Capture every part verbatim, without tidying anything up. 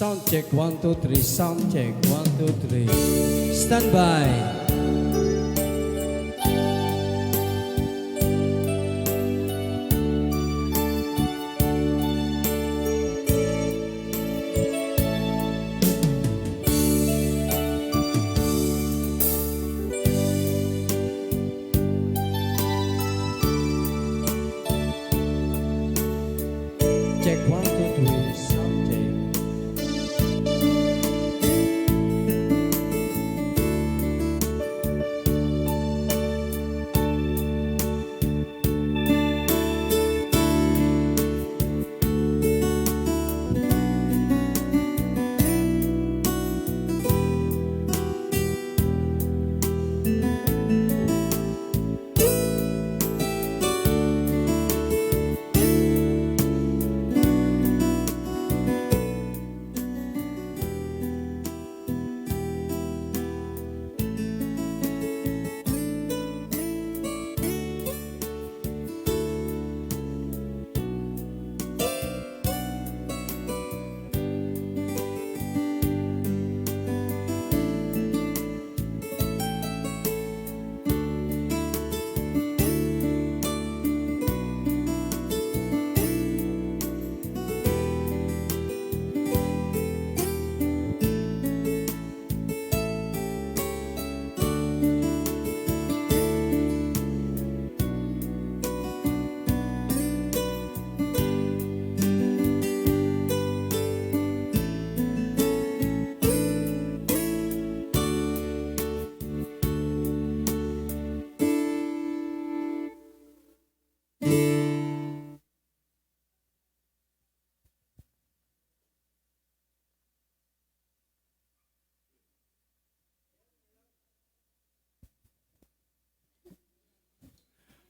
Sound check, one, two, three. Sound check, one, two, three. Stand by. Check, one, two, three. Sound check.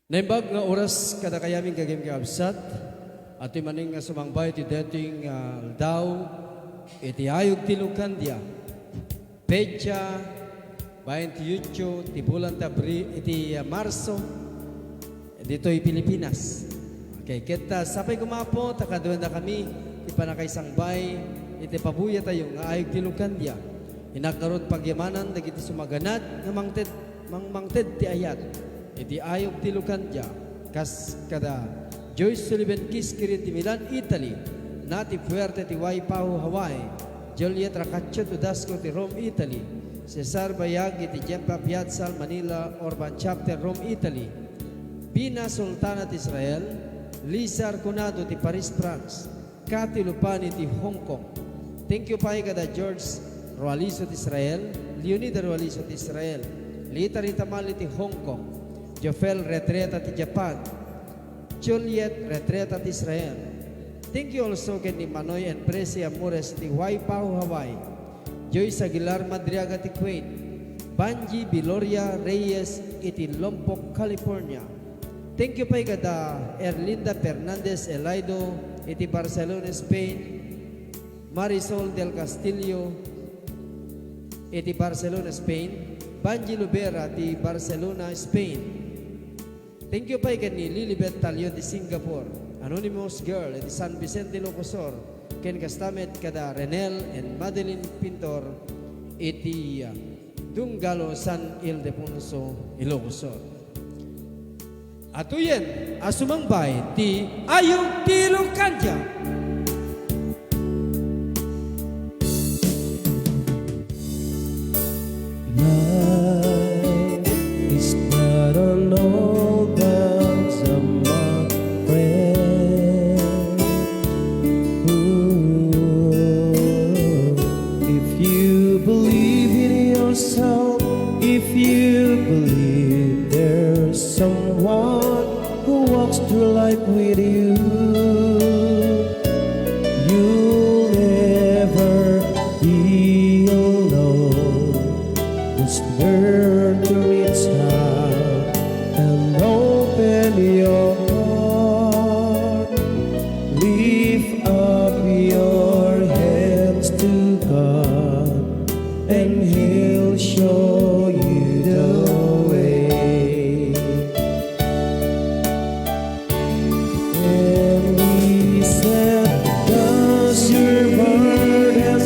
Naimbag nga oras kadakayo amin, gagayyem nga kabsat. Adtoy manen nga sumangbay iti daytoy nga aldaw iti Ayog ti Lucandia. Petsa baintiotso ti bulan ti Abri-, iti, ah, Marso, ditoy Pilipinas. Okay, ket, ah, sapay koma, Apo, ta kaduanakami ti pannakaisangbay iti pabuyatayo nga Ayog ti Lucandia. Innak ngarud pagyamanan dagiti sumaganad nga mangted-, mangmangted ti ayat iti Ayog ti Lucandia, kas kada Joyce Sullivan Kiskiri ti Milan, Italy, Nati Fuerte ti Waipahu, Hawaii, Juliet Racaccio Tudasco ti Rome, Italy, Cesar Bayag iti Jempa Piazzal, Manila Urban Chapter, Rome, Italy, Bina Sultana ti Israel, Lisa Arconado ti Paris, France, Kathy Lupani ti Hong Kong. Thank you pay kada George Rualiso ti Israel, Leonida Rualiso ti Israel, Lita Ritamal ti Hong Kong, Jofel Retreta ti Japan, Juliet Retreta ti Israel. Thank you also ken ni Manoy and Presi Amores ti Waipahu, Hawaii, Joyce Aguilar Madriaga ti Kuwait, Banji Biloria Reyes iti Lompoc, California. Thank you pay kada Erlinda Fernandez Elaido iti Barcelona, Spain, Marisol del Castillo iti Barcelona, Spain, Banji Lubera ti Barcelona, Spain. Thank you pay ken ni Lilibet Talio ti Singapore, Anonymous Girl iti San Vicente, Ilocos Sur, ken kasta met kada Renel and Madeline Pintor iti, ah, Dungalo, San Ildefonso, Ilocos Sur. Adtoyen a sumangbay ti Ayog ti Lucandia. Life is not an old balsam, my friend. Ooh, if you believe in yourself, if you believe there's someone who walks through life with you, you'll never be alone. Just learn to reach out and open your heart. Lift up your hands to God, and He'll show you the way. And He said, "Cast your burden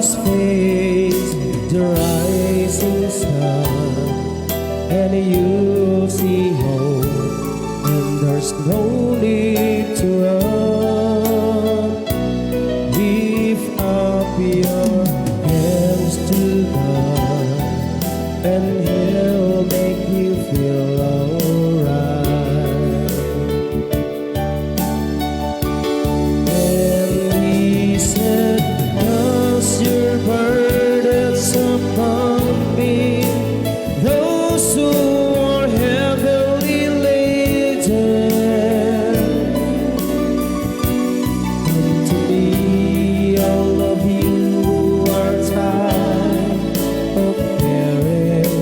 Face the rising sun, and you'll see hope, and there's no need to run. Lift up your hands to God, and He'll make you feel alright. And He said, "Cast your burdens upon me, those who are heavily laden. Come to me, all of you who are tired of carrying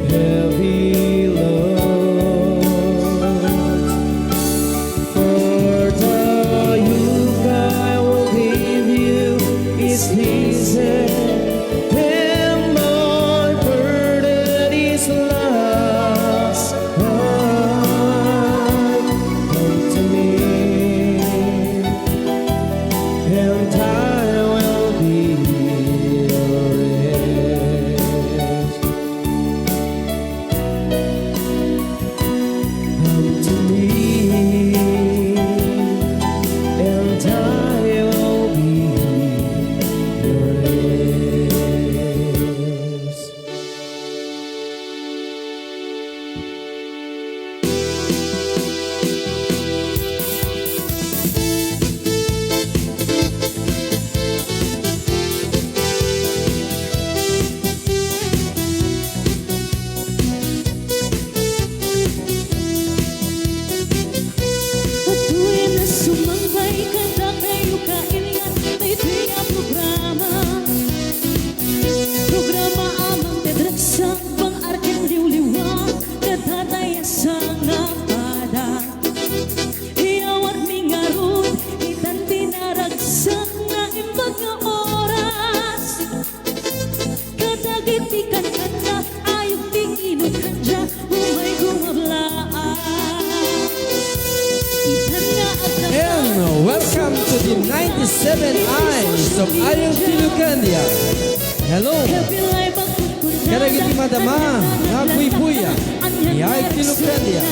heavy loads." For the yoke I will give you is easy, and my burden is light. Come to me, and I will be your rest. Come to me, and I will be your rest. Adtoy a sumangpet kadakayo kailian daytoy a programa. Programa a mangted ragsak, pang-arken liwliwa, kadatayo a sangapada. Iyawatmi ngarud itan ti naragsak nga imbag nga oras. Kadagiti kankana, ayog ti inutanda, umay gumablaak. Itan nga agdama. And welcome to the ninety-seven Eyes of Ayog ti Lucandia. Hello. Kadagiti madama nga agbuybuya, ni Ayog ti Lucandia.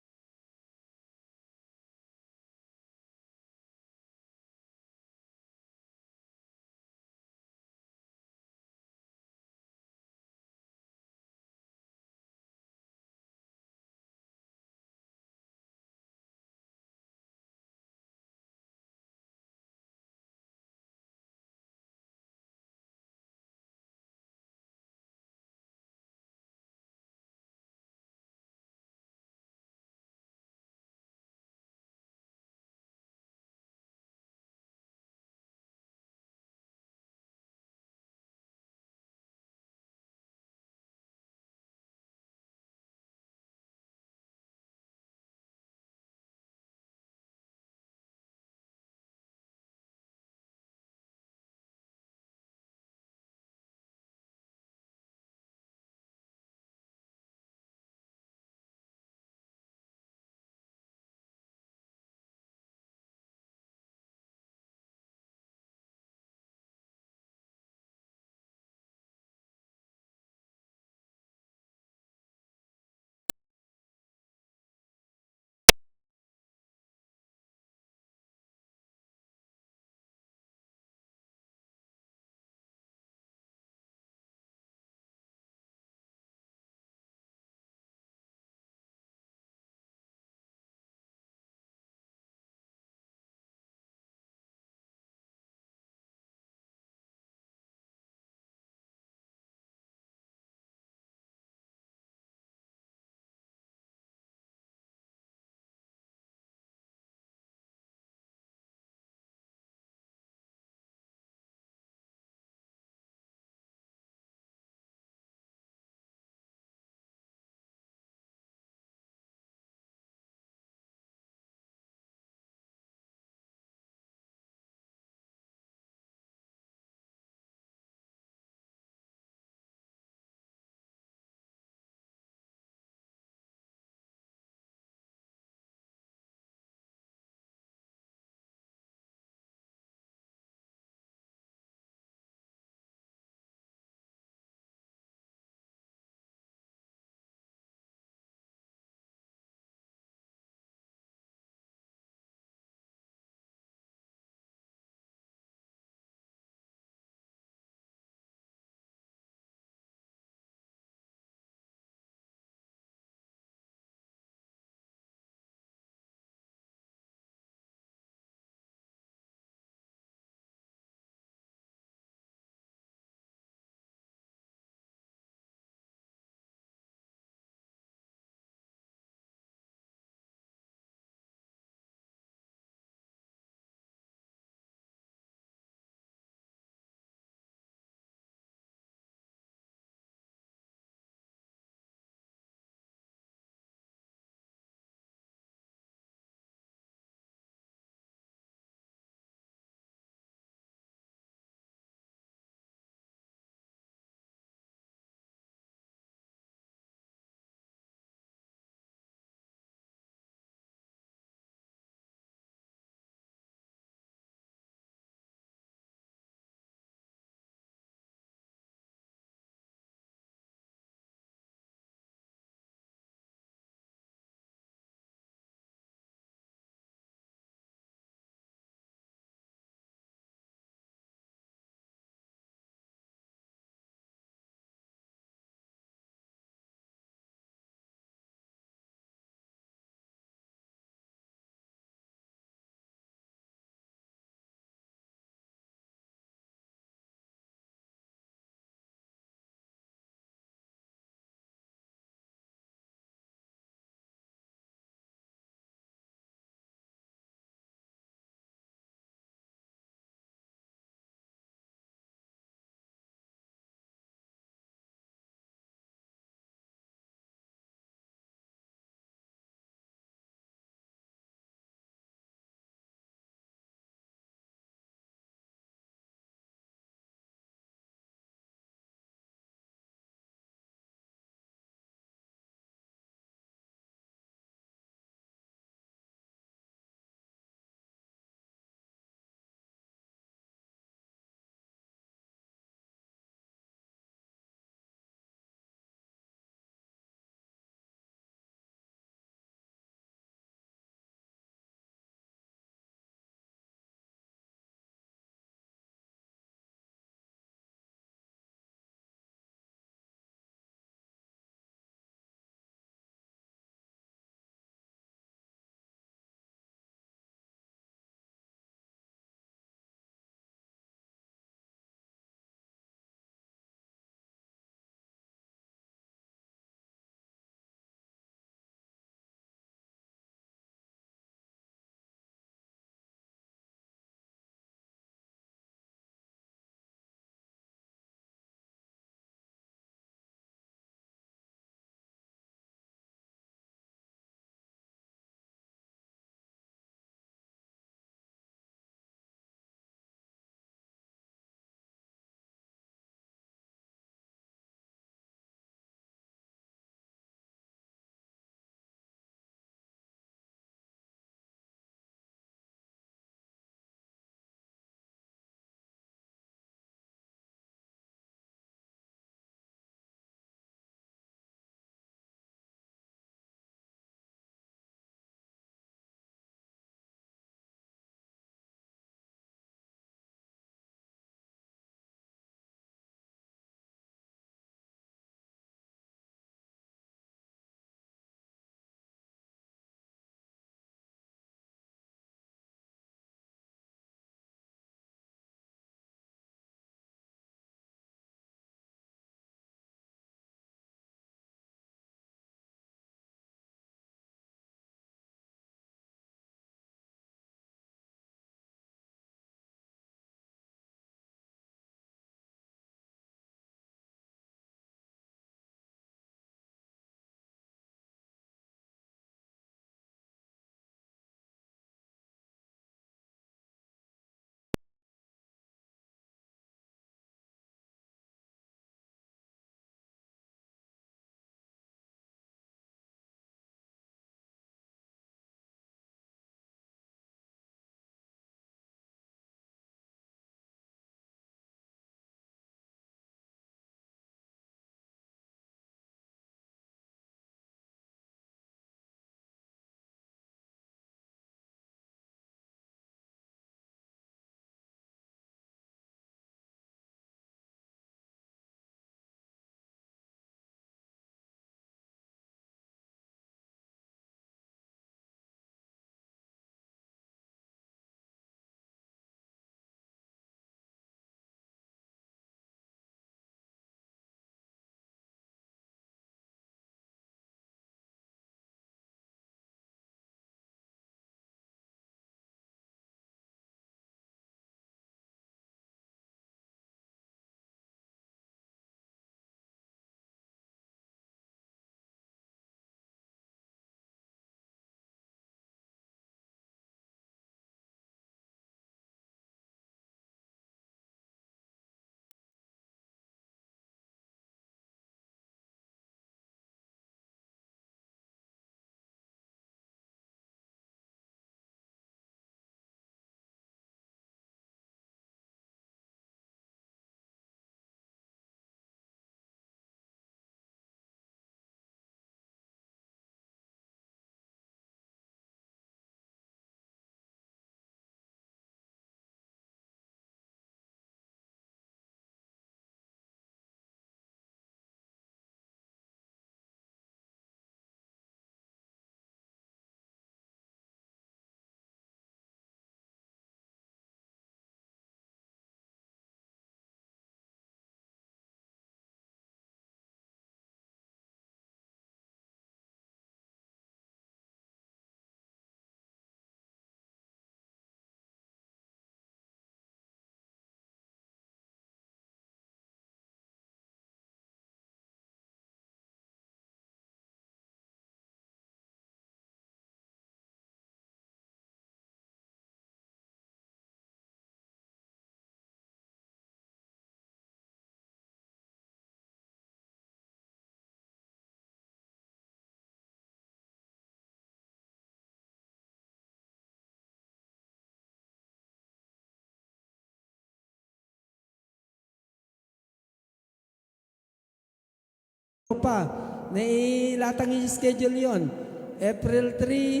pa. Nailatang iti schedule yon. April three,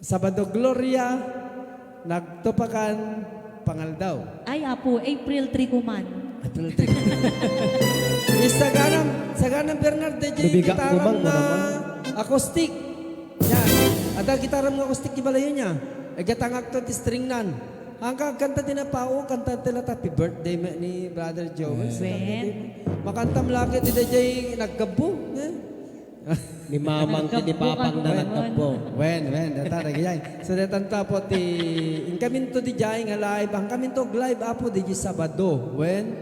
Sabado Gloria, nagtupakan pangaldaw. Ay, Apo, April three ko man. April three. Is saganam, saganam Bernard, D J, Nabiga ko gitaram man, nga wala man. Acoustic. Yan. Adda gitaram nga acoustic di balayo niya. Igatangak to ti string nan. Ang kanta ti napao, kanta ti la Happy Birthday me-, ni Brother Joel. Wen. Makanta lagi ti D J nagkabbo. Eh? Ni mamang ti, ni papang na nagkabbo. Wen, wen, data, dagijay. So, datan ta po ti, inkaminto di jay nga live, ang kaminto live, Apo, di Sabado. Wen,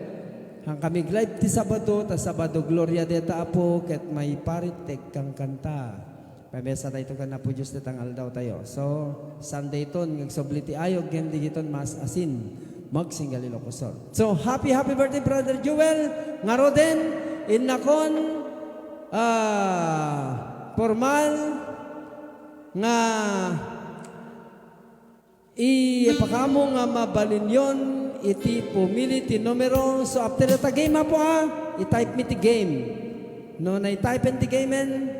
ang kami live ti Sabado, ta Sabado, Gloria deta, Apo, ket maiparit ti kangkanta. Pamesa tayo kan Apo Dios detang aldaw tayo. So, Sunday ton, ngagsubli ti ayog, ken digiton mas asin, magsinggal ilokosor. So, happy, happy birthday, Brother Joel. Ngaruden, innakon, ah, formal nga ipakamo nga mabalinyon iti pumili ti numero. So, after data game, Apo, ah, i-type mi ti game. No, na-type ti game,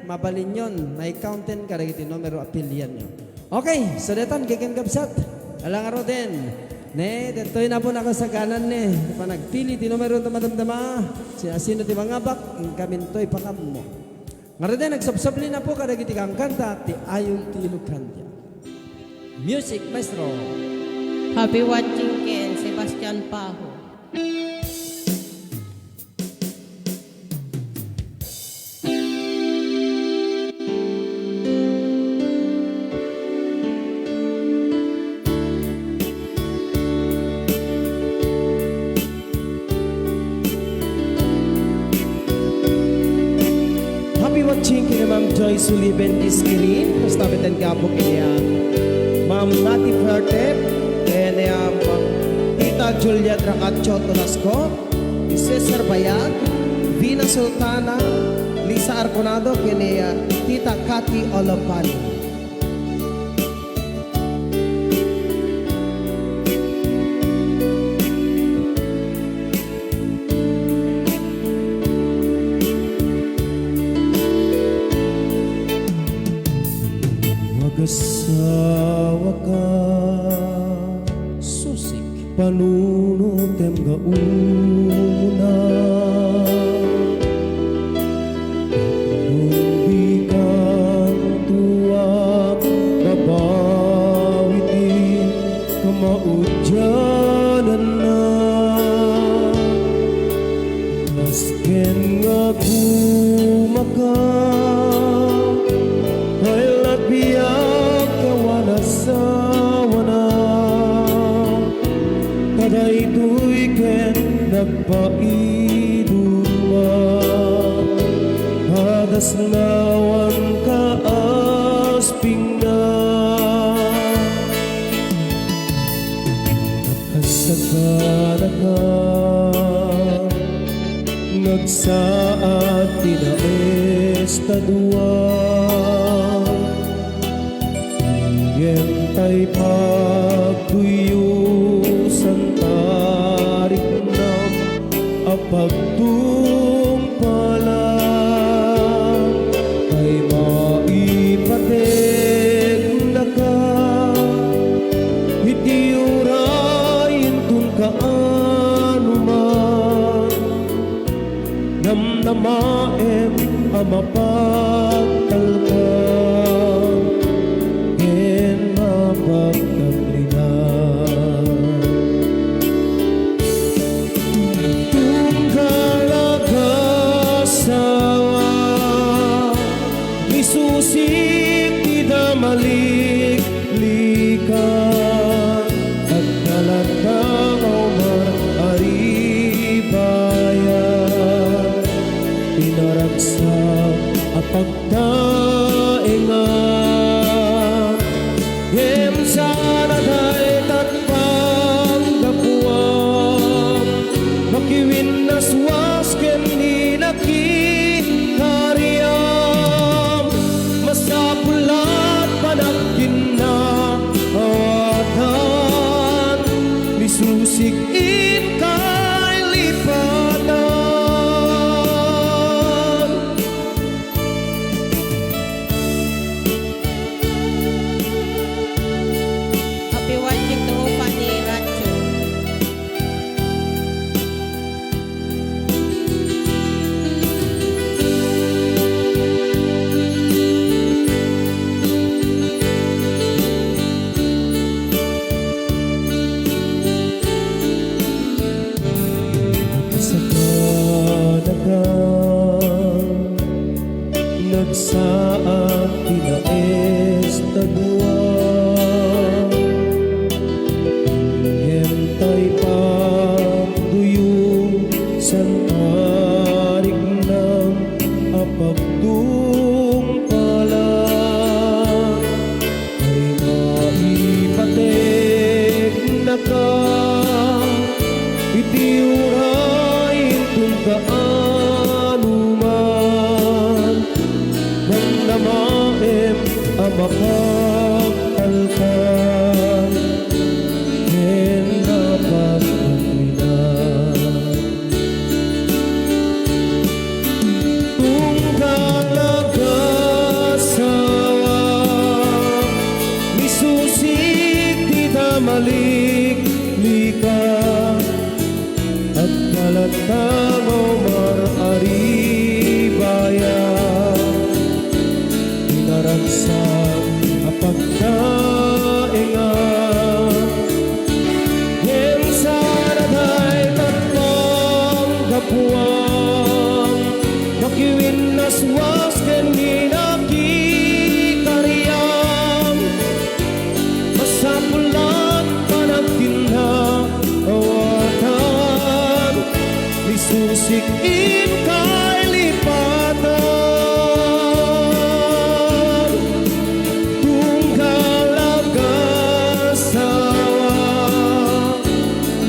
mabalinyon, na-counten kadagiti numero a pilianyo. Okay, so detan, gegen gabsat. Alang ngaruden. Ne, detoy na po nakasaganan ne. Panagpili ti numero ta madamdama. Sino-sino ti mangabak, inkamintoy pakammo. Ngaruden, nagsubsubli na po kadagiti kangkanta ti Ayog ti Ilocandia. Music, maestro. Happy watching ken Sebastian Pajo. Happy watching kina Ma'am Joy Suliben Iskirin. Kasta met ti Apo kina Ma'am Nati Fertep, kina Ma'am Tita Juliet Racatio Tolasco, Cesar Bayag, Vina Sultana, Lisa Arconado, kina Tita Cathy Olopani. Mag-asawa ka. Susik. Panunotem nga umuna. Tapno dikan tuak mabawi ti kamaudiananna. Masken nga agumaka, ay labiag ka wan asawana. Kadaytoy ket nagpaiduma, padasnawan ka aspingna. Nakasakanaka, nagsaad ti naestadua. Ngem tay pagkuyusan ta riknam a pagtungpalan, tay maipateknaka iti uray inton kaano man. Namnamaem a mapagtalkan ken mapagtablinan. Tunggal a kasawa, misusik ti damalik. Likan, agdalatangaw man a ribayan, pinaragsak a pagtaengan. Ngem saan a dayta panggapuam, makiwinnaswas ken ni nakikariam. Masapul la't panagkinnaawatan, misusik inkay lipatan. Tay pagduyo, santariknam a pagtungpalan, ay maipategnaka iti uray inton kaanoman. Namnamaem a makagtalkan ken napagkatwinan. Tunggal agassawa, misusik ti tamaliklikan. Adda latta nga umar a ribaya, ti naragsak a pagtaengan. Ngem saan a dayta panggapuam, makiwinnaswas ken ni nakikariam. Masapul a panagkinna, awatan, misusik inkay lipatan. Tunggal agassawa,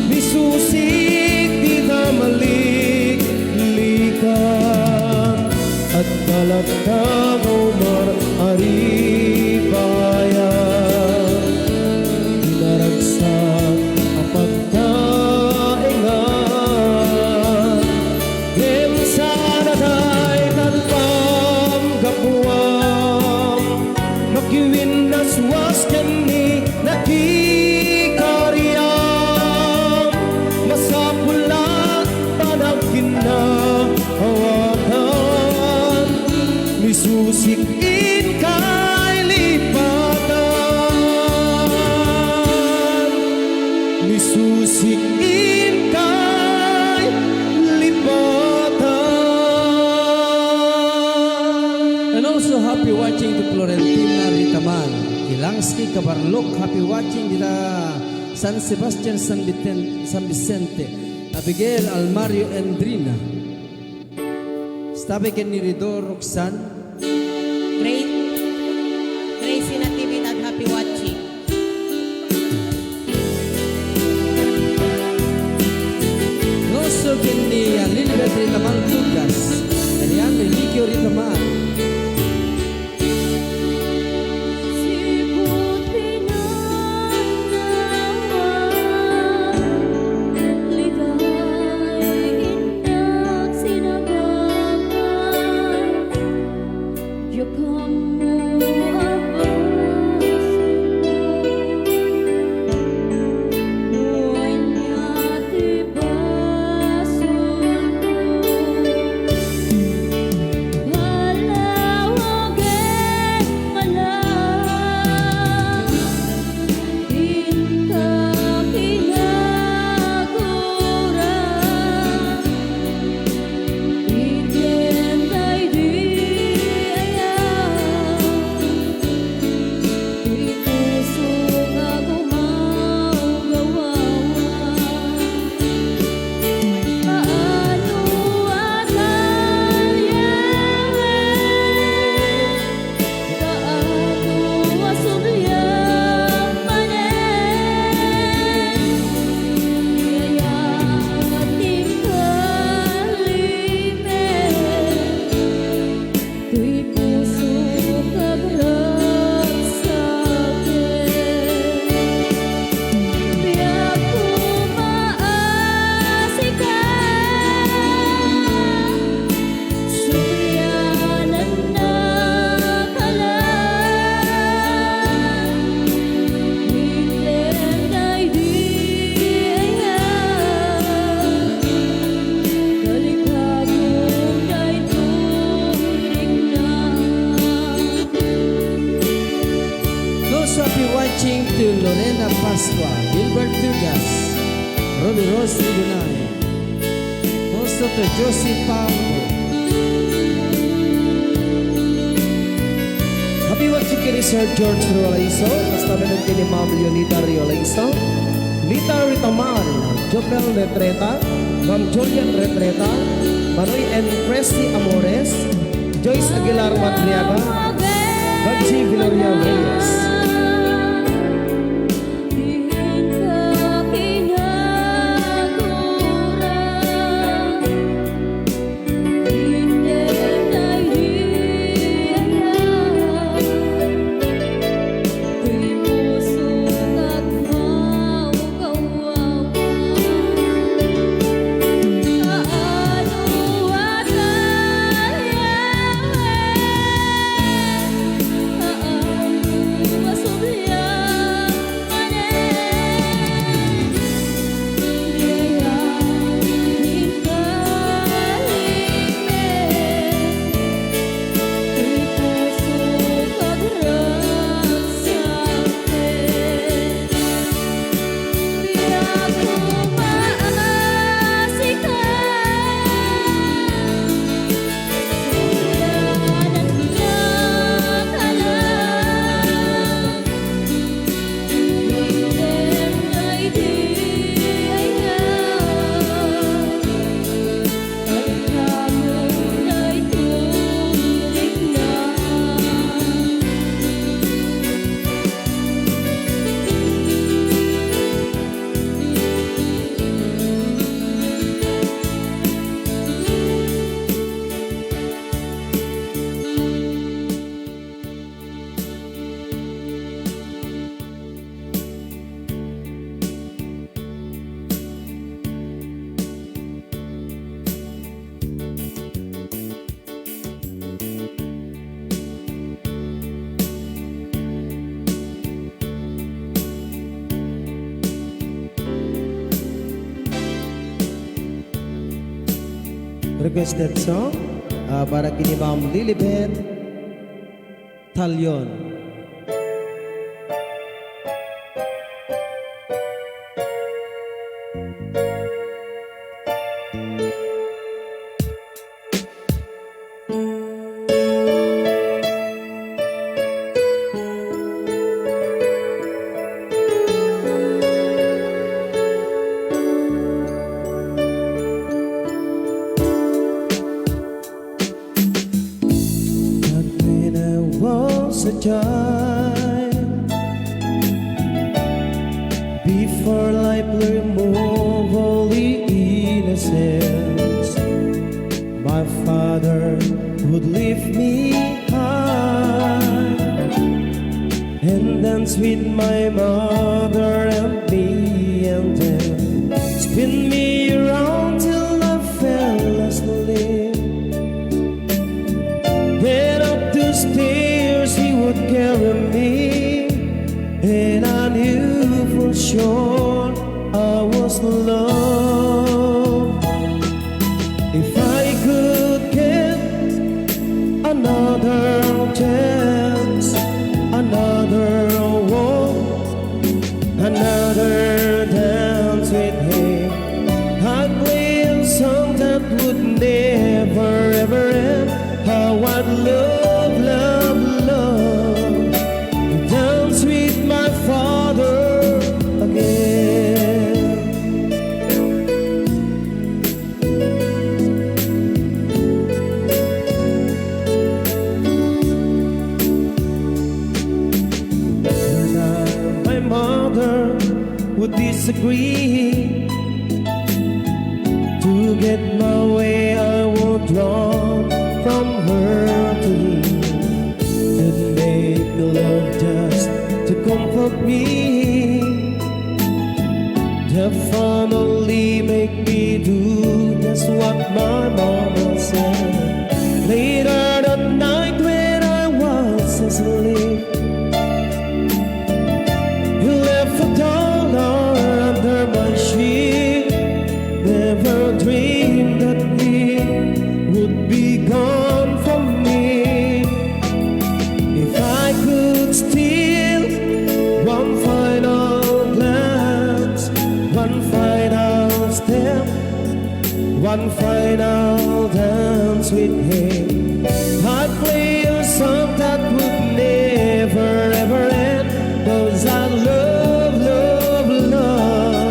misusik ti tamaliklikan. Adda latta nga umar a ribaya, ti naragsak a pagtaengan. Ngem saan a dayta panggapuam, makiwinnaswas ken ni nakikariam. Masapul a panagkinna, awatan, misusik inkay lipatan. Misusik inkay lipatan. And also, happy watching to Florentina Ritaman, Kilangsky Kabarlok, happy watching dita San Sebastian, San Vicen-, San Vicente, Abigail, Almario, Endrina. Stabe ken ni Rido, Roxanne. Grace, Gracie Natividad, happy watching. Rosso ken ni, ah, Lilibet Ritaman Tugas. Kanian ni Nikio Ritaman. Those happy watching to Lorena Pascua, Gilbert Tugas, Ruby Rose Ligonay. Also to Josie Pablo. Happy watching ken ni Sir George Riolaiso, kasta met ken ni Ma'am Leonida Riolaiso, Rita Ritamal, Jopel Retreta, Ma'am Juliet Retreta, Manoy and Cresty Amores, Joyce Aguilar Madriaga, Benji Villarreal Reyes. Requested song, ah, para kini Ma'am Lilibet Talion. But when I was a child, before life removed all the innocence, my father would lift me high and dance with my mother and me, and then spin me around till I fell asleep. Then up the stairs he would carry me, and I knew for sure I was loved. If I could get another chance, another walk, another dance with him, I'd play a song that would never ever end. How I'd love, love, love to dance with my father again. Whether my mother would disagree, to get my way, I would run from her to him. Then make love just to comfort me. Definitely make me do just what my mama said. Later that night when I was asleep, he left a dollar under my sheet. Never dreamed that he would be gone from me. If I could steal one final glance, one final step, one final dance with him, I'd play a song that would never ever end. 'Cause I love, love, love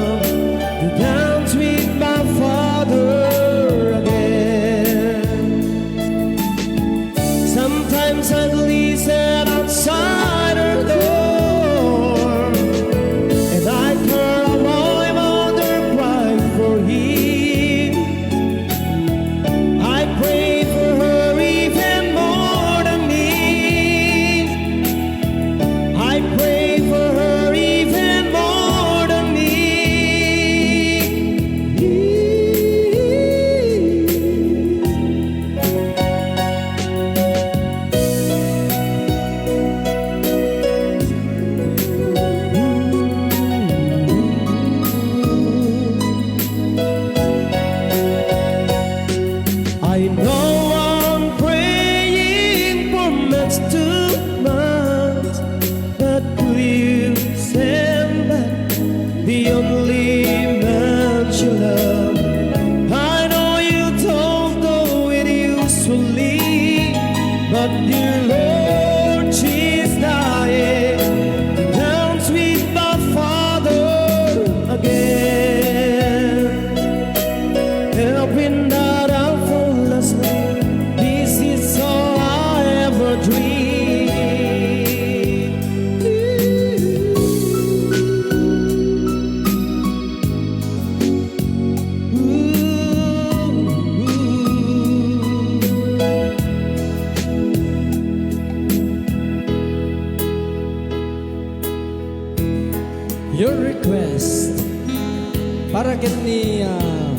Para ken ni, ah,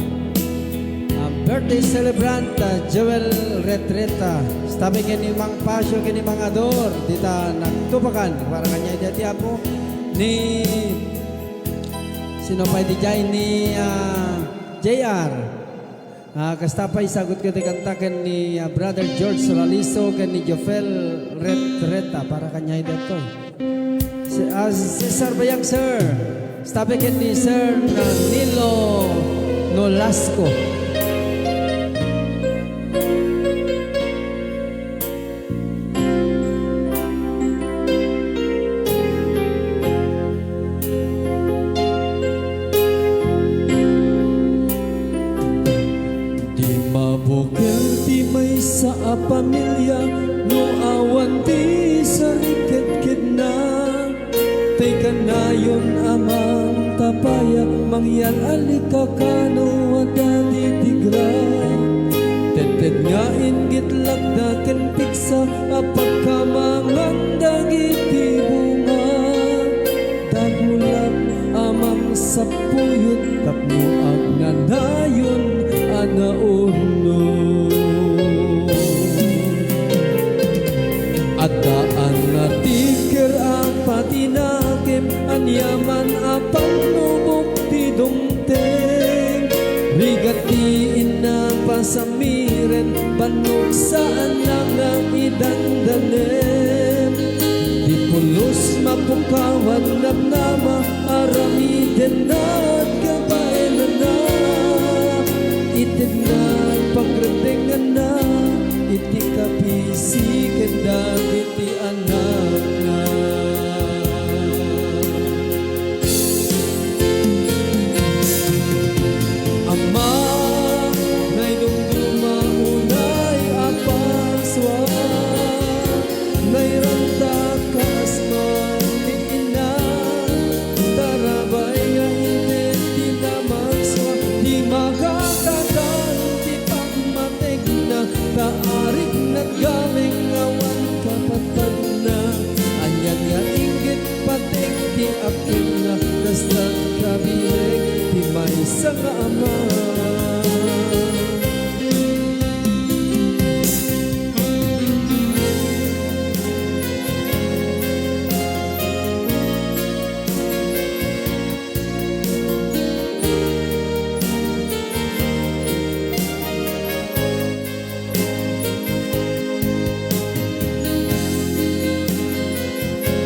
ah, birthday celebrant, ah, Joel Retreta. Kasta pay ken ni Mang Pasio ken ni Mang Ador, dita nagtupakan. Para kaniay dayta, Apo, ni, sino pay diay, ni, ah, J R. Ah, kasta pay, sagut ko ti kanta ken ni, ah, Brother George Solaliso ken ni Jofel Retreta. Para kaniay daytoy. Si, ah, si Sir Bayag, sir. Kasta pay ken ni Sir Nilo Nolasco. Di mabukel ti maysa a pamilia no awan ti sariketkedna. Tay kanayon a mangtapaya, mangyal-alika kano a dadi ti gra. Tedted nga inggit lakda ken pigsa a pagkamangan dagiti bunga. Dagulat a mangsapuyot tapno agnanayon a naurno. Addaan nga ti ker a patinakem, aniaman a pannubok ti dungteng. Rigat ti inna pasamiren, bannog saanna nga idandanem. Ti pulos mapukawan namnama, aramiden nagkabaelana. Itedna pagrebenganna iti kapisi ken dagiti anakna. Ama, naidumduma unay a Pasua, nairanta kas maliina, tarabay nga inted ti namagsua, di makatatan ti pammatekna, ta arikna gameng awan kapatpatna. Anian nga inggit patek ti akemna, kasta kabilek ti maysa nga ama.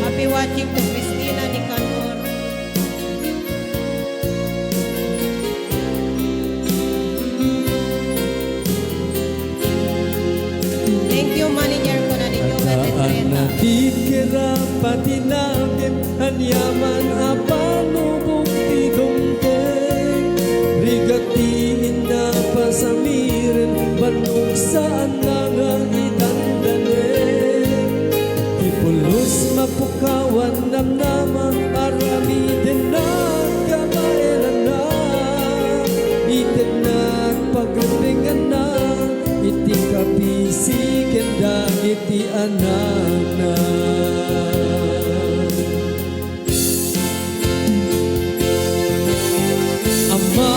Happy watching to Christina Nicanor. Thank you, manager ko na ninyo, Adaan na Retreta. Ti kirapat ti nagem, aniaman a panubok ti dungteng. Rigat ti inna pasamiren, bannog saanna nga idandanem. Ti pulos mapukawan namnama, aramiden nagkabaelanna. Itedna pagrebenganna iti kapisi ken dagiti anakna. Ama,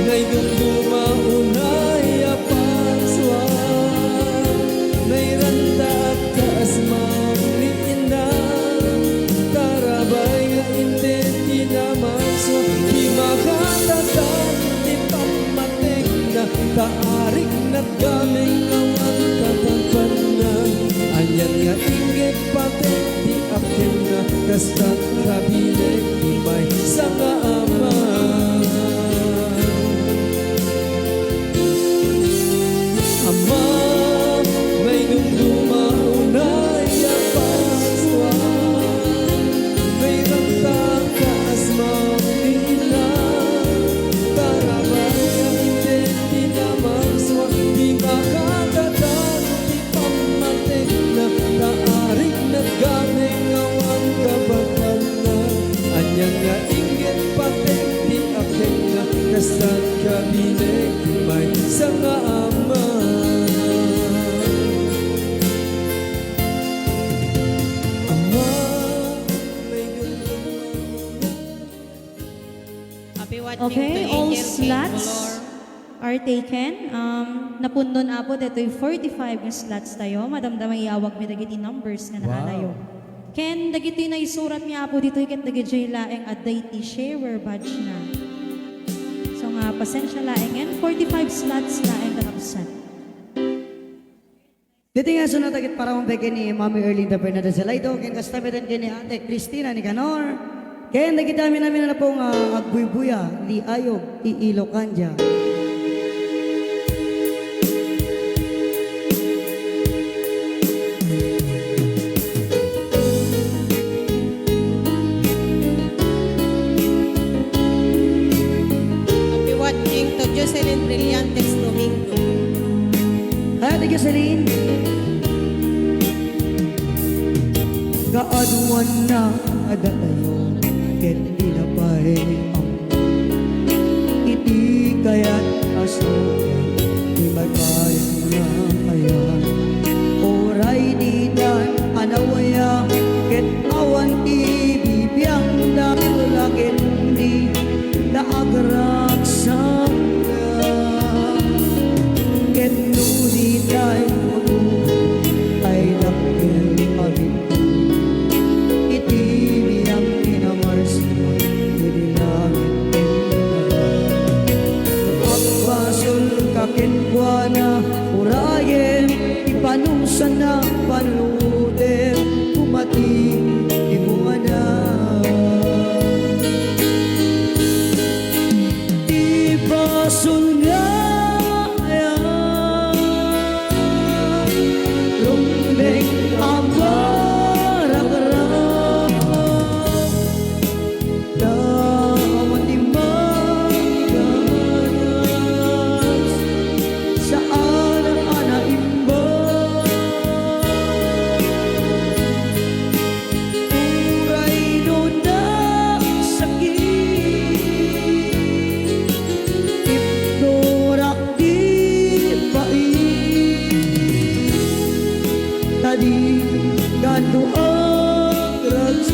naidumduma unay a Pasua, nairanta kas maliina, tarabay nga inted ti namagsua, di makatatan ti pammatekna, ta arikna gameng awan kapatpatna. Anian nga inggit patek ti akemna, kasta kabilek ti maysa nga ama. Ama, naidumduma unay a Pasua, nairanta kas maliina, tarabay nga inted ti namagsua, di makatatan ti pammatekna, ta arikna gameng awan kapatpatna. Anian nga inggit patek ti akemna, kasta kabilek ti maysa nga ama. Ama, may gundong Happy watching to Okay, all Angel King slots Color. Are taken. Um, napunnon, Apo, detoy forty-five nga slots tayo. Madamdama, iawagmi dagiti numbers nga Wow. naanayo. Ken dagitoy naisurat nga, Apo, ditoy ket dagitoy laeng adda iti share badge na. So nga, pasensia laengen, forty-five slots laeng kakabsat. Ditoy nga, sunat dagiti parang pay ken ni Mami Erlinda Fernandez Salaido, ken kasta met ken ni Ate Cristina Nicanor, ken dagiti amin-amin a Apo nga agbuybuya, ti ayog, ti Ilocandia. Happy watching to Jocelyn Brillantes Domingo. Hi, Ate Jocelyn. Kaaduanna a datayo, ket di na pay ammo iti kayat a suot ti maikayat nga ayat. Uray ditan a nawaya, ket awan ti bibiangda, la ket di ta agragsakda. Ket no ditay magubo, ay dakkel a biag iti biang ti namarsa iti langit ken daga. Agbasolka kenkuana, urayen ti panusana, panunotem, kumati ti bungana. Ti basol nga ayat, rumbeng a marakrak, ta awan ti maganas, saan a naimbag. Uray no nasakit, ipnurak ti pait, ta di kanto agragsak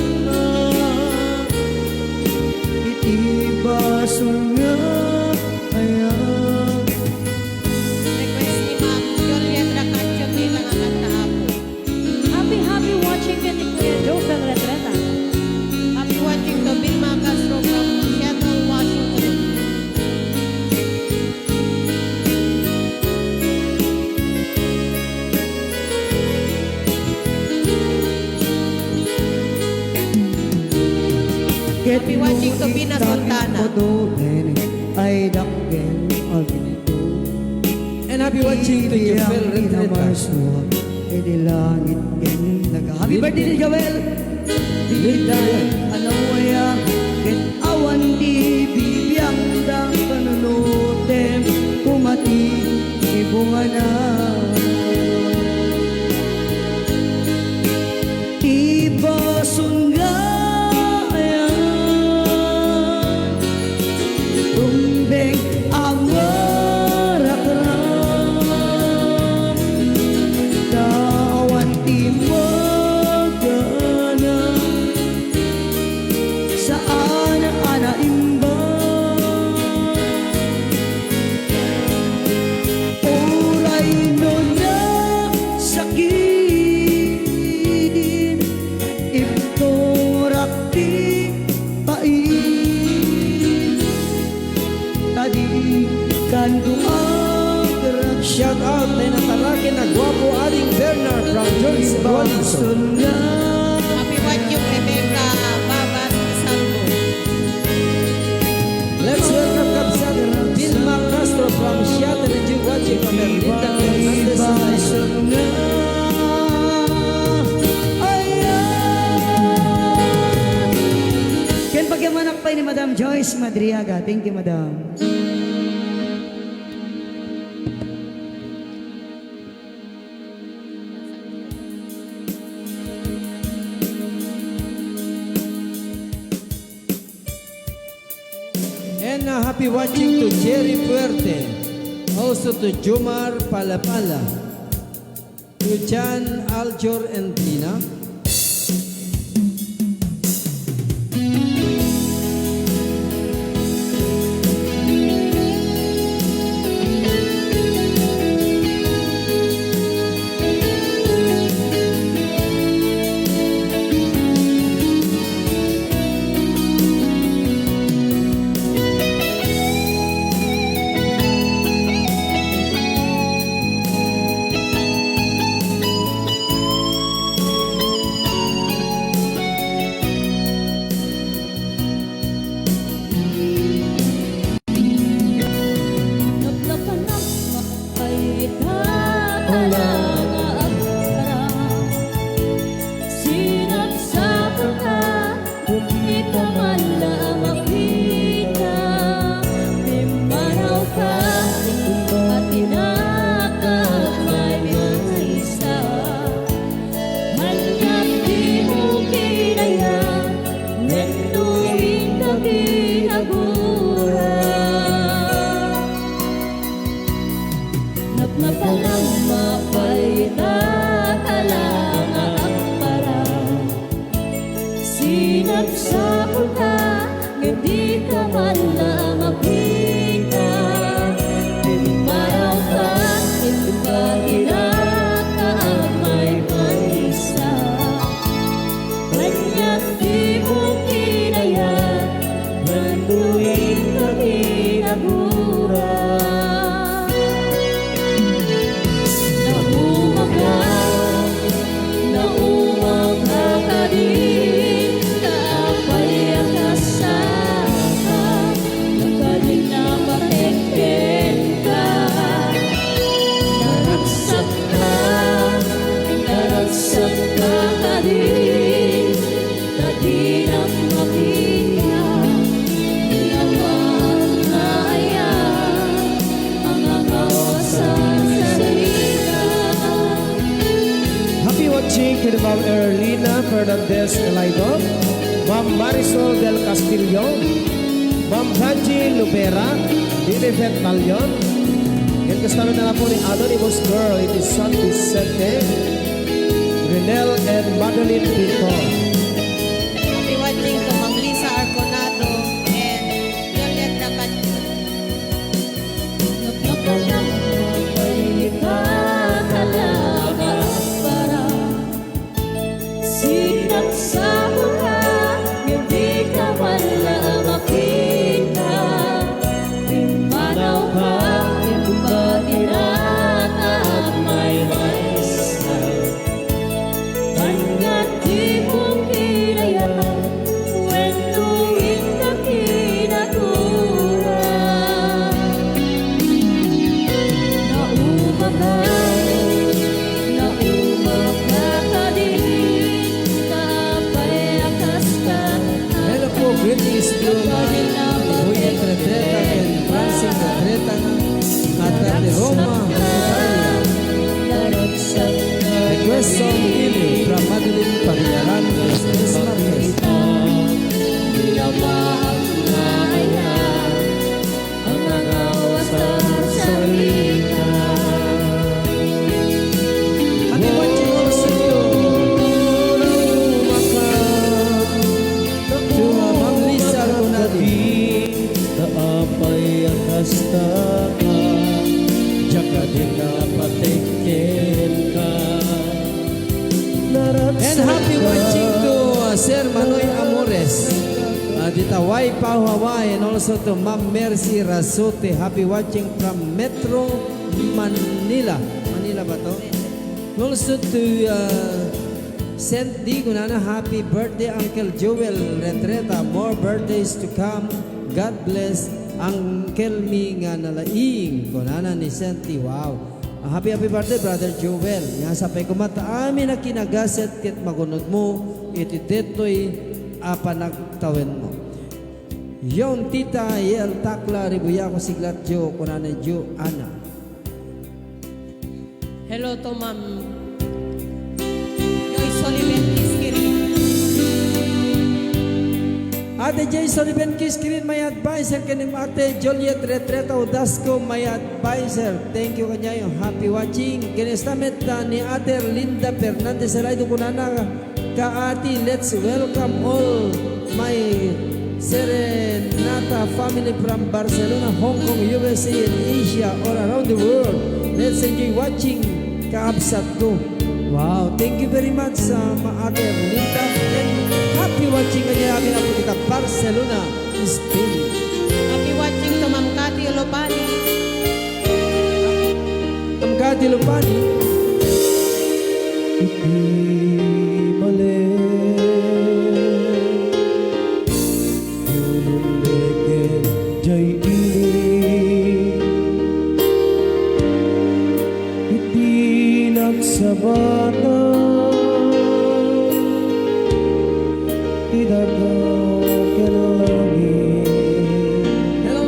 iti basol nga ayat. Request ni Ma'am Juliet Racacho, Tita nga kanta, Apo. Happy, happy watching ken ni Kuya Joe Ferretreta. Happy watching to Vilma Castro from Seattle, Washington. Happy watching to Pina Fontana. Ay dakkel a ginto. And happy watching to Jofel Retreta. Iti langit ken daga. Happy birthday to Joel! Birthday. Anawaya, ket awan ti bibiangda, panunotem, kumati ti bungana. Ti basol nga ayat, rumbeng a marakrak, ta awan ti magana, saan a naimbag. Uray no nasakit, ipnurak ti pait, ta di kanto agragsak. Shout out kay Nataraken a Guapo, Ading Bernard from George Gualison. Happy watching, Rebecca Babas Salvo. Let's welcome Kabsat Vilma Castro from Seattle, G Y G from Erlinda Fernandez Salaido. Ken pagyamanak pay ni Madam Joyce Madriaga. Thank you, Madam. And a happy watching to Jerry Fuerte, also to Jomar Palapala, to Jan Aljor and Dina. Napalamma pay ita, kala nga agparang. Sinapsapulka, ngem dika man la makita. Pimmanawka, imbagina ka a maymaysa. Kaniak dimo kinayat, wenno inka kinagura. Naumaka, naumaka kadi, kaapay a kasaka, nakadi napatekkenka. Naragsakka, naragsakka kadi, ta dinak makita, ni Ama nga aya, ang nakawasan sa salita. Happy watching kay Ma'am Erlina Fernandez Elaido, Ma'am Marisol del Castillo, Ma'am Vangie Lubera, Lilibet Talion, and kasama na po ni Anonymous Girl, it is San Vicente, Renel and Madeline Pintor. Happy watching to Ma'am Lisa Arconado and Juliet Dapat. Sinapsapulka, ngem dika man la makita. Pimmanawka, imbagina ka a maymaysa. Ania ti mong kinayat, wenno inka kinagura. Naumaka, naumaka kadi, kaapay a kasaka. Hello po, greetings to my Boyet Retreta and Francine Retreta, Ate Roma, Italia. Request song, Ilio, from Madeline Pagiaran, Estes Marquez. Happy watching also to, to, uh, Ma'am Lisa Arconado. Kaapay a kasta ka, diak a di napatekkenka. And happy watching to, uh, Sir Manoy Amores, uh, dita Wai Pau, Hawaii, and also to Ma'am Mercy Rasote. Happy watching from Metro Manila. Manila ba to? And also to, uh, Saint D, kunana, "Happy birthday, Uncle Joel Retreta. More birthdays to come. God bless, Uncle mi nga nalaing," kunana ni Saint D. Wow. Happy, happy birthday, Brother Joel. Nga sapay koma ta amin a kinagaset ket magunodmo iti detoy a panagtawenmo. Yon Tita Yel Takla, Ribuyaco, Siglatio, kunana ni Joanna. Hello to Ma'am Joy Sullivan Kiskirin. Ate Joy Sullivan Kiskirin, my advisor, ken ni Ate Juliet Retreta Odasco, my advisor. Thank you kaniayo. Happy watching. Ken esta met, ah, ni Ate Linda Fernandez Salaido, kunana, Kaati, let's welcome all my Serenata family from Barcelona, Hong Kong, U S A, and Asia, all around the world. Let's enjoy watching, kaabsat ko. Wow, thank you very much, uh, Maate Erlinda, and happy watching kaniayo amin a po kita Barcelona. Spain. Happy watching to Ma'am Cathy Lopani. Ma'am Cathy Lopani. Iti bale, ulun deken jay ili. Iti nagsabata, iti daga ken langit. Hello.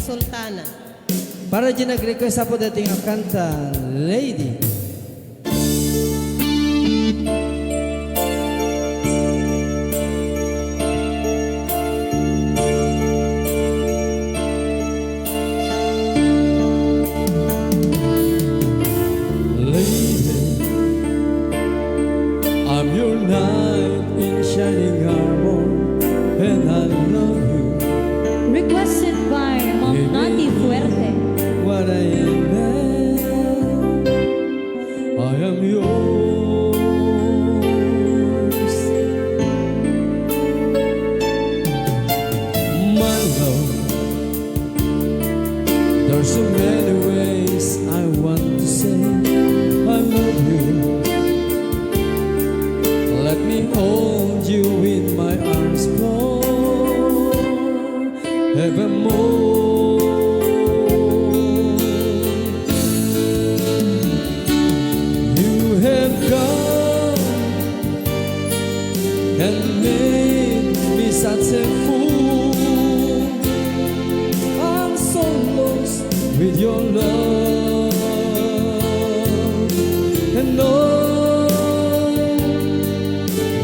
Sultana. Para di nag-request, Apo, dating a kanta, Lady. Lady, I'm your knight in shining armor, and I love you. Requested by Mom Nati Fuerte. What I am, I am yours. My love, there's so many ways I want to say I love you. Let me hold you in my arms forevermore. You have come and made me such a fool. I'm so lost with your love. And now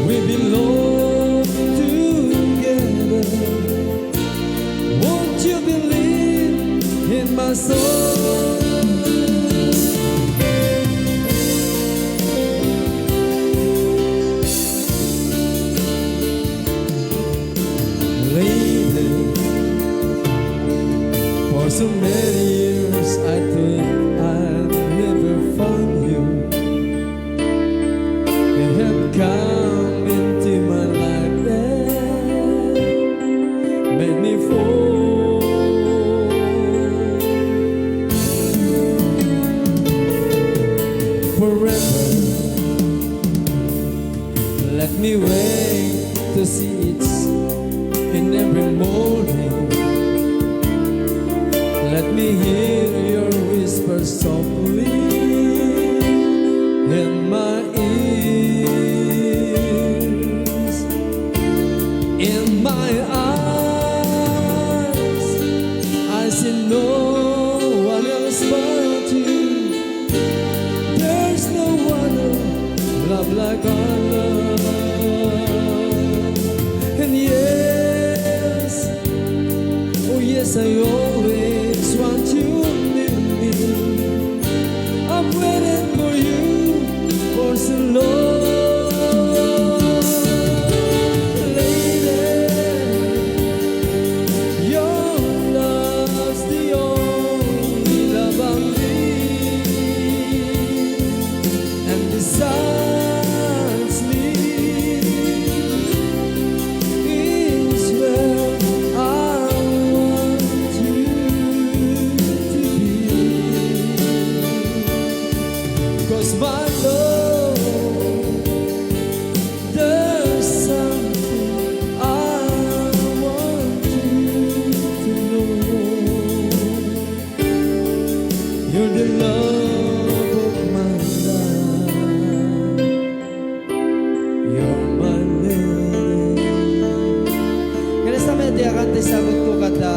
we belong together. Won't you believe in my soul? Lady, for so many years I thought I'd never find you. You have come into my life and made me fall. Forever, let me wait to see it in every morning. Let me hear your whisper softly in my ears. In my eyes, I see no one else but you. There's no other love like our love. And yes, oh yes, I always want you near me. I've waited for you for so long. Lady, your love's the only love I need. And besides me, is where I want you to be. 'Cause my love, there's something I want you to know. You're the love of my life. You're my lady. Kasta met ti akan ti sagut ko kada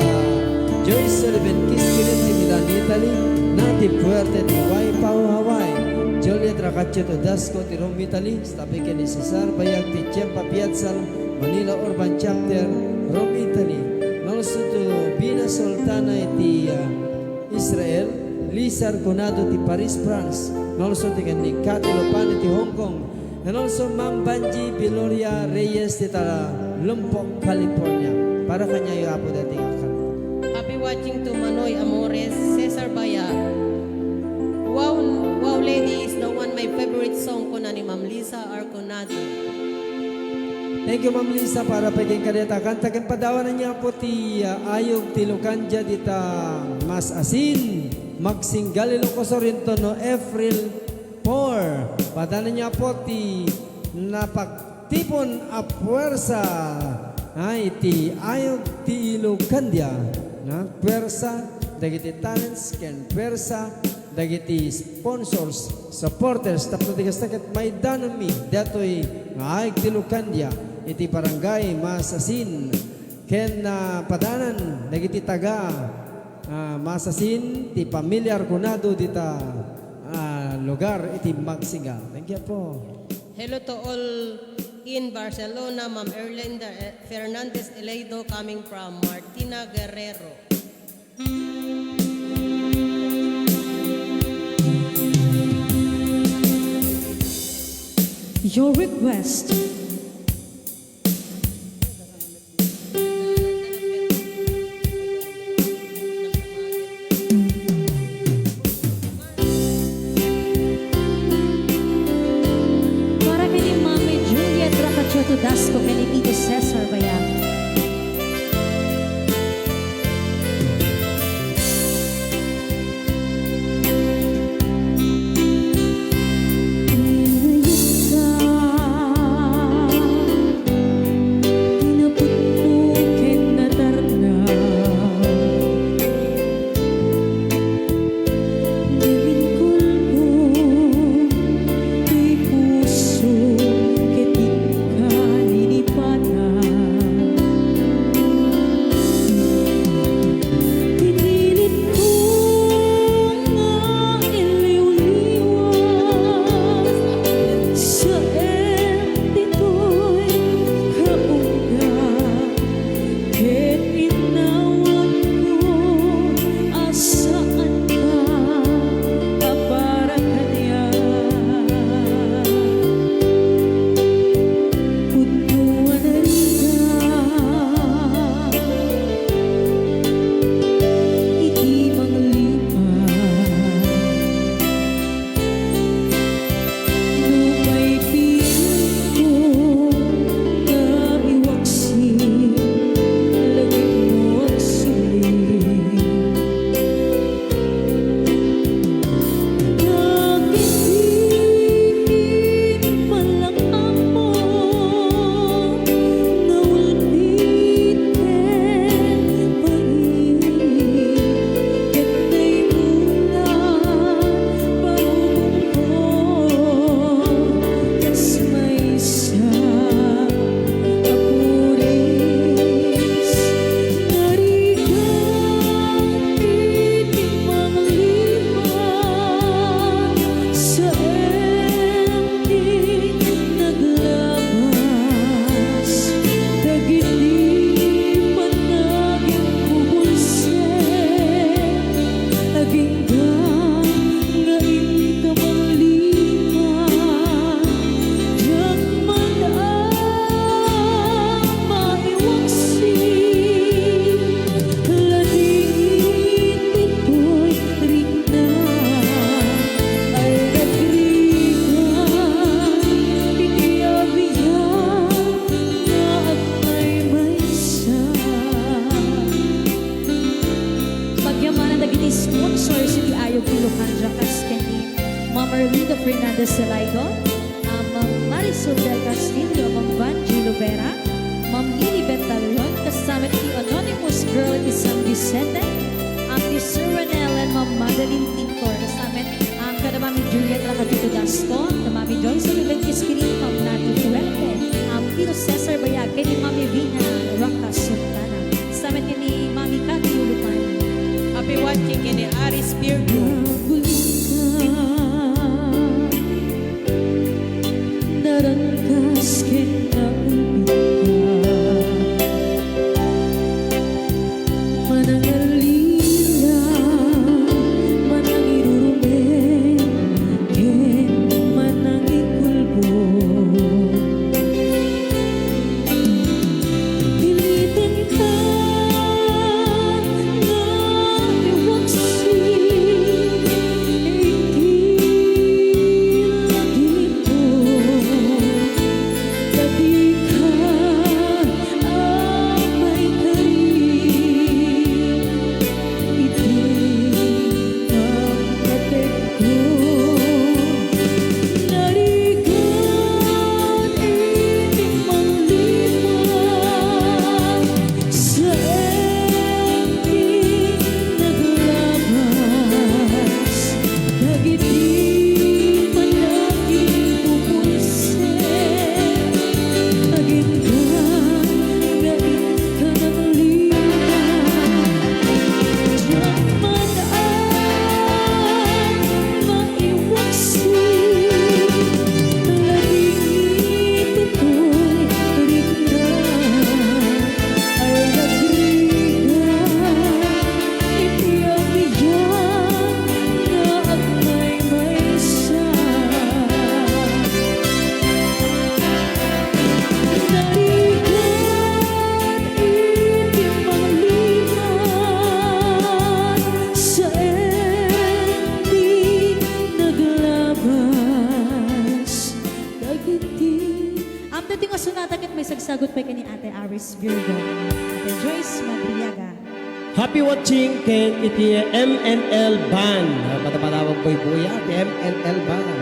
Joyce Sullivan Kiskirit ti Milan, Italy, Nati Fuerte ti Waipahu, Hawaii, Juliet Racaccio Dasco ti Rome, Italy, Tapay ken ni Cesar Bayag ti Tiempa Piazzal, Manila Urban Chapter, Rome, Italy. And also to Bina Sultana iti, ah, Israel, Lisa Arconado ti Paris, France. And also ti ken ni Cathy Lopano ti Hong Kong. And also Ma'am Banji Viloria Reyes ti ta Lompoc, California. Para kaniayo, Apo, daytoy nga kanta. Happy watching to Manoy Amores, Cesar Bayag. Wow, wow, lady is the one my favorite song, kuna ni Ma'am Lisa Arconado. Thank you, Ma'am Lisa, para pay ken kadayta a kanta. Ken padawananyo, Apo, ti, ah, ayog ti Locandia dita Mas Asin, Magsinggal, Ilocos Sur, intono April four. Padananyo, Apo, ti napagtipon a puersa, ah, iti ayog ti Locandia, nga puersa dagiti talents ken puersa dagiti sponsors, supporters, tapno ti kasta ket maidanonmi daytoy nga ayog ti Locandia iti Barangay Mas Asin, ken, ah, padanan dagiti taga Ah, masasin ti pamilyar kunado dita, ah, lugar iti Magsinga. Thank you po. Hello to all in Barcelona, Ma'am Erlinda, eh, Fernandez Eleido, coming from Martina Guerrero. Your request. Para ken ni Mami Juliet Racachoto Dasco ken ni Tito Cesar Bayat. Pinilit ko nga iliwliwas, saem ditoy kaungga, ket inawat ko a saan ka a para kaniak. Pudno a narigat iti manglipat. Nupay pinili ko nga iwaksi, lagipmo agsubli. Dagiti man lang ammo nga ulpit ken pait, ket naimula parubongko kas maysa a puris. Narigat iti manglipat, saem ti naglabas dagiti panagimbubuset. Agingga nga inka manglipat, diak man a maiwaksi. Labi iti toy rikna ay nagrigat iti abiag nga agmaymaysa. Pagyamanan dagiti sponsors iti Ayog ti Lukandia kas ken ni Ma'am Erlinda Fernandez Salaigo, ah, Ma'am Marisol del Castillo, Ma'am Vangie Lubera, Ma'am Lily Bentalion, kasama ti Anonymous Girl ti San Vicente, ah, ti Sir Ronel and Ma'am Madeline Tincor, kasama, ah, kada Mami Juliet Racachuto Dasco, kada Mami Joyce Oliver Quisquirin, Ma'am Nati Fuerte, ah, Tito Cesar Bayag, ken ni Mami Vina Roca Santana. Samet ken ni Mami Cathy Ulupani. Happy watching ken ni Aris Virgo. Narangkas ken naulbit ka. Manangallilaw, manangirurumeng, ken Iti nga sonata ket maisagsagut pay ken ni Ate Aris Virgo, Ate Joyce Madriaga. Happy watching ken iti M N L Band. Padapadawag koy kuya, iti M N L Band.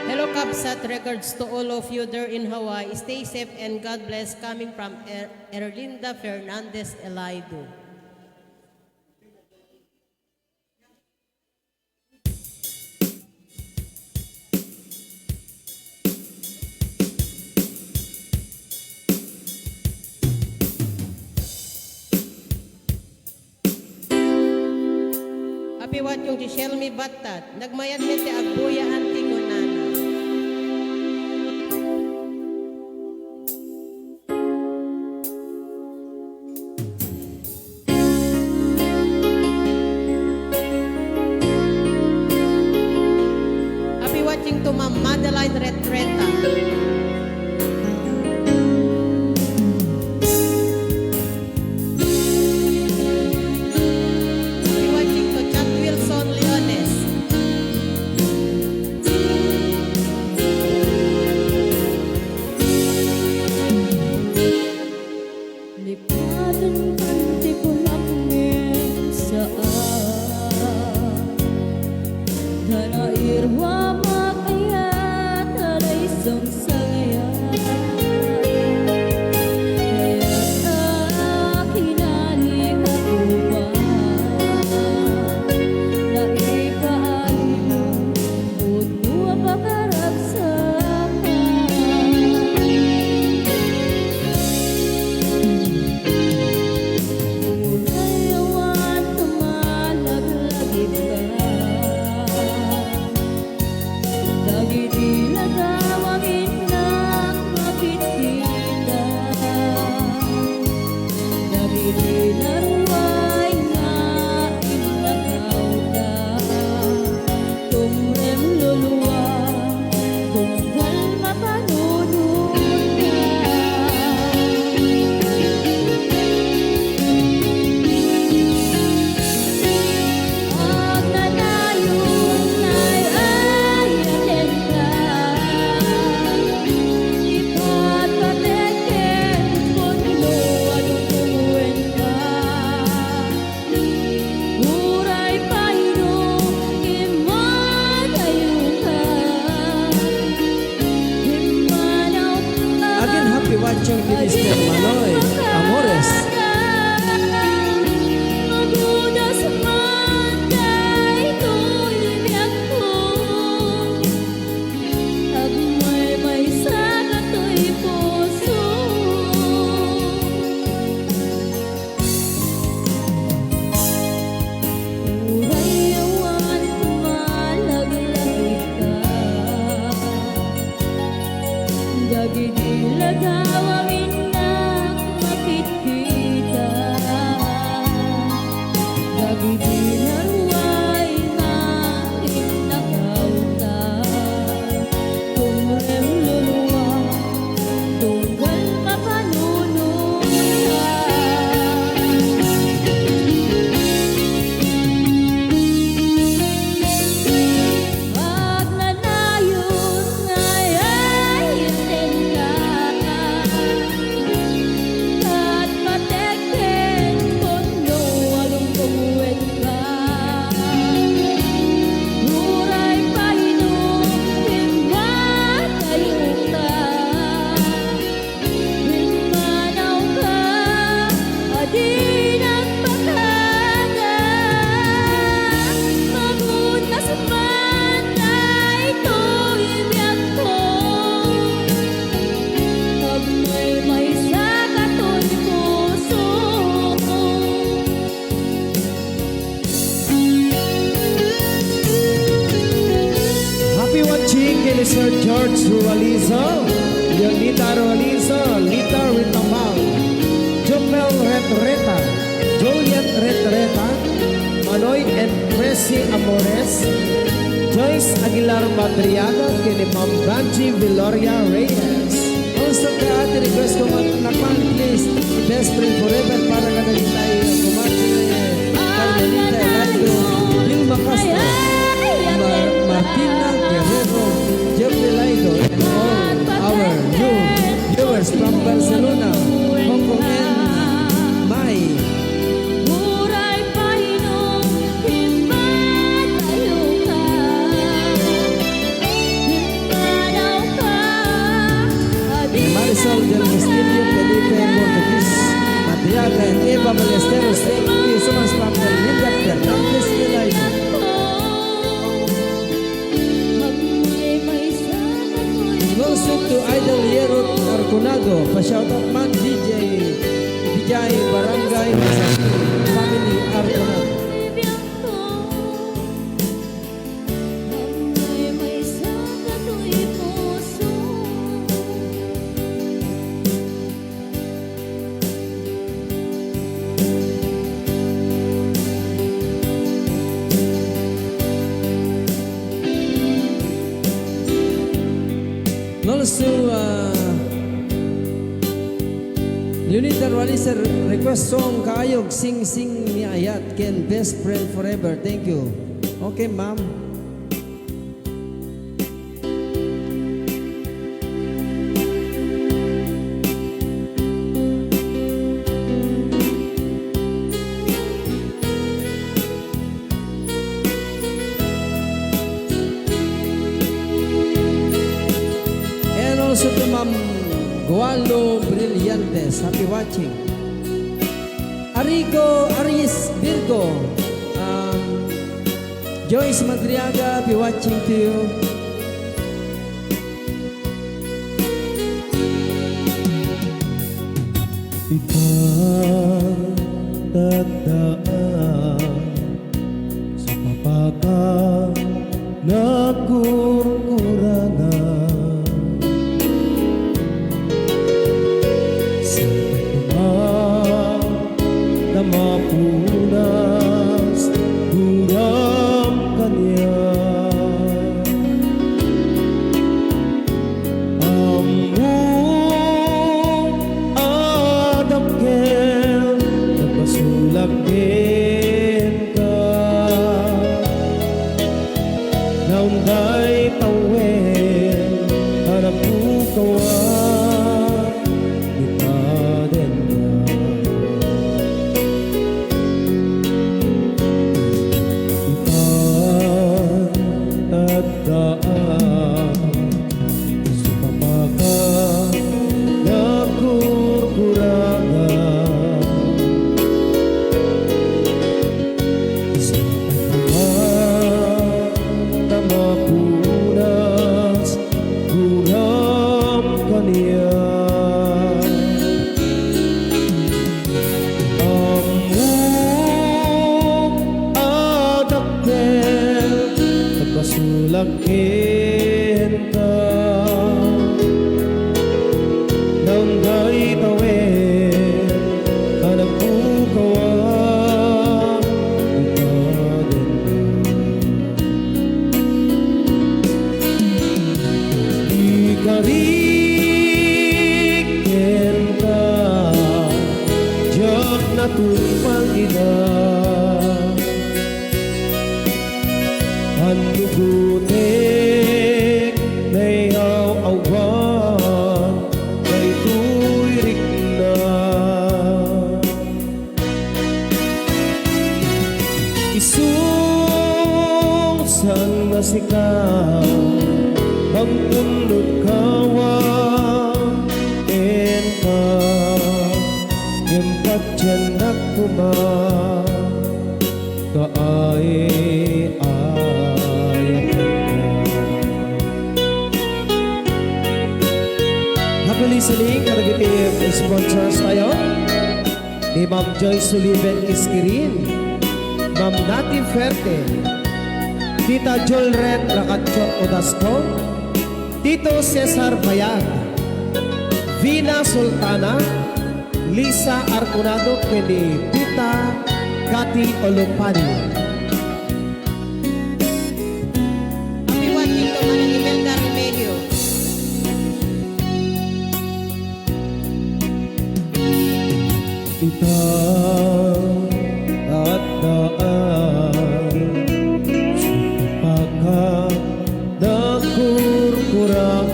Hello, Kabsat. Regards to all of you there in Hawaii. Stay safe and God bless. Coming from Er-, Erlinda Fernandez Elaido. Happy watching ti Shelmy Battat. Nagmayat met ti agbuyaan ti kunana. Happy watching to Ma'am Madeline Retreta. Happy watching to Chad Wilson Leones. Lipatan kan ti pulangngem saan, ta nairuamak ayat a daysa sangayat. Ayat a kinali ka kuba, naipaaymo, pudno a pakaragsakan. Uray awan tumalaglagipka. Dagiti ladaw a innak makitkita, dagiti naruay nga innakawda, tumrem lulua, tunggal mapanunotda. Agnanayon nga ay-ayatenka, ipatpatek ken pudno a dumdumwenka. Uray pay no immadayoka, immanaw. Again, happy watching to Mister Manoy Amores. Magudas man daytoy biagko, agmaymaysa katoy puso. Uray awan tumalaglagipka, dagiti ladaw a innak makitkita, dagiti naruay nga innakawda, tumrem lulua, tunggal mapanunotda. Agnanayon nga ay-ayatenka, ket pateken pudno a dumdumwenka. Uray pay no immadayoka, immanawka a di nagpakada. Magudas man daytoy biagko, agmaymaysa katoy puso. Happy watching ken ni Sir George Rualizo, Leonita Rualizo, Lita Ritapal, Jopel Retreta, Juliet Retreta, Manoy and Presi Amores, Joyce Aguilar Madriaga, ken ni Ma'am Banji Veloria Reyes. Also, ka ati request ko nga, nga kwan, please, Best Friend Forever para kadagitay, kumadre Carmelita Elaido, Vilma Castro, Mar-, Martina Guerrero, Jeffrey Laido, and all our new viewer. Barcelona, Hong Kong, and May. Uray pay no immadayoka, immadawka, Marisol del Castillo, Felipe Mortokis, Madriaga, and Eva Ballesteros, thank you so much, Papa Linda Fernandez Eliza. Goes to Idol Yerot Arconado, pa-shoutout man, D J, D J Barangay Masaki, family Arconado. And also, uh, Leonita Rualiser request song, Kaayog, Singsing ni Ayat, ken Best Friend Forever. Thank you. Okay, ma'am. And also to Ma'am Gualo Brillantes, happy watching. Arrigo Aries Virgo, um, Joyce Madriaga, happy watching to you. Ita taddaan sa papaka nakurkurangan. Sa pagmamang na mapunas, guram kaniak. Ammok a dakkel, nagbasolak kenka. Naunday tawen a napukawan ni padenna. Itan taddaan, sumapaka nakurkurangan. Sa pagmamang na mapunas, guram kaniak. Ammok a dakkel, nagbasolak kenka. Naunday tawen a napukawan ni padenna. Ikarik kenka, diak natungpal ida. Annugotek, naiaw-awan daytoy rikna. Isungsan nga sika, mangpunod kawa kenka, ngem patiennak koma, kaay-ayatenka. Happy listening kadagiti sponsors tayo. Ni Ma'am Joy Suliben Iskirin, Ma'am Nati Fuerte, Tita Jolret Rakatchot Odasco, Tito Cesar Bayag, Vina Sultana, Lisa Arconado, ken ni Tita Cathy Olopani. Happy watching to Manang Imelda Remedios. Ita addaan sa pagmamang na kurkurangan.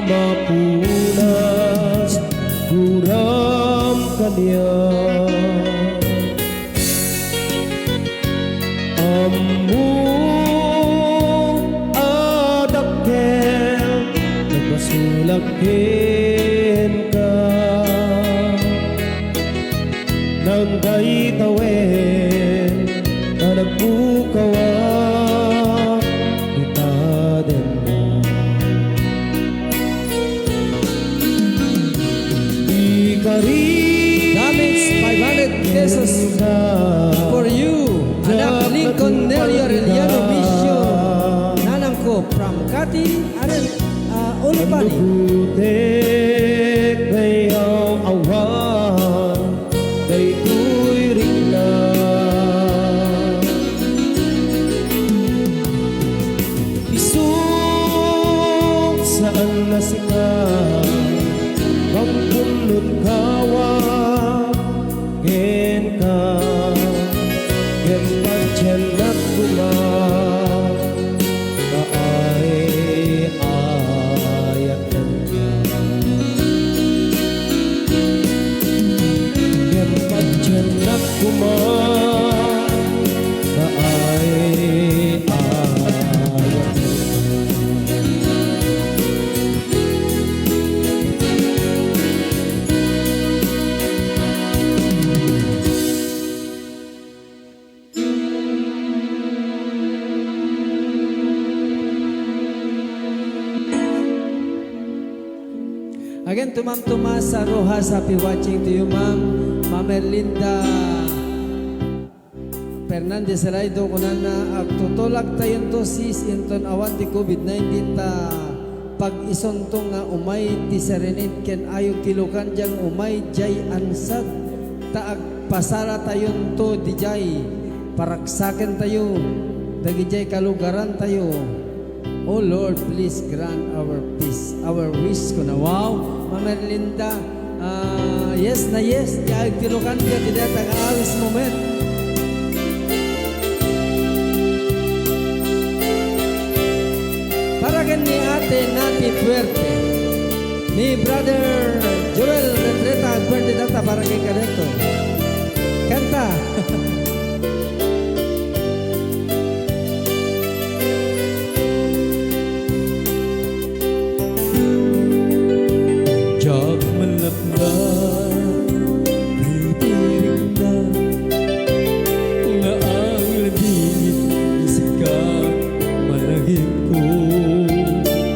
mapunas, guram kaniak. Ammom a dakkel, nagbasolak kenka. Nang dayta wen a nagpukawak, ita denna. Damage five hundred pesos for you, anak Lincoln Nerio Arellano Vision, nanangko from Cati, Arel-, ah, Olipani. Nagbutek dayaw awan daytoy rikna. Isut saan a sika, bangkunot kawak kenka, ngem padiannak koma, kaari-ayak kenka. Ngem padiannak koma, kaari-ayak. Again, to Ma'am Tomas Rojas, happy watching to you, Ma'am. Ma'am Erlinda Fernandez Raido, kunana, agtutulak tayonto, sis, inton awan ti covid nineteen ta pag-isunto nga umay ti Serenade ken Ayog ti Locandia nga umay diay ansat ta agpasaratayonto didiay. Paragsakentayo dagidiay kalugarantayo. Oh Lord, please grant our peace, our wish, kuna. Wow, Ma'am Erlinda, ah, yes na yes, ti Ayog ti Locandia, ti dayta nga awis mo met. Para ken ni Ate Nati Fuerte, ni Brother Joel Retreta, birthday data para ken kadaytoy. Kanta. Diak malapna ditoy rikna nga agladingit sika, malagipko,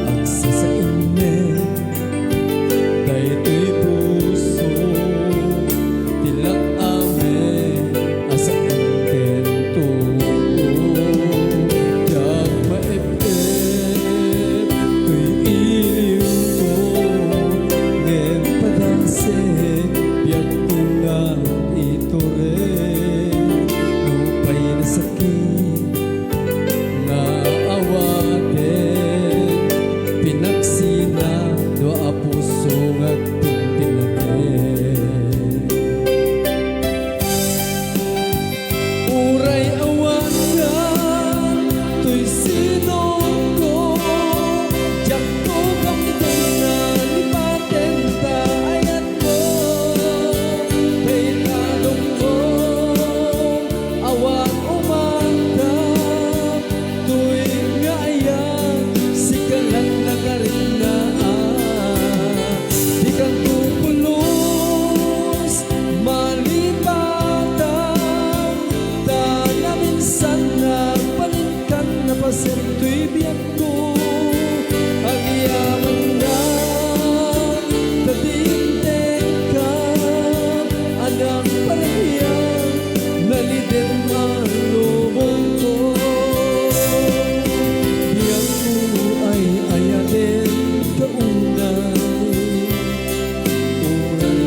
agsasaennek. Daytoy puso ti lak-amen a saen ken tuo. Diak maep-ep toy iliwko, ngem padasek biagko nga iturek. Nupay nasakit nga awaten, pinagsina dua a puso nga agpinpinatek. Uray awan toy sinurotko, diakto kamden a lipaten ta ayat Pay kadungom, awan umanda, toy nga ayan, sika lang nakarinaan. Dikanto pulos malipatan, ta naminsan nagbalinkan, napasen toy biag ko, agyamanak ta ti intekka a nagparbiag, naliden a lubongko. Biagko ay ayaten ta unay, uray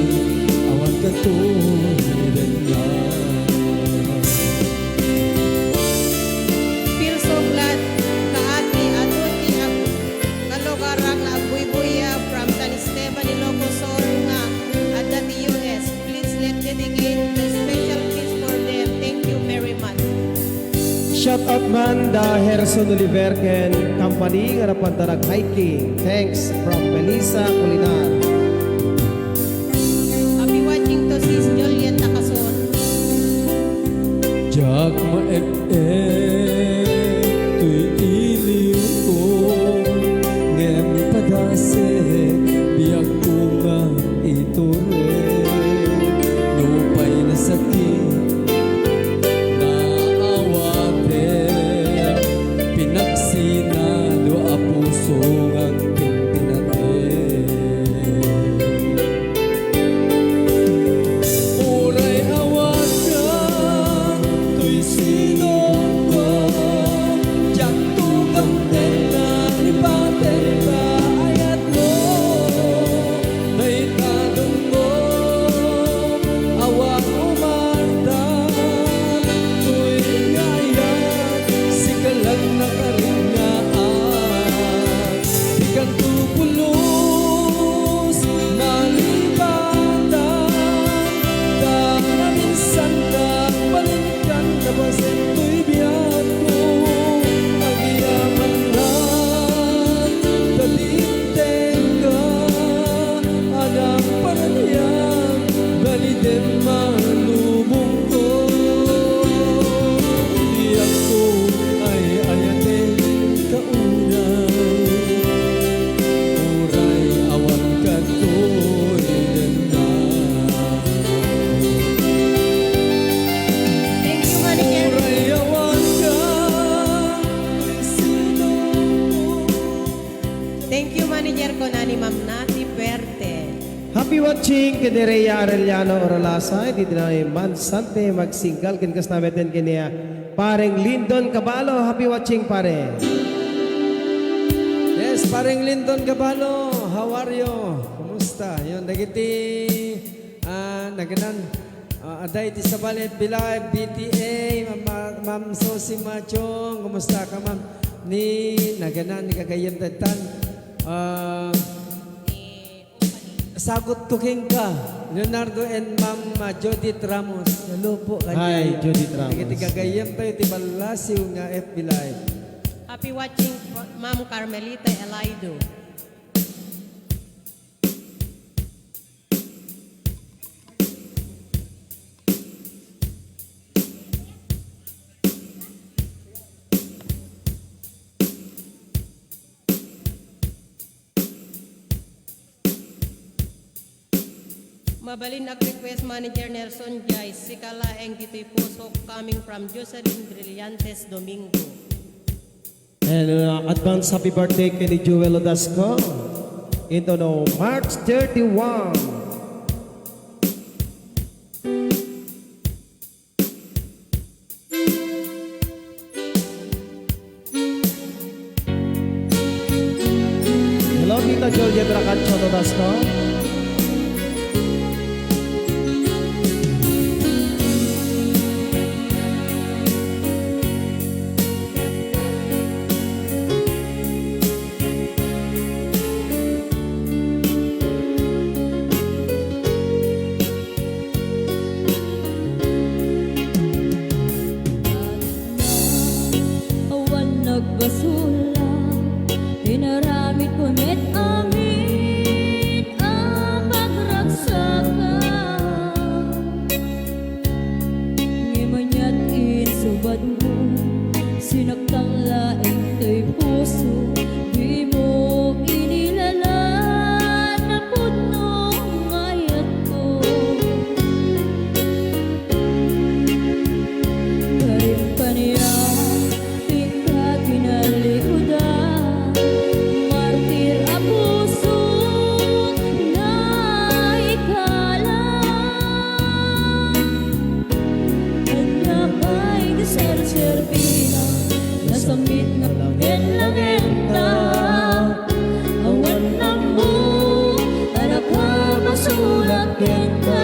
awan katoy denna. Feel so glad. Banda Herson Oliver ken company nga napanta nag-hiking. Thanks from Melissa Colinar. Happy watching to Sis Juliet Nakason. Diak maek-ek toy iliwko, ngem padasek biagko nga iturek. Nupay nasakit, naawatek, pinaksinado a puso nga agpinpinatek. Uray awatka toy sinongko, diakto kamtenna ni patay ta ayatmo. Dayta dumngom, awan umarda, toy nga ayat, sika lang nakaringaak. Dikanto pulos malibatan, ta naminsan nagbalinkan, napasentoy biagko, agyamanak ta di intengka, adda paranian, balidem malubongko. Diakto ay-ayaten ta unay, uray awan katoy dennak. Thank you, Manager. Uray awan ka, sino ko? Thank you, Manager, kuna ni Ma'am Nati Perte. Happy watching ken ni Rhea Arellano Oralasa, iti dinay mansante magsinggal ken kasta metten ken ni, ah, Pareng Lindon Caballo. Happy watching, pare. Yes, Pareng Lindon Caballo, how are you? Kumusta? Yun, dagiti, ah, naganan, ah, adda iti sabali F B Live, B T A, Ma'am, Ma'am Sosi Machong, kumusta ka, ma'am? Ni, naganan, ni gagayyem ta itan. Ah, Sagot to kenka, Leonardo and Ma'am, ah, Judith Ramos. Hello po, hi, kaniayo. Judith Ramos. Dagiti gagayyem tayo ti ballasiw nga F B Live. Happy watching, Ma'am Carmelita Elaido. Mabalin a request, Manager Nelson Jai, Sika Laeng Ditoy Pusok, coming from Jocelyn Brillantes Domingo. And, uh, advance happy birthday kay ni Joel Odasco. Into no March thirty-one. Hello, Tita Juliet Racacho Todasco. Awan nagbasol, inaramidko met amin a pagragsakam. Ngem aniat insubadmo, sinaktan laeng toy puso, dimo inilalan a pudno nga ayatko. Karim kaniak, inka tinalikudan, martir a puso nga ikalam. Ania pay ti serserbina, nasamitna langen-langenta. Awan ammo a nakabasolak kenka.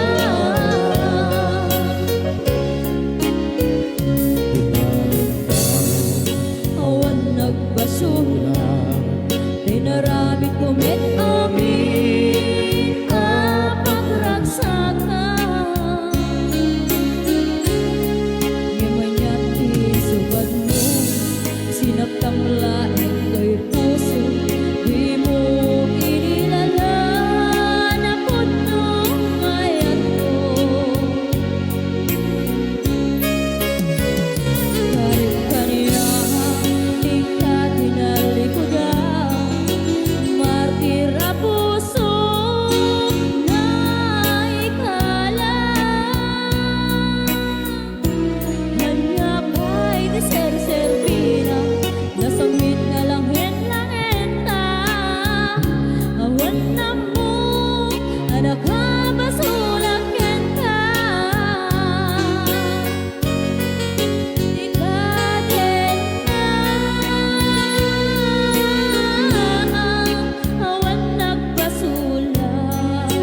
Awan nagbasolak, inaramidko met amin a pagragsakam. Ngem aniat ti subadmo, Tamla intoy puso, dimo inilalan a pudno nga ayatko. Karit kaniak, inka tinalikudan, martir a puso nga ikala. Ania pay ti serserbina, nasangmit nga langit-langetta, awan ammo a nakabasolak kenka. Ikadenna, awan nagbasolak.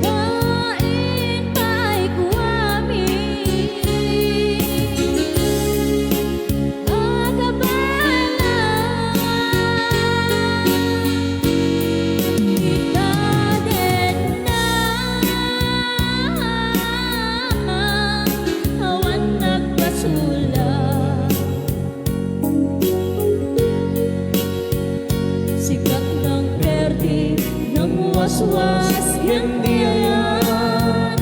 Kain pay ko amin a kabaelan. Ikadenna, awan nagbasolak. Sikat nang perdi, nang waswas ken di ayan,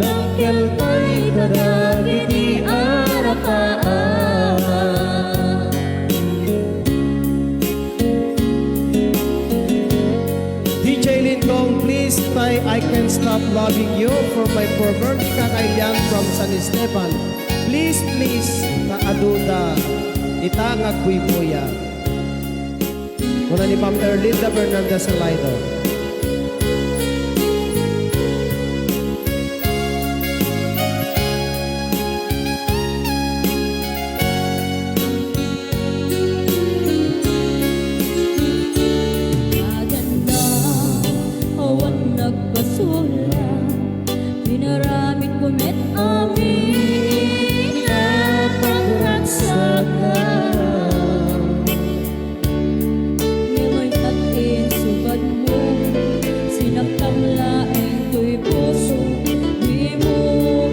nang kelkay kadagiti arakaam. D J Lindong, please play I Can't Stop Loving You for my former Nika Kailian from San Esteban. Please, please, ta adu da ita nga agbuybuya. Kuna ni Ma'am Erlinda Fernandez Salaido. Adanna, awan nagbasolak, pinaramidko met amin a pagragsakan. Ngem mayat insubadmo, sinaktam laeng toy puso, dimo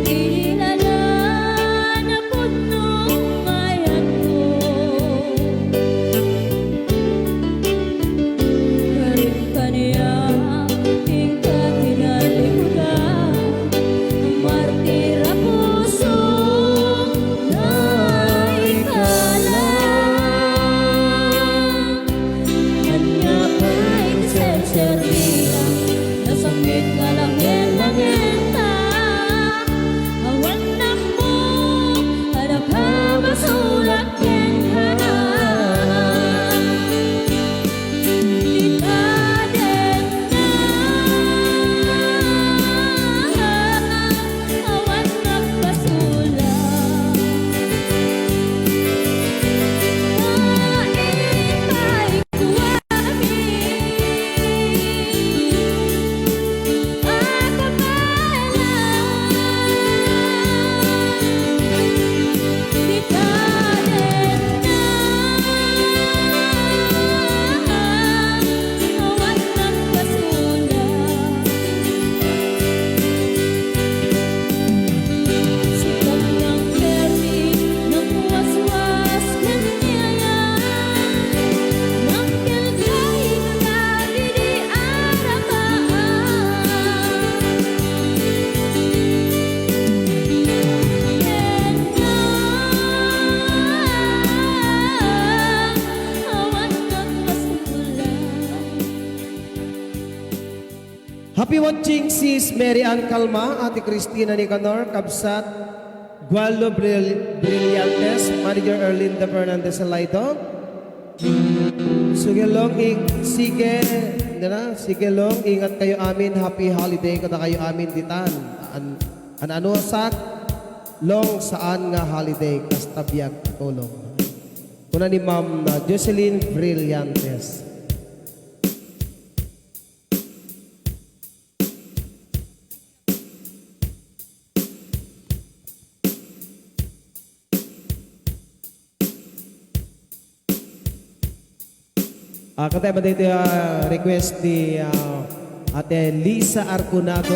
inilalan a pudno nga ayatko. Karit kaniak, inka tinalikudan, martir a puso nga ikala. Ania pay ti serserbina, nasangmit nga langit-langetta, awan ammo a nakabasolak kenka. Ikadenna, awan nagbasolak. Kain pay ko amin a kabaelan. Ikadenna, awan nagbasolak. Sikat nang perdi, nang waswas ken ni ayan, nang kelkay kadagidi arakaam. Ken nga, awan nagbasolak. Happy watching, Sis Mary Ann Calma, Ate Cristina Nicanor, Kabsat Gualo Bril-, Brillantes, Manager Erlinda Fernandez Salaido. Sige long, ing-, sige, dira, sige long, ingat kayo amin, happy holiday kadakayo amin ditan. An-, an-, ano sak, long saan nga holiday, kasta biag tulong. Kuna ni Ma'am, uh, Jocelyn Brillantes. Ah, katay ba dito, ah, request ni, ah, Ate Lisa Arconado?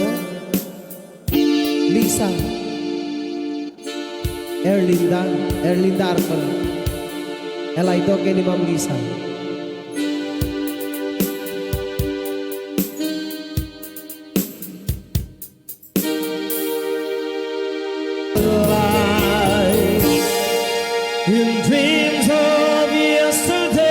Lisa. Erlinda, Erlinda Arcol. Ella ito ken ni Ma'am Lisa. In dreams of yesterday.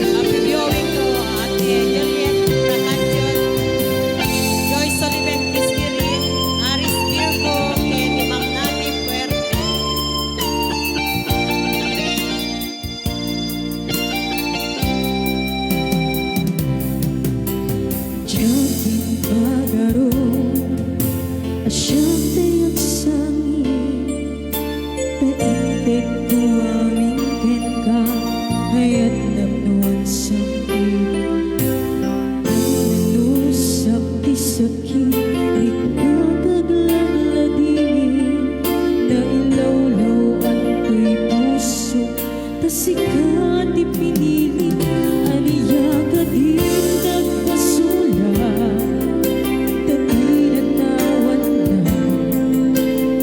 Happy viewing to Ate Juliet Racacho, Joy Sullivan Quisquirin, Aris Virgo, ken ni Ma'am Nati Fuerte. Diak impagarup a siak ti agsangit, ta intedko amin kenka, ayat napnoan sakit. Inusap ti sakit, riknak aglagladingit, nailawlaw-an toy puso. Ta sika ti pinili, ania kadi ti nagpasulak? Ta tinanawanna,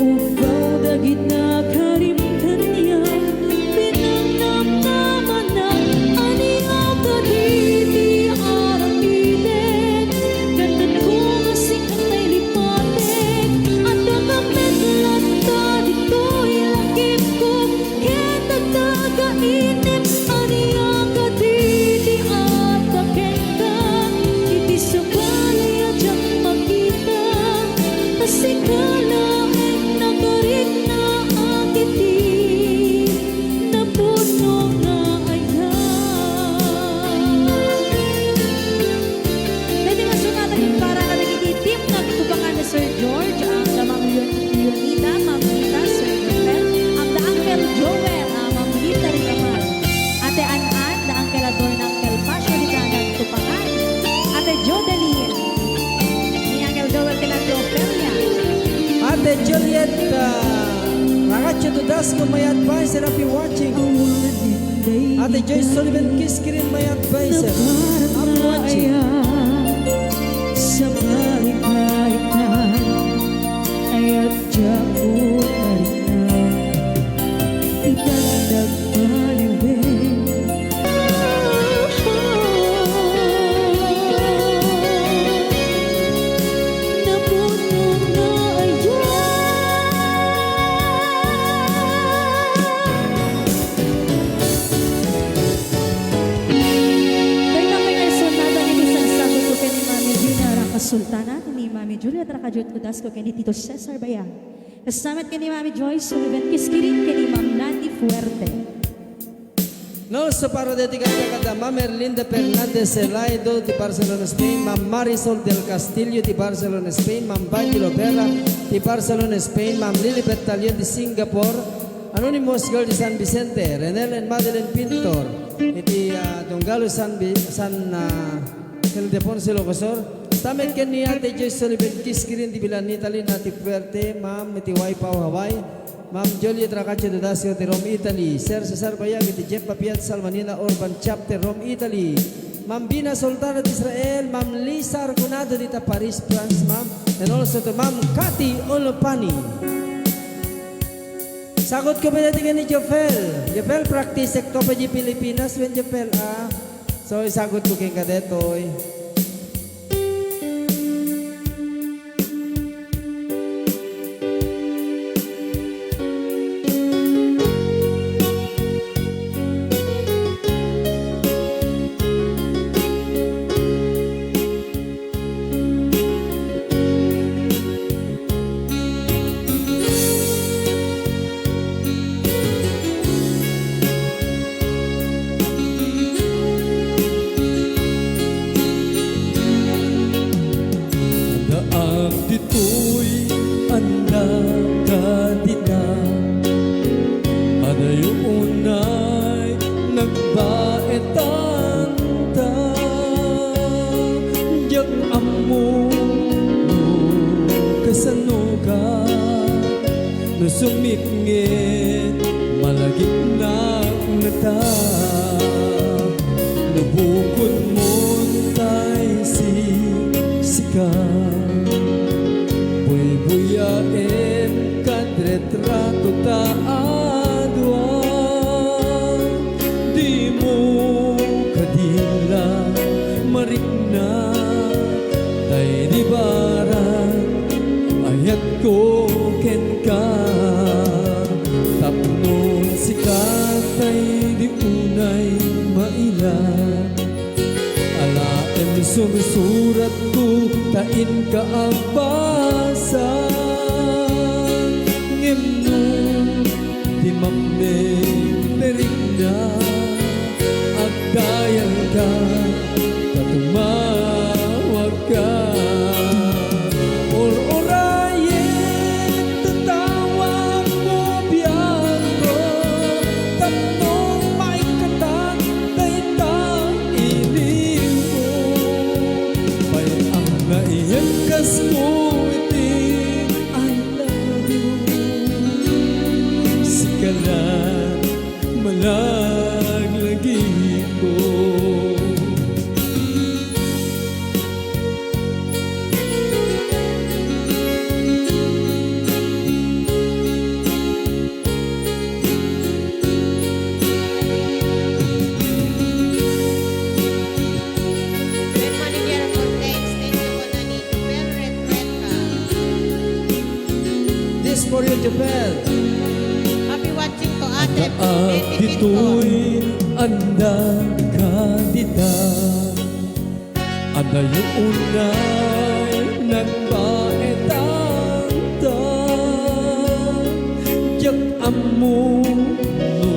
ugaw dagita karim kaniak, pinangnamnamana, ania kadi ti aramiden? Ket tatko nga sika tay lipatek, adda ka met latta ditoy langitko. Ket adda ka init, ania kadi ti adda kenka? Iti sabali a diak makita, ta sika laeng nakariknaak iti napuno nga ayat. Daytoy nga sonata para kadagiti team nga agtupakan ni Sir George, ang da Ma'am Leon-, Leonita, Ma'am Rita, Sir Rafael, ang da Uncle Joel, ah, Ma'am Lita Ricamar, Ate An-an, da Uncle Adorna, Uncle Pasio, di ka nagtupakan, Ate Jodeline, ni Uncle Joel, kina Ate Ofelia. Ate Juliet, ah, Racacho Tudasco, my advisor, happy watching. Ate Joyce Sullivan Quisquirin, my advisor. Happy watching. Sa balik-balikan ay adda ko na rin na itagdag paliwen. Napuno nga ayat. Dayta pay nga sonata iti sagsagutko ken ni Mami Gina Racasultana, ni Mami Juliet Racacho Tudasco ken ni Tito Cesar Bayag. Kasta met ken ni Mami Joyce Sullivan Quisquirin ken ni Ma'am Nati Fuerte. No, so para deti kanya kada Ma'am Erlinda Fernandez Celaido ti Barcelona, Spain, Ma'am Marisol del Castillo ti Barcelona, Spain, Ma'am Vangie Lovera ti Barcelona, Spain, Ma'am Lilibet Talion ti Singapore, Anonymous Girl ti San Vicente, Renel and Madeline Pintor iti, ah, Tunggalo, San Vi-, San, ah, Ildefonso, Ilocos Sur. Kasta met ken ni Ate Joyce Sullivan Quisquirin ti Milan, Italy, Nati Fuerte, Ma'am, iti Wai Pao, Hawaii. Ma'am Juliet Racacho Tudasco ti Rome, Italy. Sir Cesar Bayag iti Jeff Papiat Salmanina Urban Chapter, Rome, Italy. Ma'am Bina Sultana ti Israel, Ma'am Lisa Arconado dita Paris, France, ma'am. And also to Ma'am Cathy Olopani. Sagutko pay daytoy ken ni Jofel. Jofel, practice-ekto pay di Pilipinas wen, Jofel, ah. So, isagutko kenka daytoy. Ditoy anda ka dita, adayo unay nagbaetanta. Diak ammo no kasano ka, no sumipnget malagipnak ngata. No bukod mo tay siksika, buybuyaem kad retrato ta a dua. Dimo kadi la marikna, tay di barat ayatko kenka. Tapno sika tay di unay maila. Alaem sursuratko ta inka agbasa. Ngem no di makneng perikna, agdayalka ta tumawagka. Or-orayen ta tawagmo biagko, tapno maikatan dayta ilingo. Pay-am nga iyekkasmo iti I love you. Sika la malaglagiko. Red Manager Cortez, thank you po, Nani. Jubel Retreta. This for you, Jubel. Happy watching to Ate Adda Betty Pinto. Ditoy anda ka dita. Adayo unay nagbaetanta. Diak ammo no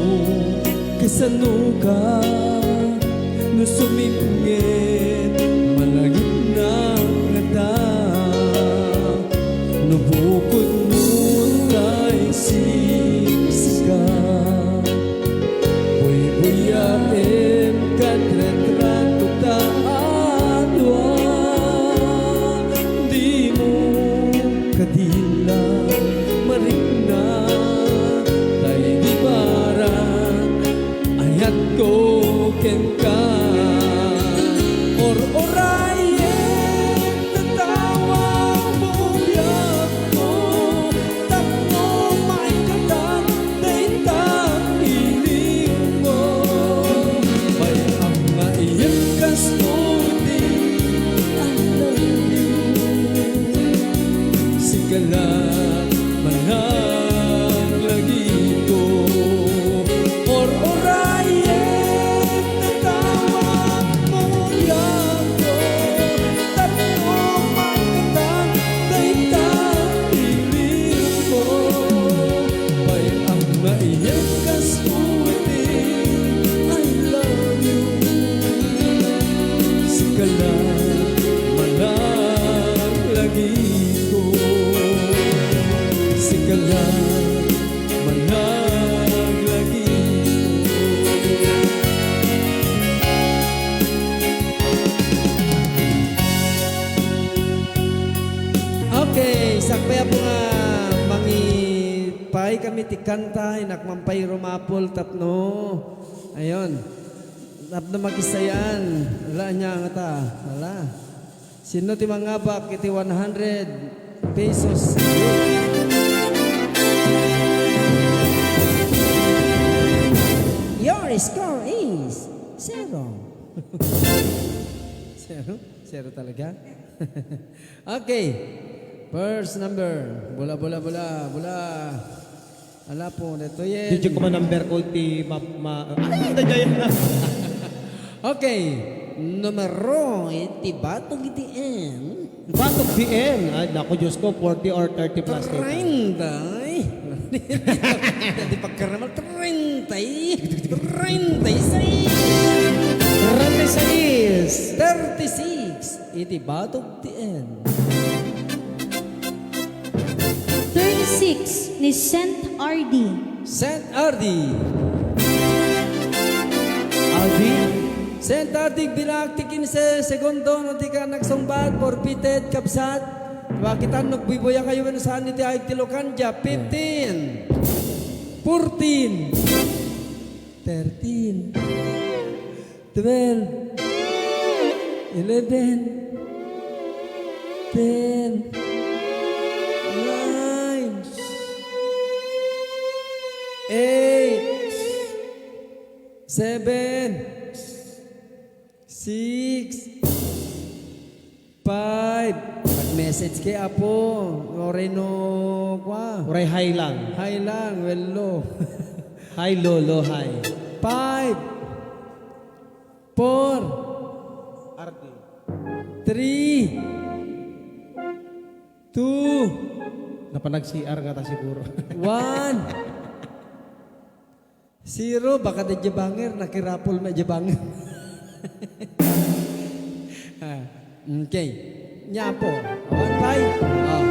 kasano ka, no sumipnget malagipnak ngata. No bukod mo tay siksika, buybuyaem kad retrato ta a dua. Dimo kadi la marikna, tay di barat ayatko kenka. Or-orayen ta tawagmo biagko, tapno maikatan dayta ilingo. Pay-am nga iyekkasmo iti I love you. Sika la malaglagiko. Or-orayen ta tawagmo biagko, tapno maikatan dayta ilingo. Pay-am nga iyekkasmo iti I love you. Sika la malaglagiko. Sika la malaglagiko. Okay, sakbay, Apo, nga mangipay kami ti kanta, innak man pay rumapol tapno, ayon, tapno makisayan. Ala, ania ngata? Ala. Sino ti mangabak iti one hundred pesos? Your score is zero. Zero? Zero talaga? Okay. First number. Bula, bula, bula, bula. Ala po, detoyen. Di ko man number ko ti ma-, ma-, ay, nadya na. Okay. Numero, iti batog iti N. Batog ti N. Ay, naku, Diyos ko, forty or thirty plus dito. Treinta, ay. Di pagkaramal, treinta, eh. Treinta y seis. Treinta y seis. Thirty-six. Iti batog ti N. Six ni Saint Ardi. Saint Ardi. Ardi. Saint Ardi, bilang ti kinse segundo, no di ka nagsungbat, forfeited, kabsat. Bakitan, nagbuybuyakayo wenno saan iti ayeg ti Locandia. Fifteen. Fourteen. Thirteen. Twelve. Eleven. Ten. Nine. Eight. Seven. Six. Five. Mag-message kay Apo. Uray no, kwa. Uray hi lang. Hi lang, well, lo. Hi, Lolo, hi. Five. Four. Ardi. Three. Two. Napanag-C R ngata siguro. One. Zero, baka da jabanger, nakirapol met jabanger. Ah, okay. Nia, Apo. One five. Oh.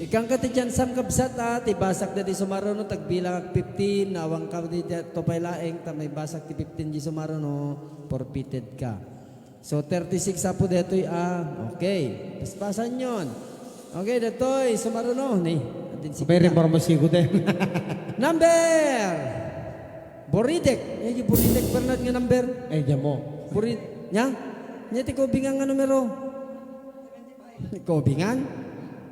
Ikan ka ti chance-am, kabsat, a, ti basak daydi sumaruno, tagbilangak fifteen, awan ka daydi, to pay laeng, ta maibasak ti fifteen di sumaruno, forfeited ka. So, thirty-six, Apo, daytoy, a. Okay. Paspasanyon. Okay, daytoy, sumaruno, ni. Adin si Very kita. Informasibo din. Number! Buridek. Eh, di Buridek, Bernard nga number. Eh, diyan mo. Burid-, nia? Nia ti kubingan nga numero? Kubingan?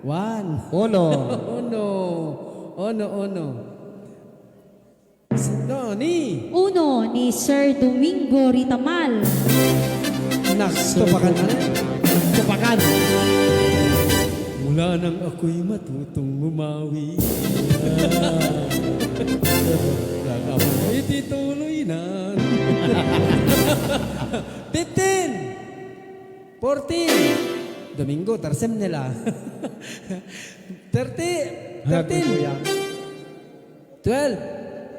One. Uno. Uno. Uno, uno. Sino ni? Uno ni Sir Domingo Ritamal. Nagtupakan na. Nagtupakan. Mula nang ako'y matutong umawi. Nang ako iti tuloy na. Fifteen. Fourteen. Domingo, tarsem nila. Thirty. Thirteen. Kuya. Twelve.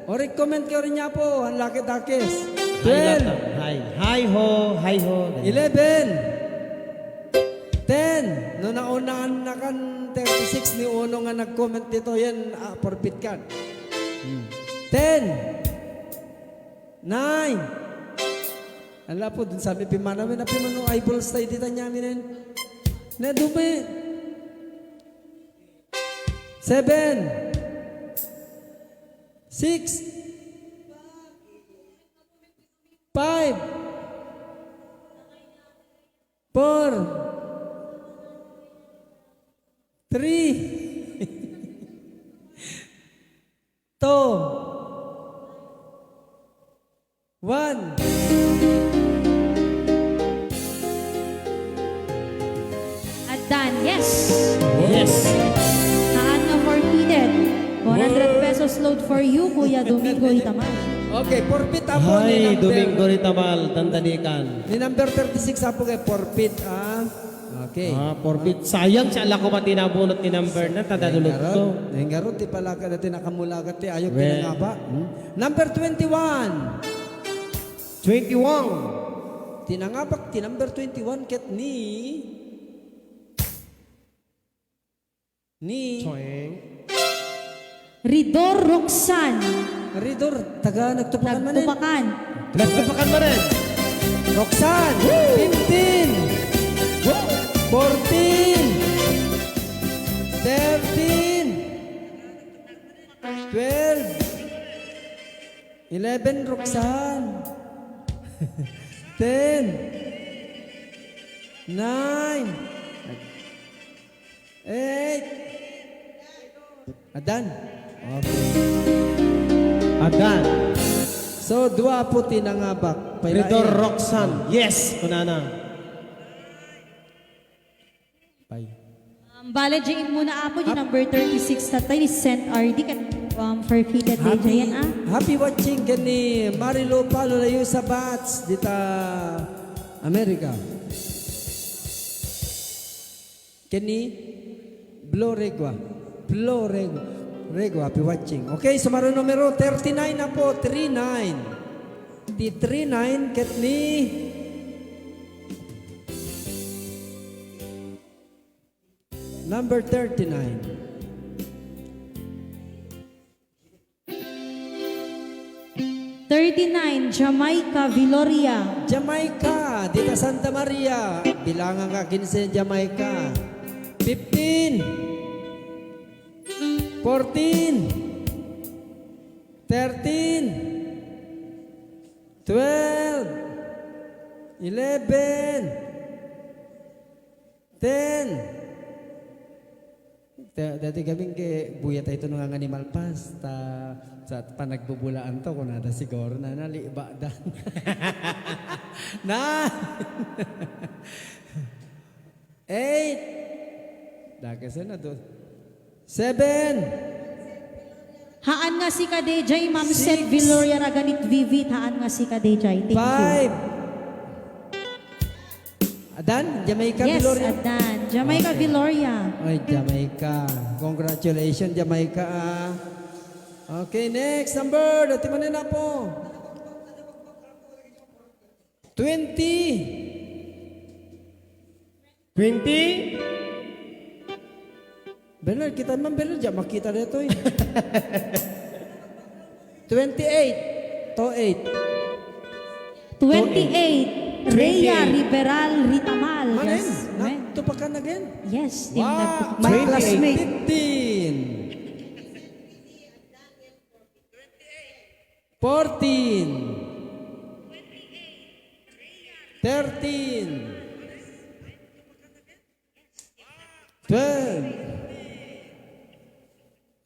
O, recommend kayo rin niya po. Ang laki takis. Hi, Twelve. Lata. Hi. Hi ho. Hi ho. Eleven. Ten. No, naunaan na kan thirty-six ni Uno nga nag-comment dito. Yan, ah, forfeit kan. Hmm. Ten. Nine. Ala po, dun sa amin pimanaw, may napimanaw eyeballs tayo, di tanya amin yan. Na dumi. Seven. Six. Five. Four. Three. Two. One. Addan, yes. Yes. Haan nga forfeited. One hundred pesos load for you, Kuya Domingo Itamal. Okay, forfeit, Apo, ni Hi, number Domingo Ritamal, dandanikan. Ni number thirty-six, Apo, kay forfeit, ah. Okay. Ah, forfeit. Sayang, siya lang ko pati nabunot ni number na, tadadulot Ngarud, ko. Ngarud, ti palaka dati nakamulagat ti ayog Well. Tinangaba. Hmm? Number twenty-one. Twenty-one. Tinangabak ti number twenty-one ket ni, ni Choeng. Ridor Roxanne. Ridor, taga Nagtupakan manen. Nagtupakan. Nagtupakan manen. Roxanne, Woo! Fifteen. Woo! Fourteen. Thirteen. Twelve. Eleven, Roxanne. Ten. Nine. Eight. Addan. Okay. Addan. So, dua po ti nangabak. Pailaen. Ridor Roxanne. Yes, kunana. Bye. Um, bale, diay muna, Apo, di Ah. number thirty-six tatay ni Saint Ardi ken, um, forfeited day Happy, diay, ah. Happy watching ken ni Marilu Palo Layusa Bats dita America. Ken ni Blo Regua. Blo Regua. Regua, happy watching. Okay, sumaro numero thirty-nine na po, three nine. Ti three nine, ket ni Number thirty-nine. Thirty-nine, Jamaica, Viloria. Jamaica, dita Santa Maria. Bilangan ka kinse, Jamaica. Fifteen. Fourteen. Thirteen. Twelve. Eleven. Ten. Da-, dati kami ke, buyat ito nung nga animal pass, ta, sa panagbubulaan to, kunada siguro na, naliba dan. Na! Eight. Dagesen na do. Seven. Haan nga sika, D J, Ma'am Seth Six. Viloria Raganit Vivit. Haan nga sika, D J. Thank you. Five. Adan, Jamaica, Yes, Viloria. Adan. Jamaica, Okay. Viloria. Ay, Jamaica. Congratulations, Jamaica, ah. Okay, next number. Dati manen, apo. Twenty. Twenty? Bernard, kita man, Bernard, diak makita daytoy. Twenty-eight. Two eight. Twenty-eight, Rhea Twenty-eight. Riberal Ritamal. Manen? Yes, Na, amen. Tupakan again? Yes, team Wow. Nagtupakan. My Twenty-eight. Classmate. Fifteen. Fourteen. Thirteen. Twelve.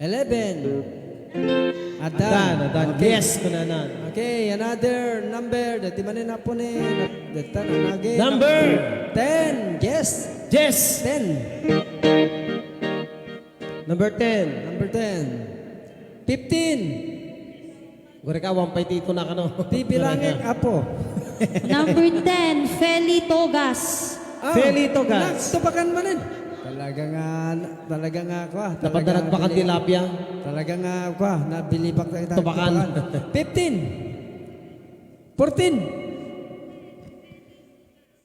Eleven. Adan. Adan, adan. Okay. Yes, kunanan. Okay, another number. Dati manen, apo ni, data na lagi. Number. Ten. Yes. Yes. Ten. Number ten. Number ten. Fifteen. Gure ka, one five ito na kano. Ti bilangin, apo. Number ten, Feli Togas. Ah, Feli Togas. Nagtupakan manen. Talaga nga, talaga nga, kwa, talaga Napadaragpakan bili-, tilapia. Talaga nga, kwa, nabilibak na kita. Tupakan. Tupakan. Fifteen. Fourteen.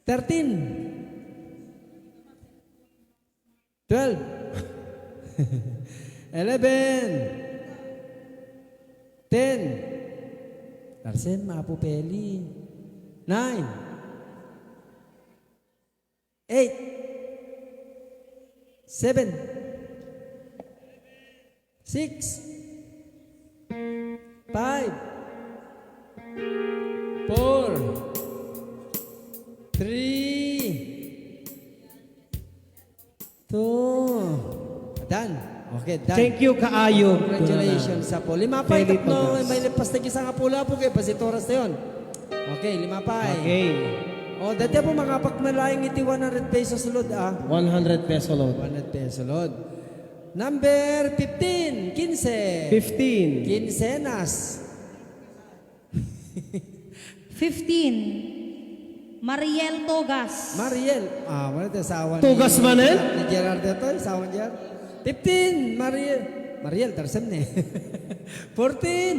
Thirteen. Twelve. Eleven. Ten. Arsen, mapu peli. Nine. Eight. Seven. Six. Five. Four. Three. Two. Done. Okay, done. Thank you kaayo. Congratulations, apo. Lima pay, Feli tapno Togas. May lipas na gisa nga pula po kay basit oras na yun. Okay, lima pay. Okay. O, dati po makapagmalayang iti one hundred pesos load, ah. One hundred peso load. One hundred peso load. Number fifteen, quince. Fifteen. Quincenas. Fifteen, Mariel Togas. Mariel. Ah, wala tayo asawa ni Togas manen? Ni Gerard ito, asawa ni Gerard. Fifteen, Mariel. Mariel, tarsem ni. Fourteen,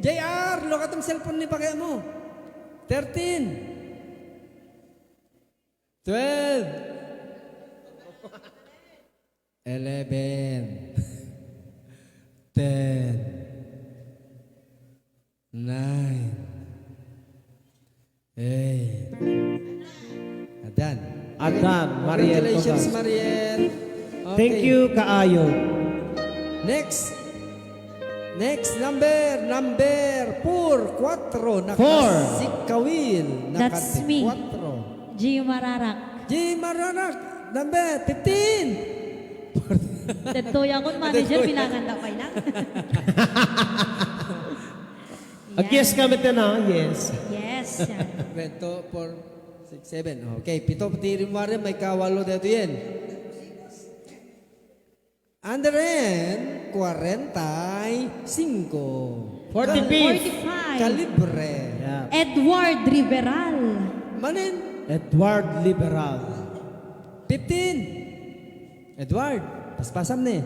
J R, lokatem cellphone ni pakay mo. Thirteen. Twelve. Eleven. Ten. Nine. Eight. Adan. Adan, Mariel Congratulations, Togas. Mariel. Thank Okay. you, kaayo. Next. Next number, number four, kuatro, Four. Nakasikawil. That's me. Nakati-, kuatro. G Mararak. G Mararak, number fifteen. Tedtoy akon manager, Tedtoy. Bilangan ta pay na. Ag-yes ka met na, yes. Yes, yan. Wento, four, six, seven. Okay, pito, pati rin mo rin, may kawalo dito yan. Andren, kwarenta y cinco. Forty-fifth. Forty-five. Kalibre. Yeah. Edward Riveral. Manen? Edward Liberal. Fifteen. Edward, paspasam ni.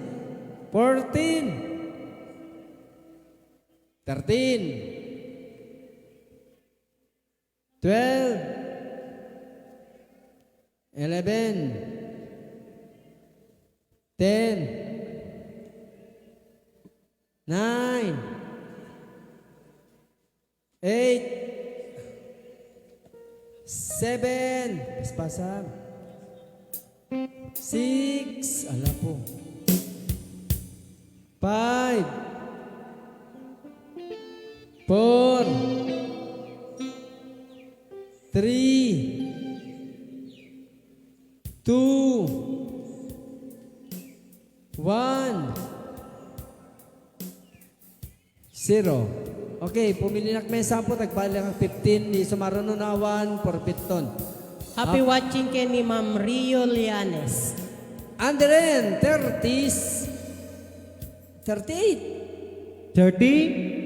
Fourteen. Thirteen. Twelve. Eleven. Ten. Nine. Eight. Seven. Paspasan. Six. Ala po. Five. Four. Three. Two. One. Zero. Okay, pumilinak met sampo, agbali nga fifteen, ni sumaruno na awan, forfeiton. Happy Hap- watching ken ni Ma'am Rio Llanes. Andren, thirty, thirty-eight. Thirty?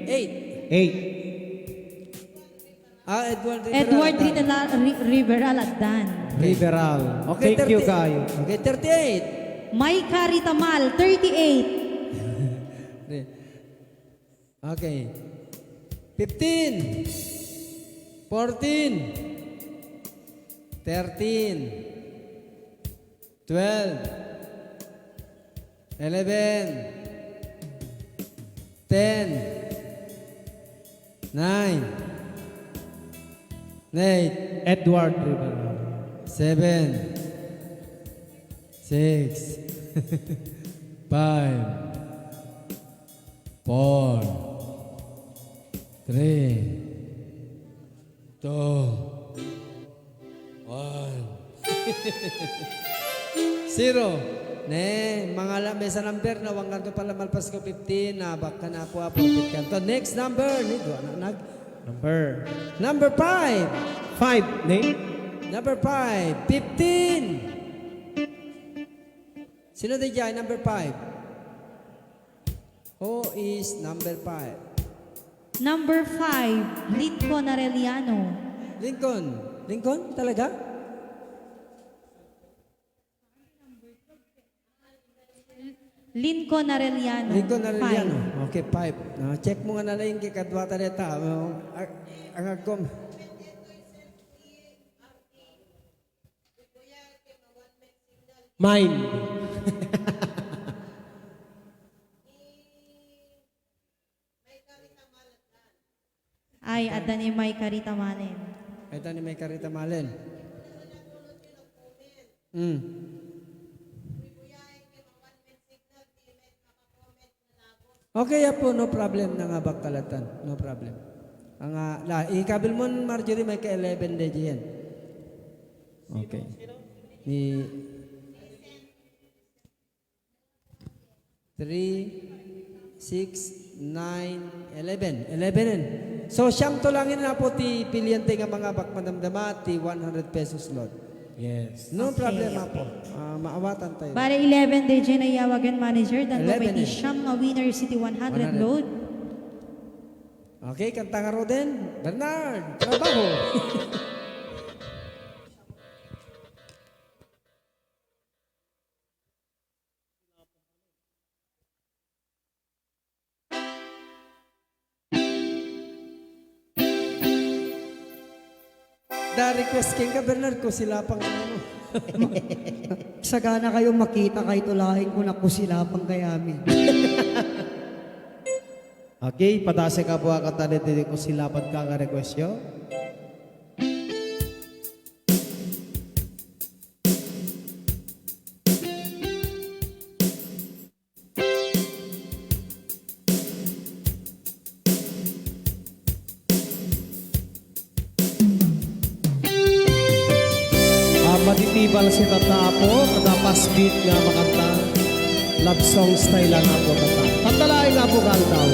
Eight. Eight. Ah, Edward Riveral. Edward Addan. Ritala-, Ri-, Riveral Addan. Riveral. Okay, Thank you, thirty. Kayo. Okay, thirty-eight. Micah Ritamal, thirty-eight. Re-, okay. Fifteen. Fourteen. Thirteen. Twelve. Eleven. Ten. Nine. Eight. Edward Rivera. Seven. Six. Five. Four. Three. Two. One. Zero. Ne, mangala met sa number, no, awan kanto pala malpas ko fifteen, na baka na po, apupit kanto. Next number, ni, dua na nag- Number. Number five. Five, ne? Number five, fifteen. Sino di dyan? Number five. Who is number five? Number five, Lincoln Arellano. Lincoln. Lincoln? Talaga? Lincoln Arellano. Lincoln Arellano. Five. Okay, five. Ah, check mo nga na lang kay kadwata deta. Ah, ang agkom. Mine. Ay, adda ni Micah Ritamal. Adda ni Micah Ritamal. Mm. Okay, apo, no problem na nga bakkalatan. No problem. Ang, ah, la, ikabil mo, Marjorie, may ka eleven de diyan. Okay. Ni three, six, nine, eleven. Eleven en. So, siyam to lang in apo ti piliante nga mga bakmadamdama ti one hundred pesos load. Yes. No Okay, problem, apo. Ah, maawatan tayo. Bale, eleven diay nayawagan, manager, dan Eleven, pay ti eh. Siyam nga winner iti one hundred One hundred. Load. Okay, kanta nga Roden. Bernard, trabaho. Da request kenka, Bernard, ko sila pang ano. Sagana kayo, makita kayo to laing ko na ko sila pang kayami. Okay, padasek ka po, akatali, dili ko sila pagkaka-request yo. Ah, madi ti balsita ta, apo, kada fast beat nga makanta. Love songs tayo lang, apo, tata. Tandalain, apo, kaldaw.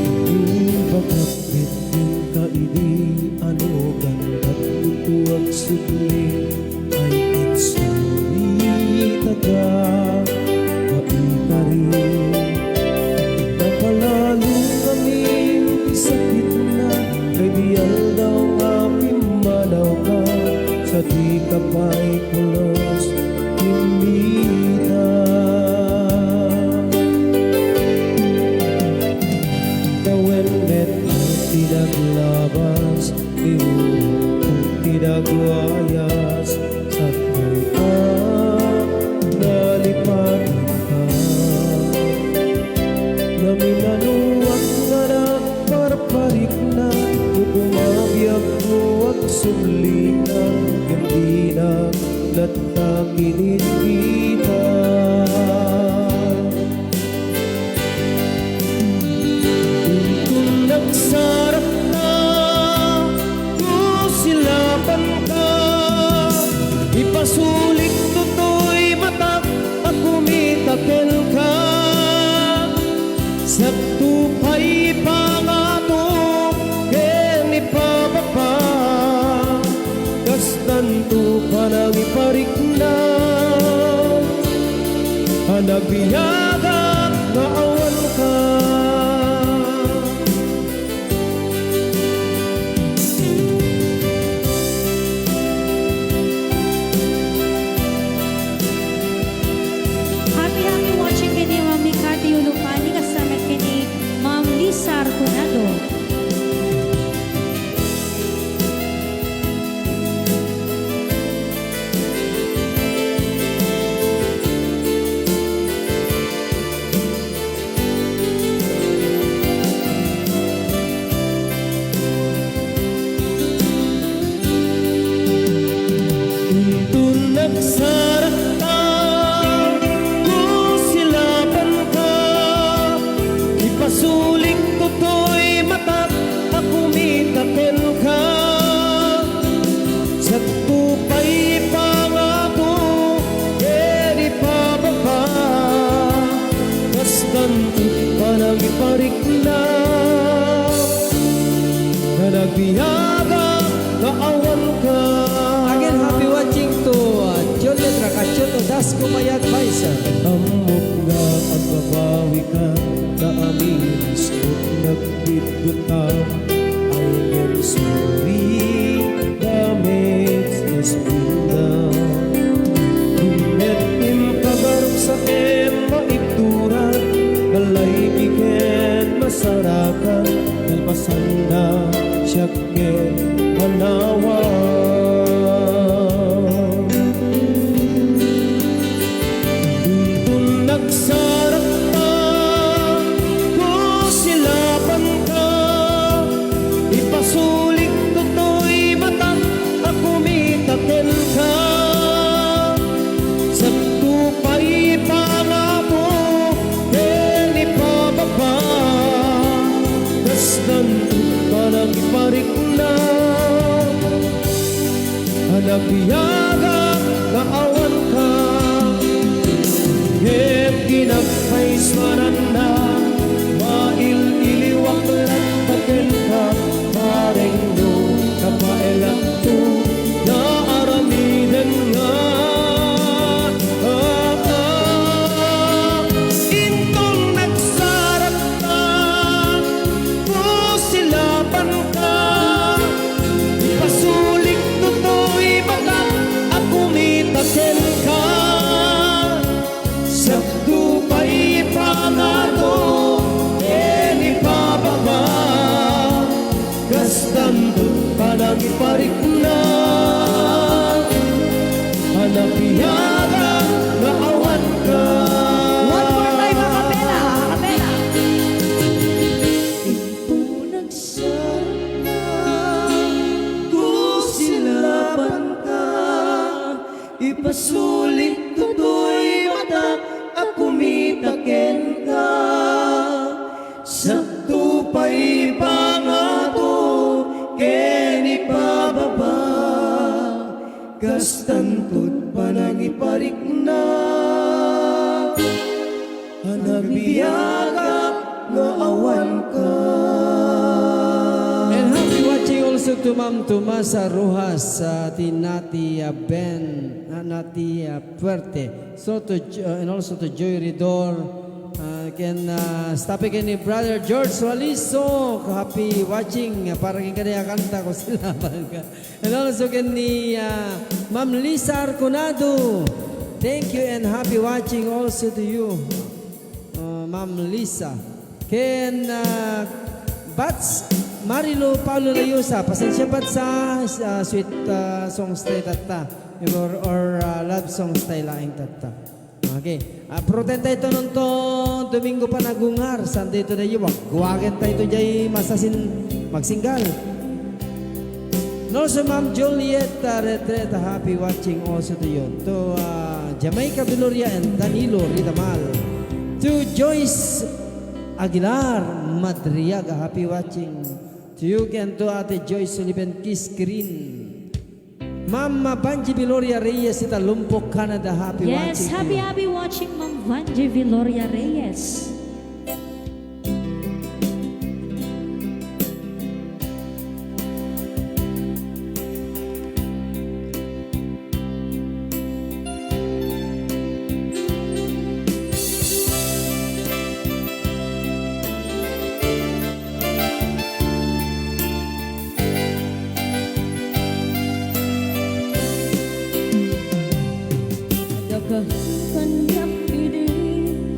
Ibagak met kenka idi ano gandat, ket agsu- Kinitita. Inton nagsarapta, kusilapanka, ipasulik toy matak a kumita kenka. Sakto pay ipangato ken ipababa, kasdanto panangiparikna a nagbiagak nga awanka. Happy, happy watching kini Mami Cathy Ulupani, kasama kini Ma'am Lisa Arconado. Inton nagsarapta, kusilapanka, ipasulik toy matak a kumita kenka. Sakto pay ipangato ken ipababa, kasdanto panangiparikna a nagbiagak nga awanka. Again, happy watching to, uh, Juliet Racachoto Dasco, my advisor. Ammok nga agbabawikan ta a miris ket nagbiddutang. I am sorry, damage has been done. Met impagarupsaem maibturan, balay iken masarakan, nalpasanna siak ket manawan. Inton nagsarapta, kusilapanka, ipasulik toy matak a kumita kenka. Sakto pay ipangato ken ipababa, kasdanto panangiparikna a nagbiagak nga awanka. Ket kinagpaismananna, mail-iliwak latta kenka, parengno, kapaelakto, naaramidenna. Ah, ah, inton nagsarapta, kusilapanka, ipasulik toy matak a kumita kenka. Sakto pay ipangato ken ipababa, kasdanto panangiparikna a nagbiagak nga awanka. One more time, a cappella, a cappella. Inton nagsarapta, kusilapanka, ipasulik toy matak a kumita kenka. Sakto pay ipangato ken ipababa, kasdanto panangiparikna a nagbiagak nga awanka. And happy watching also to Ma'am Tomasa Rojas, uh, ti Nati, uh, Ben, uh, Nati, uh, Fuerte. So to Jo-, uh, and also to Joy Ridor, uh, ken, uh, staff ken ni Brother George Waliso. Happy watching, uh, para ken kaniya kanta, kusilapanka. And also ken ni, ah, Ma'am Lisa Arconado. Thank you and happy watching also to you, uh, Ma'am Lisa. Ken, ah, Bats Marilo Paulo Layusa. Pasensya, Bats, ah, ah, sweet, ah, songs tayo tatta. Or, or, ah, love songs tayo laeng tatta. Okay. Apuruten tayo ito nunton Domingo pa nagungar. Sunday to dayo. Wagwagen tayo ito jay masasin magsinggal. And also, Ma'am Juliet, uh, Retreta, happy watching also to you. To, uh, Jamaica Gloria and Danilo Ridamal. To Joyce Aguilar Madriaga, happy watching to you. Ken to Ate Joyce Sullivan Kiskerin. Ma'am Banji Gloria Reyes ita Lumpok, Canada, happy watching to you. Yes, happy, happy watching, Ma'am Banji Gloria Reyes. Adda kaniak idi,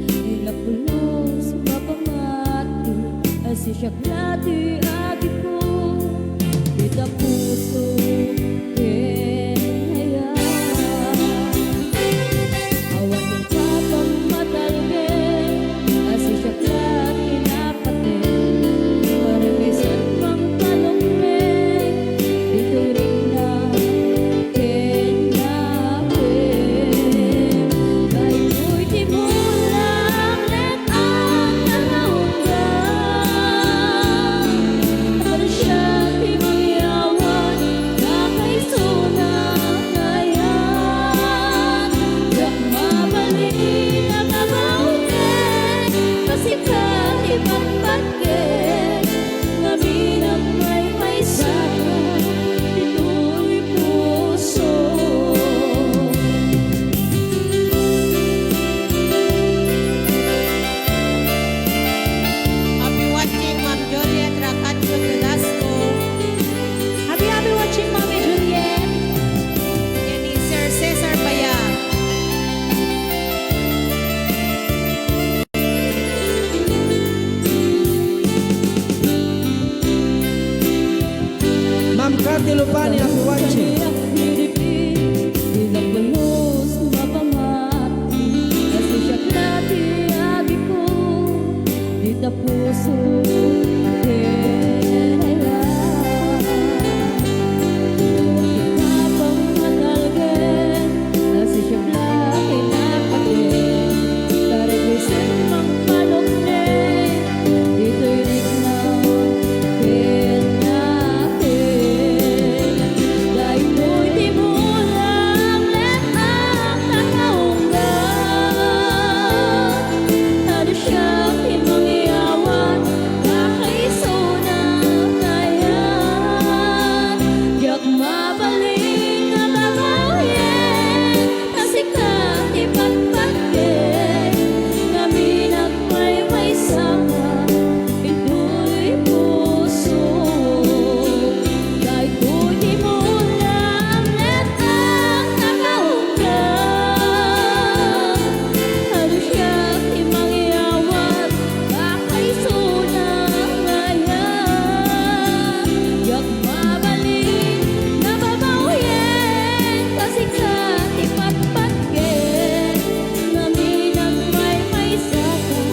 di napulos mapamati, a sisiak la ti agipon, ita puso ken ayat. Awan ti papamatalgen, a sisiak la ti napaten, para bisan mangtalongmen, ditoy rikna ken napen. Daytoy ti bulan, let-ang a naunggan. Ano siya ti mangyawan, kakaisuna kayat. Diak mabalin a kabawi, kasika ti patpatgen. Ngamin a maymaysaka ditoy puso. Happy watching, Ma'am Juliet Racacho Velasco. Happy, happy watching, Mami Juliet. Yan ni Sir Cesar Bayag. Ma'am Cathy Lupani, happy watching. Dita puso ken ayat. Awan ti papamatalgen, a sisiak la ti napaten, para bisan mangtalongnen, ditoy rikna ken napen. Daytoy ti bulan, let-ang a naunggan. Adu siak ti mangyawan, kakaisuna kayat. Diak mabalin a babawien, ta sika ti patpatgen. Ngamin a maymaysaka, ditoy puso. Daytoy ti bulan, let-ang a naunggan. Adu siak ti mangyawat, kakaisuna kayat. Diak mabalin a babawien, ta sika ti patpatgen. Ngamin a maymaysaka,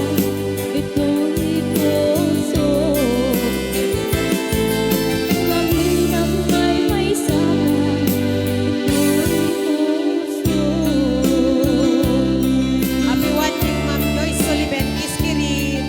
ditoy puso. Ngamin a maymaysaka, ditoy puso. Happy watching, Ma'am Joyce Soliven Kiskirin.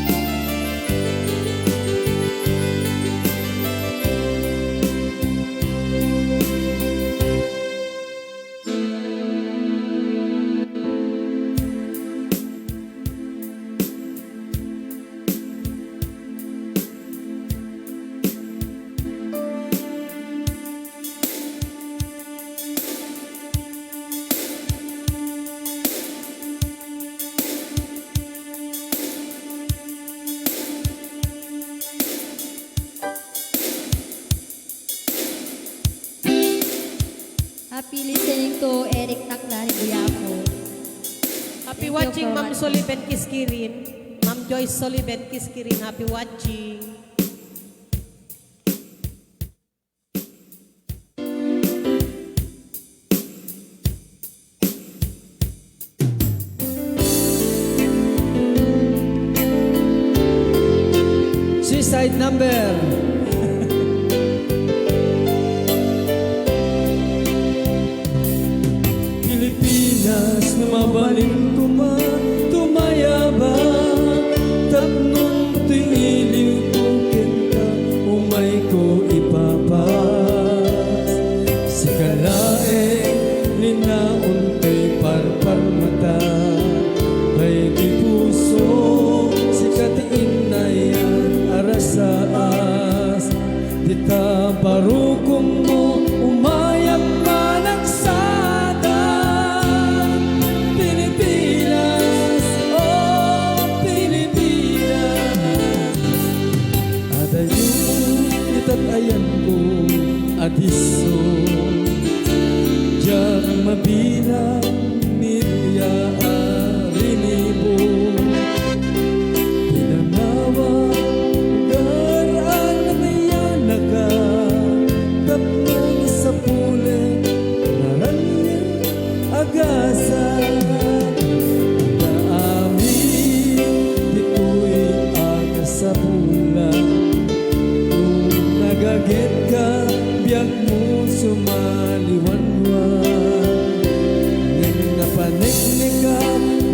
Happy listening to Eric Taclari Guyapo. Happy watching, Ma'am Soliven Kiskirin. Ma'am Joyce Soliven Kiskirin, happy watching. Suicide number. Mabalin koma tumayabak, tapno toy iliwko kenka umayko ipapas. Sika laeng, linaon toy parparmata, daytoy puso, sika ti innayan a rasaas. Dita barukommo, umayak managsada. Pilipinas, oh, Pilipinas. Adayo itat-ayanko a disso, diak mabilang milya a rinibo. Pinanawa, gar-an a nayanaka, tapno sapulen, naraniag a gasat. Amin ditoy a kasapulan. No nagagetka, biagmo sumaliwanwan. Ngem napanekneka,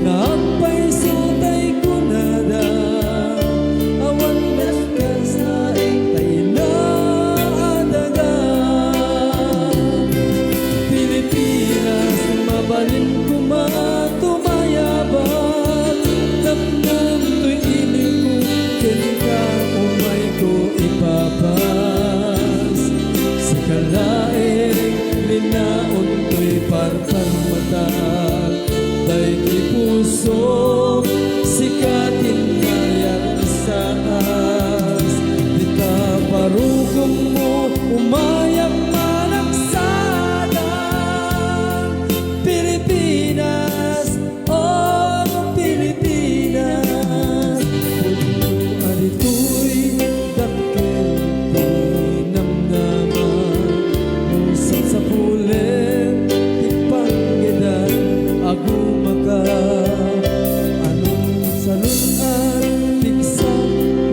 naagpayso tay kunada. Awan met kasla tay inaadaga. Pilipinas, mabalin koma tumayabak, tapno toy iliwko kenka umayko ipapas. Sika laeng, linaon toy parparmata, daytoy puso, sika ti innayan a rasaas. Dita barukommo, umayak managsada. Pilipinas, oh, Pilipinas, pudno a ditoy dakkel ti namnama. Sapsapulen ti panggedan, agumaka. Anong salun-at pigsa?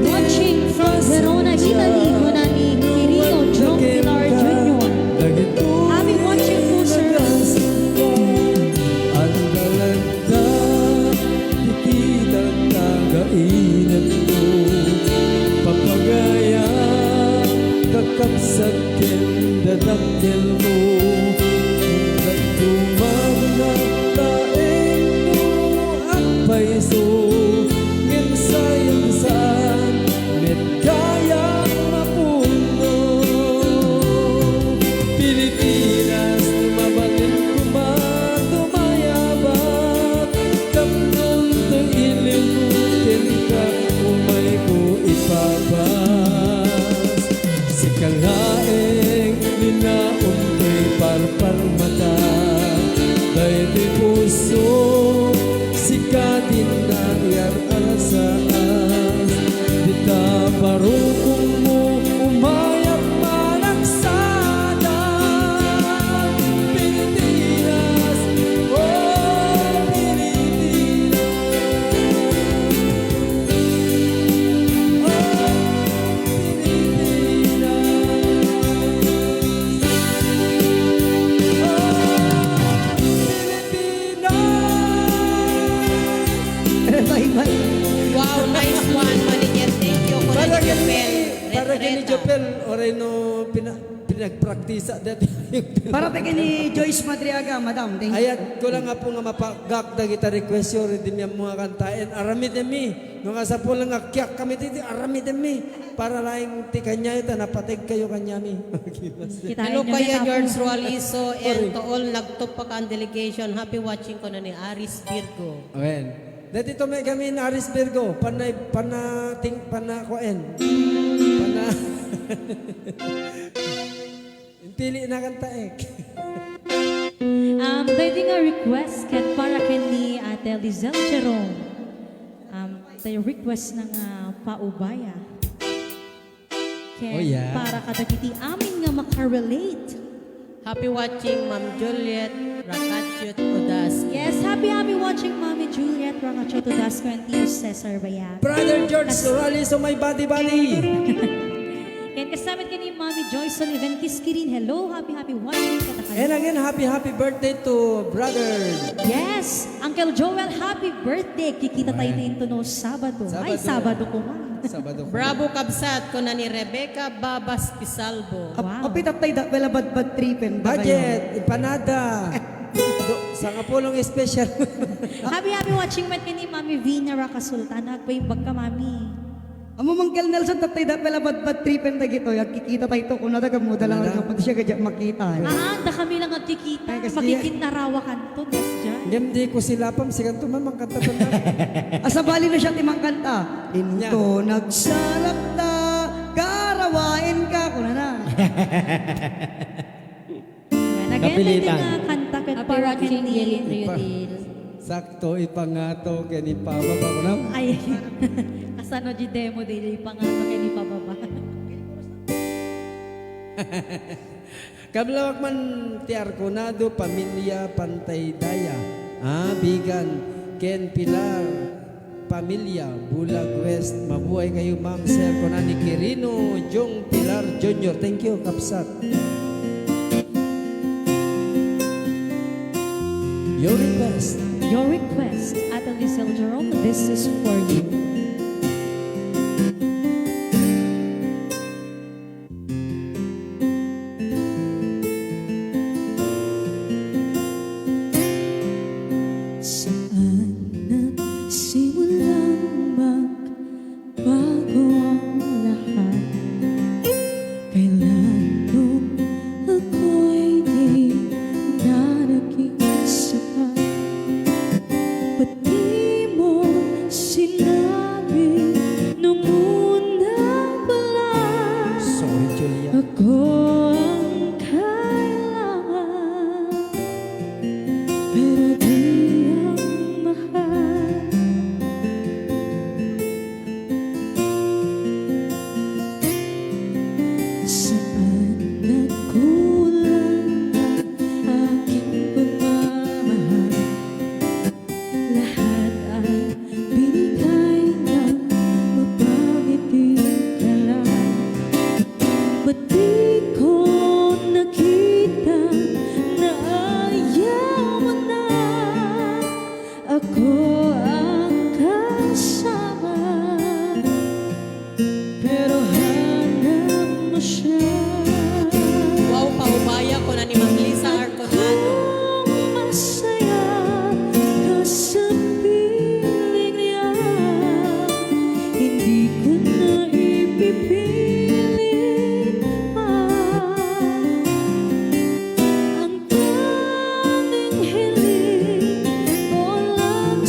Watching from Verona, Italy, kuna ni Kirio John Pilar Junior. Happy watching po, sir. Andalanta, ti kitang tagainatko. Papagayam, kakabsat ken dadakkelmo. Indak dumagna laeng no agpayso, ngem sayangsaan met gayam a puno. Pilipinas, mabalin koma tumayabak, tapno toy iliwko kenka umayko ipapas. Sika laeng, linaon toy parparmata, daytoy puso, sika ti innayan a rasaas. Dita barukommo, umayak managsada. Pilipinas, oh, Pilipinas. Oh, Pilipinas. Oh, Pilipinas. Bye-bye. Wow, nice one, Manager. Thank you, Kuya Para kay Jopel. Para kay ni Retreta. Jopel, oray no pina-, pinagpraktisa dati. Para kay ni Joyce Madriaga, madam. Thank you. Ayat ko lang nga po nga mapagak dagita request yo, ready mi ammo nga kantaen. Aramidem mi. No nga sapul nga kiak kami diti, aramidem mi. Para laeng ti kaniayo ta napateg kayo kaniami. Kita Hello, niyo Kuya kita George po. Rualiso and Sorry. To all nagtupakan delegation. Happy watching ko na ni Aris Virgo. Amen. Dati to may kami na Aris Virgo. Panay, pana, ting, pana, kuen. Pana. Impili na kanta eh. Um, pwede nga request ket para ken ni Ate Lizelle Jerome. Um, tayo request na nga paubaya. Ken Oh, yeah. para kadagiti amin nga makarelate. Happy watching, Ma'am Juliet Racachot Odas. Yes, happy, happy watching, Mami Juliet Racachot Odas, Quentin Cesar Bayat. Brother George Kas- Sorales, oh, my body, body. Ken kasta met ken ni Mami Joy Sullivan Kiskirin. Hello, happy, happy watching kadakayo. And again, happy, happy birthday to brother. Yes, Uncle Joel, happy birthday. Kikita tayo Ayan. Dito no Sabado. Ay, Sabado. Sabado ko man. Sabado ko. Bravo, kabsat, kuna ni Rebecca Babas Pisalbo. Ap-, Wow. Apit at tayo da, pala badbad tripen da kayo. Budget, empanada. Do, sangapulong special. Happy, happy watching met ken ni Mami Vina Racasultan. Nagpaimbag ka, Mami. Amo, Mangkel Nelson, tatay da pala badbad tripen dagitoy. Agkikita tayo to, kuna da, gamu da lang Nada. Agpati siya, gadya makita, eh. Ah, da kami lang agkikita. Ay, kasi Makikinnarawa kanto, das dyan. Ngem di ko sila pam, siganto man, mangkanta to na. Asabali na siya ti mangkanta. Nya. Into nagsarap ta, karawaen ka, kuna na. Ayan, again, Kapilitan. Iti nga kanta ket Happy para ken watching, ni Yelin Ipa-, Riodil. Sakto, ipangato ken ipababa ko na. Ay, kasano di demo di ipangato ken ipababa? Kablawak man ti Arconado, pamilya Pantay Daya. Ah, Bigan, ken Pilar. Pamilya, Bulag West. Mabuhay kayo, Ma'am, Sir, kuna ni Quirino Jong Pilar Junior. Thank you, kabsat. Your request. Your request, Ate Lisel Jerome, this is for you. Saan nagsimulang magbago ang lahat? Kailan nung ako'y di na naging sapat? Ba't di mo sinabi nung una pa lang? Sorry, Julia. Ako ang kailangan, pero di ang mahal. Saan nagkulang ang aking pagmamahal? Lahat ay binigay ng mapangiti ka lang. Ba't di ko nakita na ayaw mo na ako ang kasama? Pero hanap mo siya. Wow, paubaya, kuna ni Ma'am Lisa Arconado. Kung masaya ka sa piling niya, hindi ko na ipipilit pa. Ang tanging hiling ko lang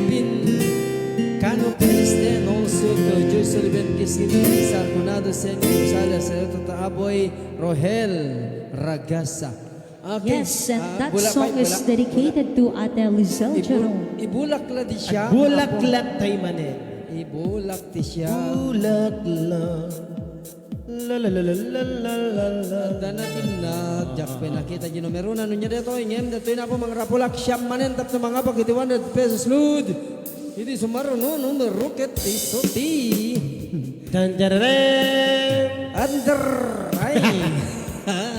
Pin Cano Perez, and also to Joy Sullivan Kiskili, Sarconado Senior Rosales, and to Aboy Rohel Ragasa. Okay. Yes, and ah, that bulak song pa, is bulak, dedicated bulak. To Ate Lizelle Ibu-, Jerome. Ibulak la di siya. At bulak Apo. La tayo manen. Ibulak ti siya. Bulak la. La, la, la. Adda na kinna, Jack, pinakita di numero na, nunya dito, ingem, dito na po, mga rapulak, siyam manen, tapno mga pag iti one hundred pesos load. Iti sumaro, no, numero, ket iso ti. Dan, dan, dan. Under, ay.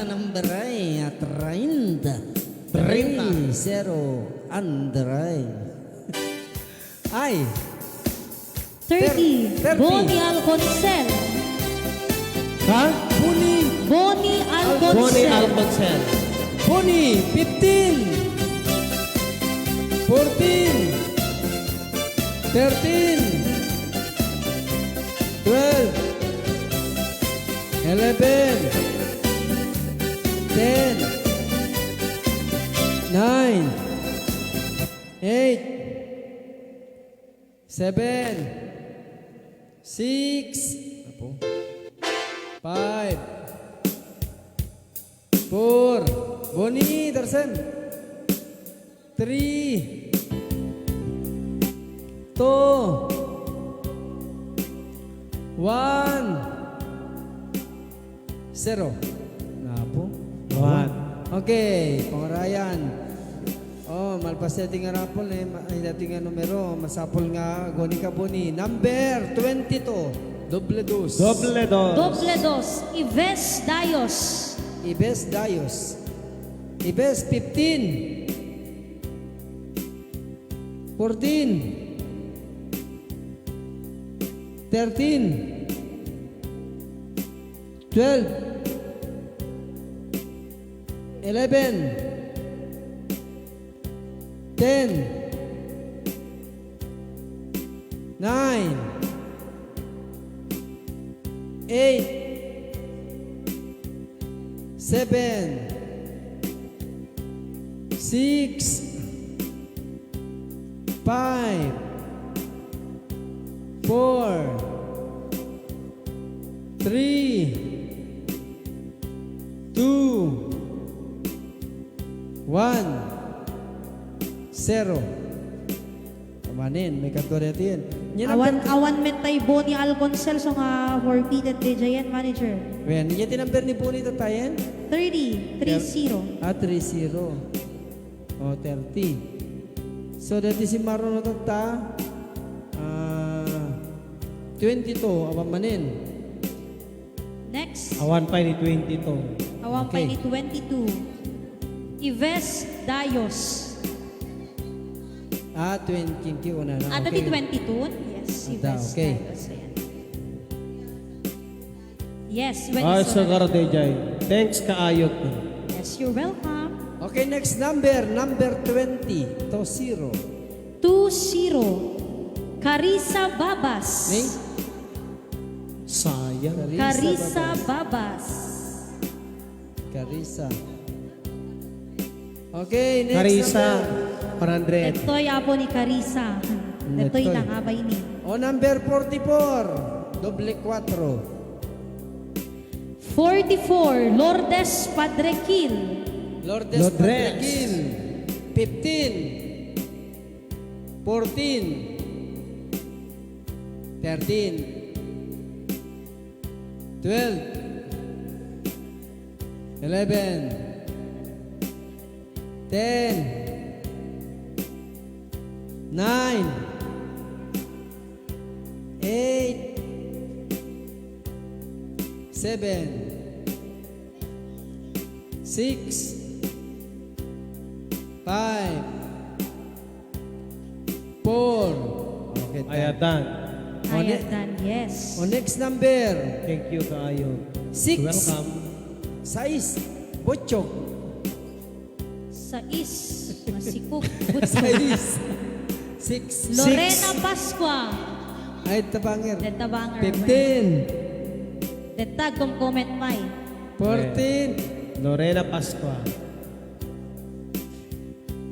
Number ay, at treinta. Treinta. Three zero, under ay. Ay. Thirty, Ter-, thirty. Bonnie Alconcel. Ha? Bonnie. Bonnie Alconcel. Bonnie Alconcel. Bonnie, fifteen. Fourteen. Thirteen. Twelve. Eleven. Ten. Nine. Eight. Seven. Six. Apo. Five. Four. Bonnie, tarsem. Three. Two. One. Zero. Apo. One. Okay, pangarayan. Oh, malpas daytoy nga raffle, eh, ma-, ay, daytoy nga numero, masapul nga aguni ka, Bonnie. Number twenty-two, doble dos. Doble dos. Doble dos, Ives Dayos. Ives Dayos. Ives, fifteen. Fourteen. Thirteen. Twelve. Eleven. Ten. Nine. Eight. Seven. Six. Five. Four. Three. Two. One. Zero. Manen, may kadua daytoyen. Awan, awan met tay Bonnie Alconcel, so nga forfeited daydiayen, manager. Wen, nia ti number ni Bonnie tattayen? Thirty, three zero. Ah, three zero. O, thirty. So, daytoy simmaruno tatta, ah, twenty-two, awan manen. Next. Awan pay ni twenty-two. Awan pay ni twenty-two. Ives Dayos. Ah, twenty, kinki una na. Ata ti twenty-two? Yes, Ives Dayos. Ayan. Yes, when Ah, it's sagar already daydiay. Thanks kaayo. Yes, you're welcome. Okay, next number, number twenty, two zero. Two zero. Carissa Babas. Ni? Sayang. Carissa Carissa Babas. Babas. Carissa. Okay, next Carissa, number. One hundred. Detoy apo ni Carissa. Detoy. Detoy na nga ba ini? O, number forty-four, doble kuatro. Forty-four, Lourdes Padre Quil. Lourdes Lourdes. Padre Quil. Fifteen. Fourteen. Thirteen. Twelve. Eleven. Ten. Nine. Eight. Seven. Six. Five. Four. Okay, done. Ayan, done. O, ne-, Ayan, done, yes. O, next number. Thank you kaayo. Six. Welcome. Sais. Butchok. Sais. Masikog. Butchok. Sais. Six. Lorena Six. Pascua. Ay, Tabanger. The Tabanger. Fifteen. The Tag Kumkumet Mai. Fourteen. Lorena Pascua.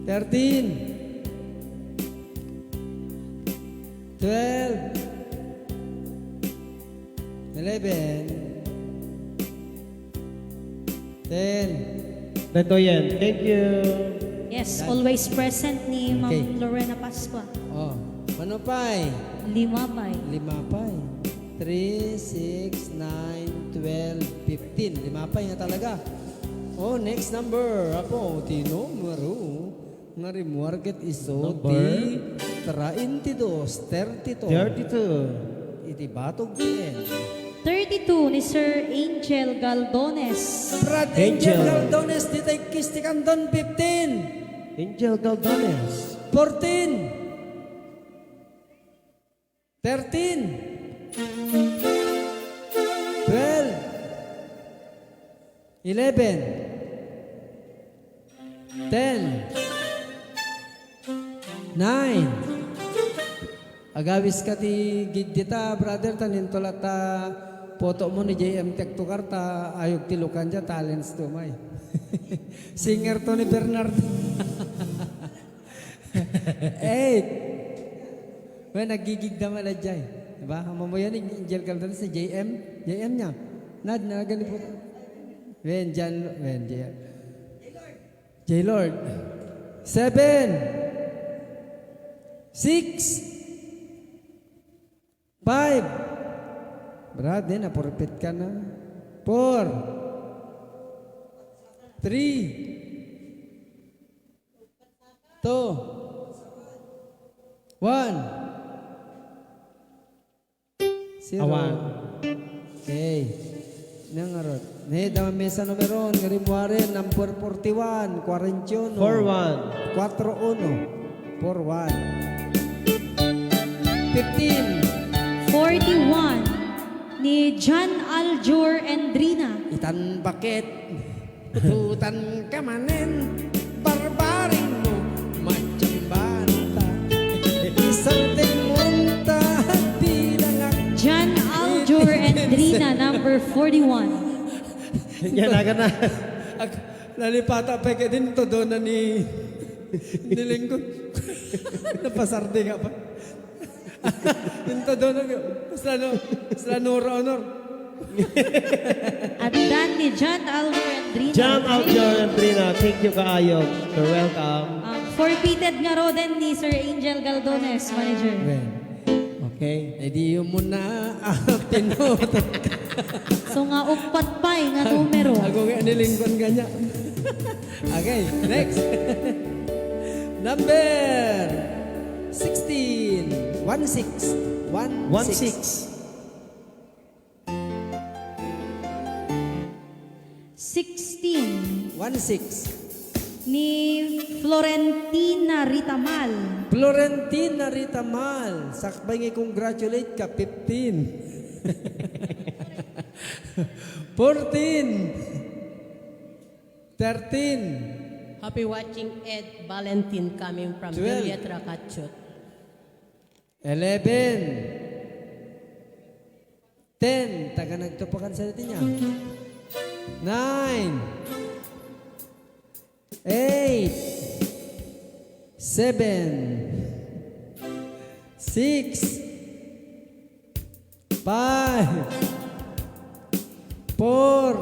Thirteen. Twelve. Eleven. Ten. Daytoyen. Thank you. Yes, done. Always present ni Ma'am Okay. Lorena Pascua. Oh, ano pa'y? Lima pa'y. Lima pa'y. Three, six, nine, twelve, fifteen. Lima pa'y nga talaga. Oh, next number. Apo, ti numero nga rimmuar ket isu Number? Ti treinta y dos, thirty-two. Thirty-two. Iti batog ti N. Thirty-two ni Sir Angel Galdones. Brad Angel. Angel Galdones, dita ikkis ti kanton, fifteen. Angel Galdones. Fourteen. Thirteen. Twelve. Eleven. Ten. Nine. Agawis ka ti gig dita, brother, ta nintulat ta photo mo ni J M Tektukar, ta ayog ti lukan dia, talents to, may. Singer to ni Bernard. Eight. Wen, naggigigda man a jay. Diba? Mamuyan ni Angel Galdones ni J M. J M niya. Nad, nalagan ni po. Wen, Jan, wen, J M. J Lord. Seven. Six. Five. Brad, eh, napurpit ka na. Four. Three. Two. One. Zero. Awan. Okay. Nangarot. Ne, dama mesa numeron, nga rimmuaren, number forty-one, forty-one. Four one. Four one. Fifteen. Forty-one. Ni John Aljur Endrina. Itan baket. Ututan ka manen, barbaring mo, matiyang bata. Isang tingmunta, di langak. John Aljur Endrina, number forty-one. Yan, aga na. Ag-, nalipata pa ka din, todo na ni, ni Lingkod. Napasardi nga pa. Inta daw nag-, sila no, sila Nora Honor. At dan ni John Alvin Andrina. John Alvin Andrina, thank you kaayo. You're welcome. Ah, forfeited nga roden ni Sir Angel Galdones, manager. Well, okay. Eh, di yun muna, ah, pinutot. So nga, upat pay nga numero. Ako nga nilingkon ka niya. Okay, next. Number sixteen. One six. One six. Sixteen. One six. Ni Florentina Ritamal. Florentina Ritamal. Sakbay nga congratulate ka, fifteen. Fourteen. Thirteen. Happy watching, Ed Valentin, coming from Twelve. Juliet Racachot. Eleven. Ten. Taga nagtupakan sa dati niya. Nine. Eight. Seven. Six. Five. Four.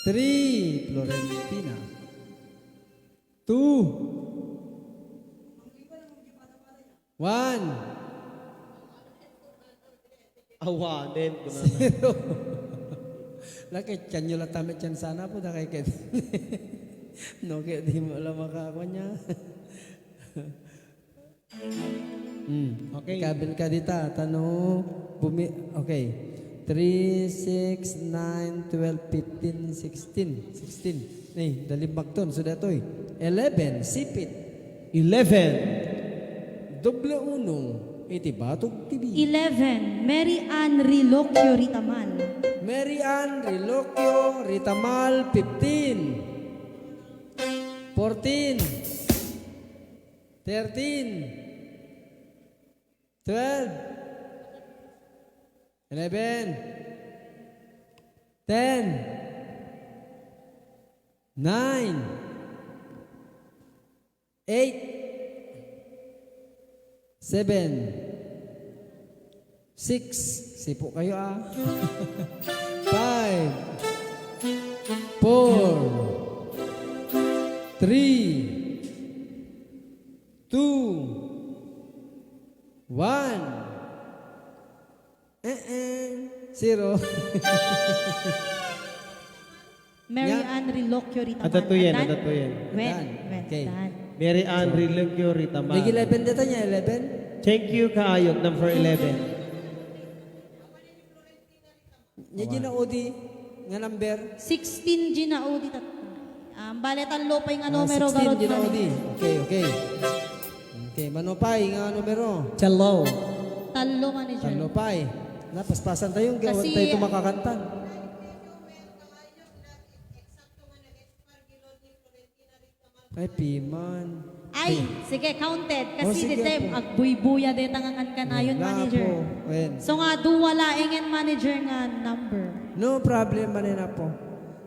Three. Florentina. Two. One. Awanen, kuna. Zero. Lakay, tiyan nyo lang tamit yan sana po, dakay ket. No, kaya di mo lang makakuha niya. Hmm. Okay. Ikabil ka dita, tano, bumi-, okay. Three, six, nine, twelve, fifteen, sixteen. Sixteen. Eh, dalimbag ton, so datoy. Eleven, sipit. Eleven. Doble uno, iti batog ti bi. Eleven, Mary Ann Rilocchio Ritamal. Mary Ann Rilocchio Ritamal, fifteen. Fourteen. Thirteen. Twelve. Eleven. Ten. Nine. Eight. Seven. Six. Sipo kayo, ah. Five. Four. Three. Two. One. Eh, eh. Zero. Mary Nya? Ann Rilokyo Ritaman. Adda to yan, adda to yan. When? Adan. When? Okay. Adan. Mary Ann Rilokyo Ritaman. Nag-eleven data niya, eleven? Thank you, kaayo, number eleven. Nya, Gina Odi, nga number? Sixteen, Gina Odi, tat-, um, bale, tallo pay nga numero, Gina Odi. Okay, okay. Okay, mano pay nga numero? Tallo. Tallo, manager. Tallo pay. Napaspasan tayo, gawan tayo makakanta. Ay, piman. Ay, sige, counted. Kasi dita, agbuybuya dita nga kan-, kanayon, manager. So nga, dua laengen, manager, nga number. No problem, manen, Apo.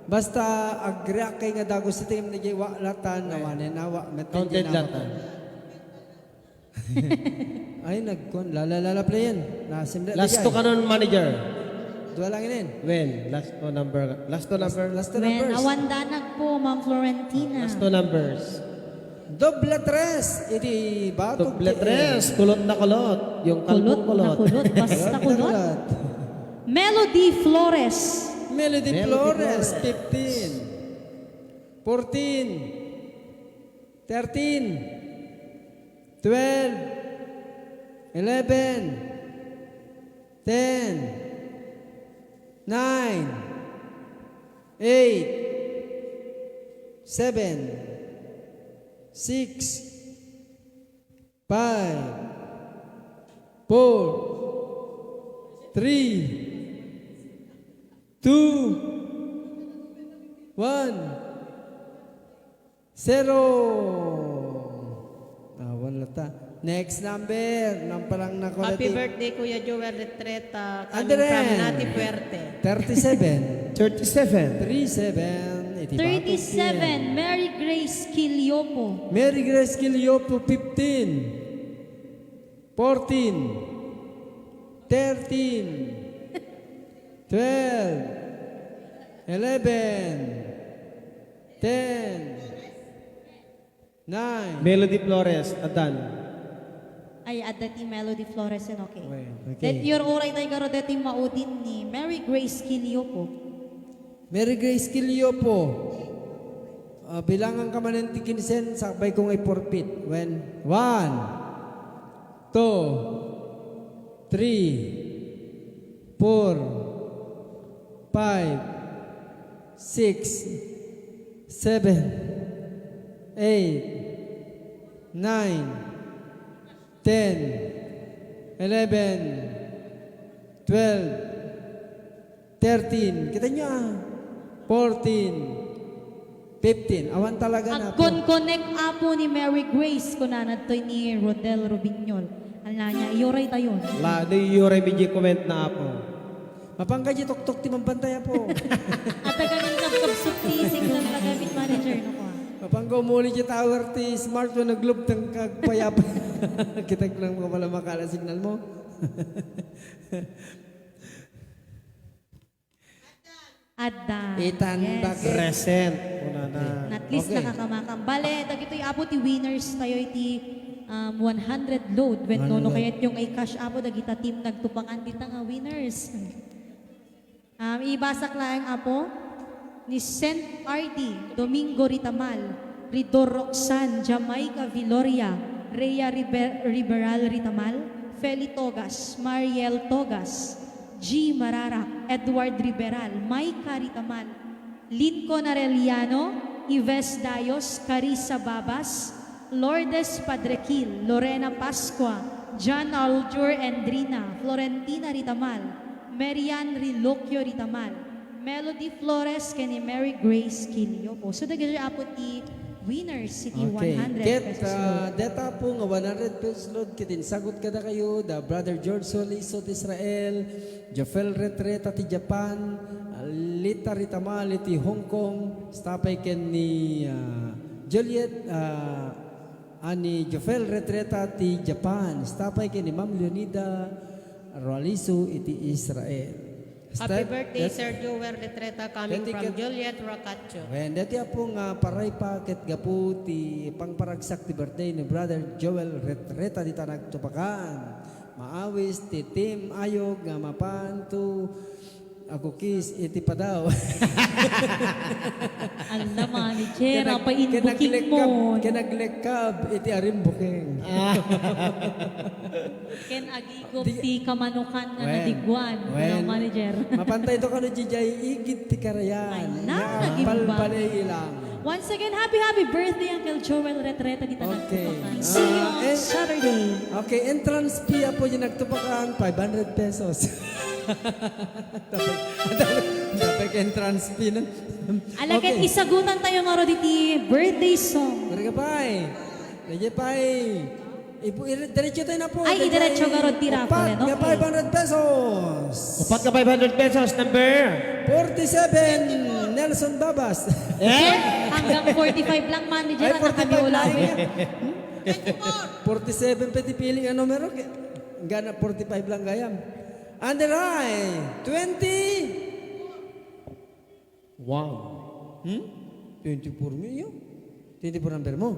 Basta agreak kay nga dagus iti nga nagay wa latan, nawanen, awa, met. Counted latan. Ay, nagkuan. Lala, lala, playen. Nasimle. Last two kanon, manager. Dua lang inin. When? Last two number. Last two numbers. Last two numbers. Awan danag po, Ma'am Florentina. Last two numbers. Doble tres. Iti batok. Doble tres. Kulot na kulot. Yung kalbong kulot. Kulot na kulot. Basta kulot. Melody Flores. Melody Flores, fifteen. Fourteen. Thirteen. Twelve, eleven, ten, nine, eight, seven, six, five, four, three, two, one. Zero. Ah, wala ta. Next number. Nang parang nako Happy birthday, Kuya Joel Retreta. Coming from Nati Fuerte. Thirty-seven. Thirty-seven. Three seven. Iti batok. Thirty-seven. Mary Grace Quiliopo. Mary Grace Quiliopo, fifteen. Fourteen. Thirteen. Twelve. Eleven. Ten. Nine. Melody Flores, addan. Ay, adda ti Melody Flores, yan, okay. Okay. Deti uray tayo garo deti maudin ni Mary Grace Quiliopo. Mary Grace Quiliopo. Ah, bilangan ka manen ti kinsen, sakbay ko nga i-forfeit. When? One. Two, three, four, five, six, seven, eight, nine, ten, eleven, twelve, thirteen. Kita nyo, ah. Fourteen. Fifteen. Awan talaga na po. Agkonkonek, Apo, ni Mary Grace, kunana ditoy ni Rodel Rubiñol. Ala niya, iyoray tayo. La, di iyoray mi di comment na, Apo. Mapangka di tuktok ti mambantay, Apo. At taga ng kabkabsok ti signal na gamit manager, no, kwa? Mapangka umuli di tower ti smart, no, naglubtang kagpayap. Kita ko lang makapala makala signal mo. Adda. Itan. Yes. Present. Una na. At least nakakamakam. Bale, dagitoy, Apo, ti winners tayo iti, um, one hundred load. Wenno no kayatyo nga i-cash, Apo, dagita team nagtupangan dita nga winners. Um, ibasak laeng, Apo, ni Saint Ardi Domingo Ritamal, Ridor Roxanne, Jamaica Viloria, Rhea Ribe-, Riberal Ritamal, Feli Togas, Mariel Togas, G Mararak, Edward Riberal, Micah Ritamal, Lincoln Arellano, Ives Dayos, Carissa Babas, Lourdes Padrequil, Lorena Pascua, John Aljur Endrina, Florentina Ritamal, Marian Riloquio Ritamal, Melody Flores, ken ni Mary Grace Quilio po. So, dagiti Apo ti winners iti one hundred pesos load. Ket, ah, deta po nga one hundred pesos load, ket insagut kadakayo da Brother George Solisot Israel, Jofel Retreta ti Japan, Lita Ritamal iti Hong Kong, stapay ken ni, ah, Juliet, ah, Ani Jofel Retreta ti Japan. Stapay ken ni Ma'am Leonida Roaliso iti Israel. Happy birthday, Sir Joel Retreta, coming from Juliet Rocatio. Wen, dati apo nga paraypa ket gapu ti pangparagsak ti birthday ni Brother Joel Retreta dita nagtupakan. Maawis ti Team Ayog nga mapan to a cookies iti padaw. Ala, manager, apay in booking mo? Ken naglekkab iti arim booking. Ken agigop ti kamanukan nga nadigwan, manager. Mapantay to kano dijay igid ti karayan. Ay, na, naging palpalay lang. Once again, happy, happy birthday, Uncle Joel Retreta, dita nagtupakan. See you on Saturday. Okay, entrance fee apo di nagtupakan, five hundred pesos. Dapat, dapat entrance fee na. Ala, ket isagutan tayo ngarud iti birthday song. Talaga pa eh. Talaga pa eh. Ibu-, ire-, diretso tayo na po. Ay, idiretso ngarud ti raffle, okay. Upat nga five hundred pesos. Upat nga five hundred pesos, number? Forty-seven, Nelson Babas. Eh? Hanggang forty-five lang, manager, ang kami ulawen. Forty-seven pa ti pili nga numero. Gana forty-five lang gayam. Under eye, twenty. Wow. Hmm? Twenty-four mo iyo. Twenty-four number mo.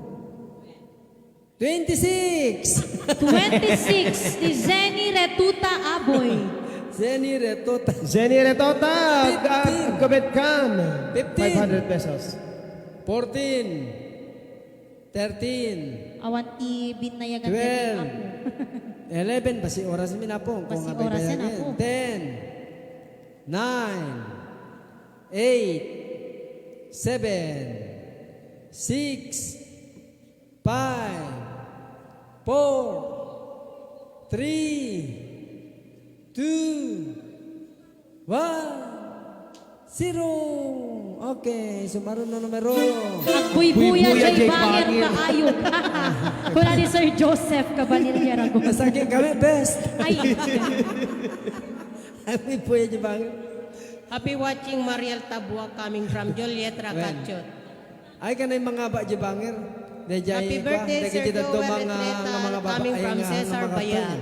Twenty-six. Twenty-six, ni Zenny Retuta Aboy. Zenny Retuta. Zenny Retuta, fifteen. Gabet kan. Fifteen. Five hundred pesos. Fourteen. Thirteen. Awan ti binnayagan. Twelve. Eleven, basi oras mi na po. Basi oras na po. Ten. Nine. Eight. Seven. Six. Five, four, three, two, one, zero. Okay, sumaruno numero. Agbuybuya, Agbuybuya, Jay Jay Banger, Banger. Kaayo. Kuna ni Sir Joseph Cabanilla Ragon. Masakit kami, best. Ay. Agbuybuya, Jay Banger. Happy watching, Mariel Tabua, coming from Juliet Racachot. Ay, kanay mangaba di banger. Happy birthday, Sir Joel Retreta, coming from Cesar Bayan.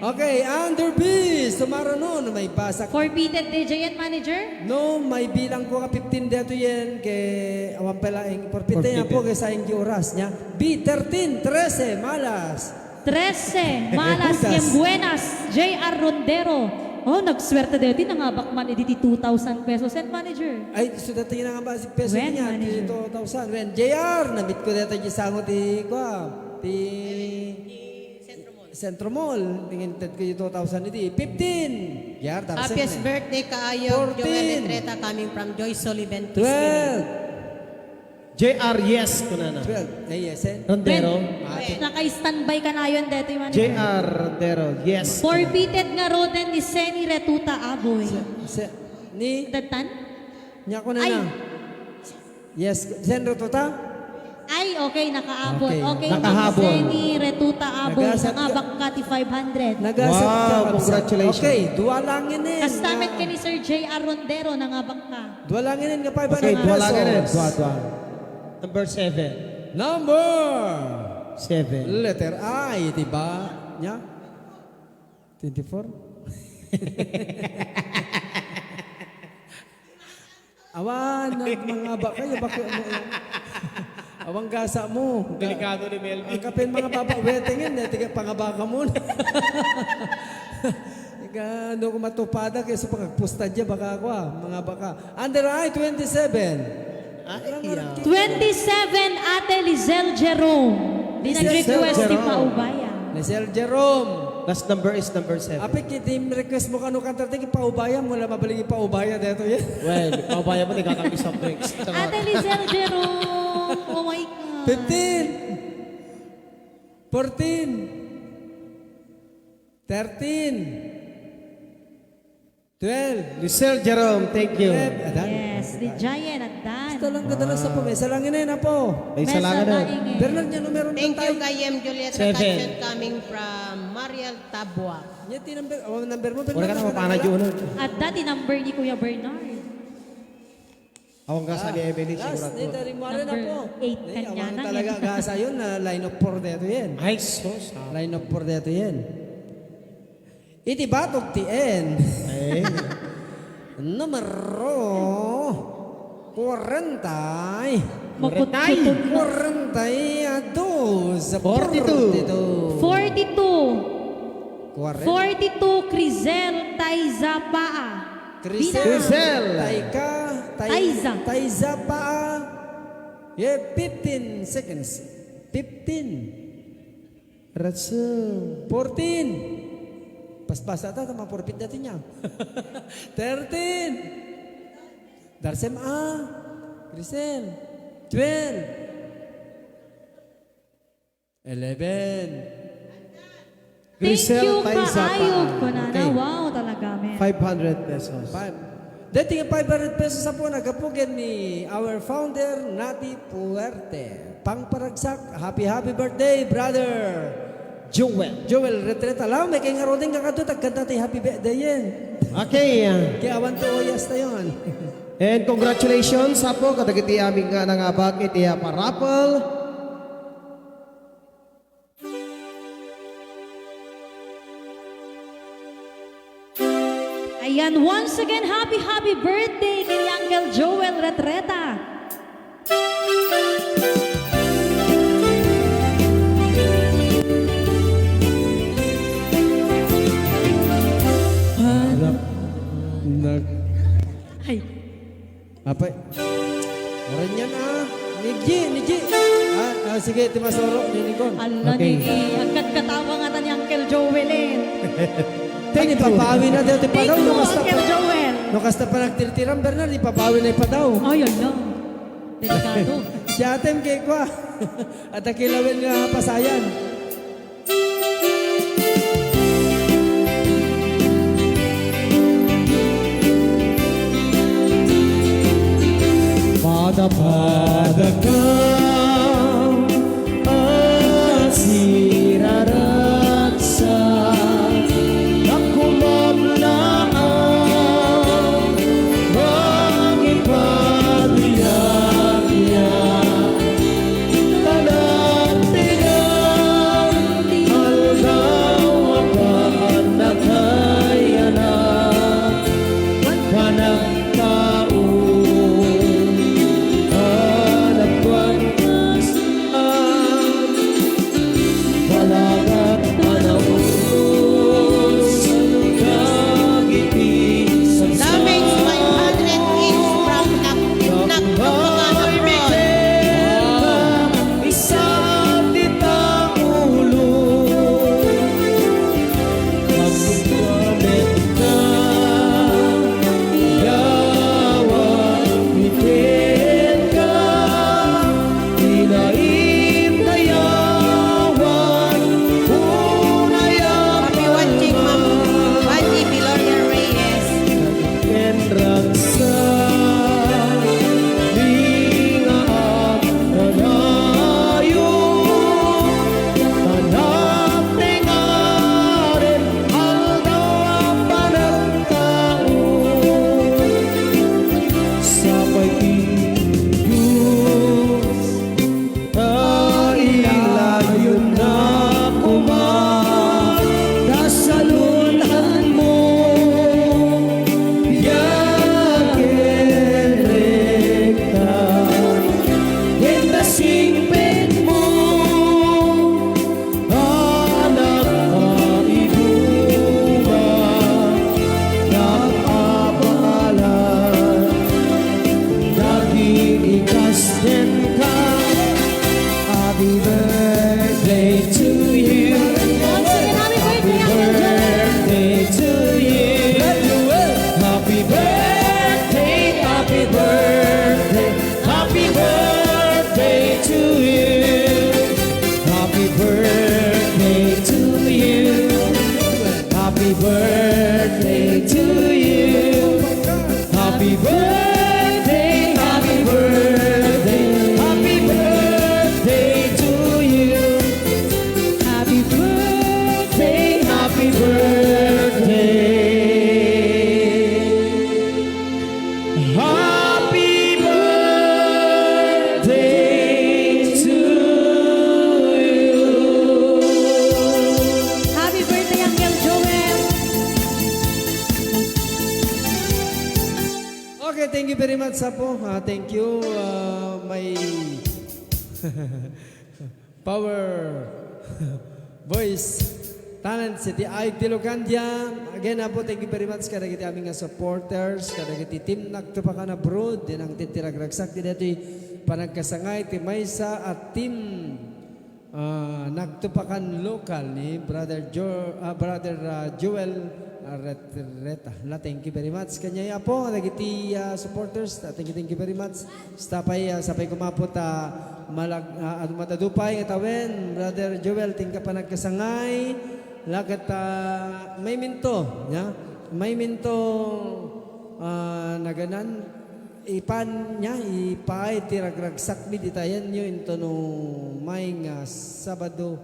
Okay, under B, sumaruno, may basa. Forfeited D J and manager? No, may bilang ko nga fifteen dito yan, kay awan pala, forfeited na po, kay sayang di oras niya. B, thirteen, trese, malas. Trese, malas, Buenas. J R Rondero. Oh, nagswerte deti, nangabak man idi ti two thousand pesos. And manager? Ay, so dati nga nangabak si peso niya, manager. Two thousand. Wen, J R, namit ko deta di sango ti, kwa, ti Centro Mall. Tingin ted ko di two thousand idi. Fifteen. J R, tapos happiest birthday kaayo, Joel Retreta, coming from Joy Sullivan. Twelve. J R, yes, kunana. Twelve. Eh, yes, eh. Rondero. Wen, naka-standby kanayon detoy, manager. J R Rondero, yes. Forfeited ngaruden ni Seni Retuta Aboy. Se-, se-, ni? Datan? Nya kunana. Ay. Yes, Sen Retuta? Ay, okay, nakaabot. Okay. Okay, nakahabol. Seni Retuta Aboy, nangabak ka ti five hundred. Nagasat ka, wow, congratulations. Okay, dua lang yun eh. Kastamet ka ni Sir J R Rondero, nangabak ka. Dua lang inin nga five hundred pesos. Okay, dua lang inin. Dua, dua. Number seven. Number seven. Letter I, di ba? Nya? Twenty-four? Awan, nagmangaba kayo. Bakit mo? Awang gasa mo. Delikado ni Melvin. Ang kapin mga baba, wetingen, eh, tiga pangabaka mo. Ika, ano ko matupada, kaya sa pagpusta dyan, baka ako, ah, mga baka. Under eye, twenty-seven. Ay, iya. Twenty-seven, Ate Lizelle Jerome. Di nag-request ni Paubaya. Lizelle Jerome. Last number is number seven. Apik, iti request mo kano kanta, ti Paubaya, mula mabalik yung Paubaya, dito yan. Well, Paubaya mo, nagkakang soft drinks. Charot. Ate Lizelle Jerome, oh my God. Fifteen. Fourteen. Thirteen. Twelve. Lisel Jerome, thank you. Twelve. Adan. Yes, di Giant, adan. Basta lang kadala sa pumesa lang ina, apo. May isa lang na. Bernard, niya numero. Thank you, Kayem Juliet Seven. Racachon, coming from Mariel Tabua. Niya ti number, oh, number mo, Bernard. Wala ka na, mapana, Juno. Adda ti number ni Kuya Bernard. Awan ka sabi, Emily, sigurado. Number eight, kanya na. Talaga, gasa yun na line of four dito yan. Ay, sus, ah. Line of four dito yan. Iti batog ti N. Ay. Numero kwarenta. Makutkuto. Kwarenta y dos. Forty-two. Forty-two. Forty-two. Kwarenta. Forty-two, Crisel Taiza Paa. Crisel. Bida. Crisel. Taika. Tai-, Taiza. Taiza Paa. You have fifteen seconds. Fifteen. Ratso. Fourteen. Paspas ta, ta, mapurpit dati niya. Thirteen. Darsem a. Crisel. Twelve. Eleven. Thank you, Crisel Taizapa, kaayo, kunana. Okay. Wow, talaga, men. Five hundred pesos. Five. Daytoy nga five hundred pesos a po, naggapu ken ni our founder, Nati Puerte. Pangparagsak, happy, happy birthday, brother Joel. Joel Retreta. Laeng, kay ngaruden ka kadto, agkanta ti happy birthday yan. Okay. Kay awan to oyas tayo, man. And congratulations, apo, kadagiti amin nga nangabak iti, ah, parapel. Ayan, once again, happy, happy birthday kay Uncle Joel Retreta. Harap nag- Ay. Apay. Oran yan, ah. Ni G, ni G. Ah, ah, sige, ti masuro, ni Nicole. Ala, okay. Ni, agkatkatawa nga ta ni Uncle Joel, eh. Thank you. Ipapawi na daw ti padaw. Thank you, no, kasta Uncle pa, Joel. No, kasta pa nagtirtiran, Bernard, ipapawi na ipadaw. Ay, ala. Delikado. Si atem kay kwa. At akilawen nga pasayan. Padapadakam a siraragsak, a kumablaang makipaduyakyak. Panagtigan, aldaw a panagkayanak, panagtao a What's up po? Ah, thank you, ah, my power voice talents iti Ayog ti Lucandia. Again, Apo, thank you very much kadagiti amin nga supporters, kadagiti team Nagtupakan Abroad, dinang ti ragragsak ti daytoy panagkasangay ti maysa a team Ah, Nagtupakan Local ni Brother Jo-, ah, Brother, ah, Joel Arretreta. La, thank you very much. Kaniay, Apo, dagiti, ah, supporters, ah, thank you, thank you very much. Sapay, ah, sapay koma, Apo, ta malag-, ah, adu-, madupay nga tawen, Brother Joel, ti inka panagkasangay. La ket, ah, mayminto, ya? Mayminto, ah, naganan, Ipan niya, ipaay ti ragragsakmi dita ayanyo intono maysa nga Sabado,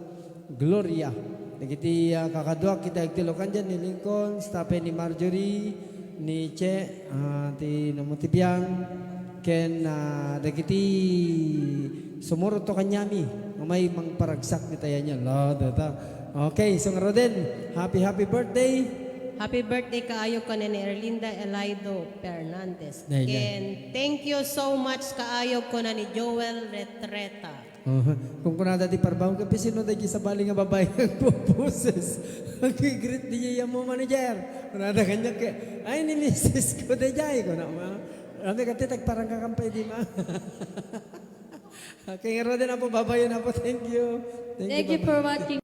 Gloria. Dagiti, ah, kakaduak iti Ayog ti Lucandia, ni Lincoln, Stape, ni Marjorie, ni Che, ah, ti Namo ti Biang, ken, ah, dagiti sumurot to kaniami, nga may mangparagsak dita ayanyo. Lord, ita. Okay, so ngaruden, happy, happy birthday. Happy birthday kaayo, kuna ni Erlinda Elaido Fernandez. Nay, nay. Ken, thank you so much kaayo, kuna ni Joel Retreta. Aha. Kung kunada ti parbaw, kapi sino da di sabali nga babae nga boses? Ang greet di iya mo, manager. Kunada kanya ke, "Ay, ni misis ko da jay," kuna, ma. Rami ka ti tagparang kakampay di ma. Okay, nga Roden, Apo, babayan, Apo. Thank you. Thank you, Thank you Papa. for watching.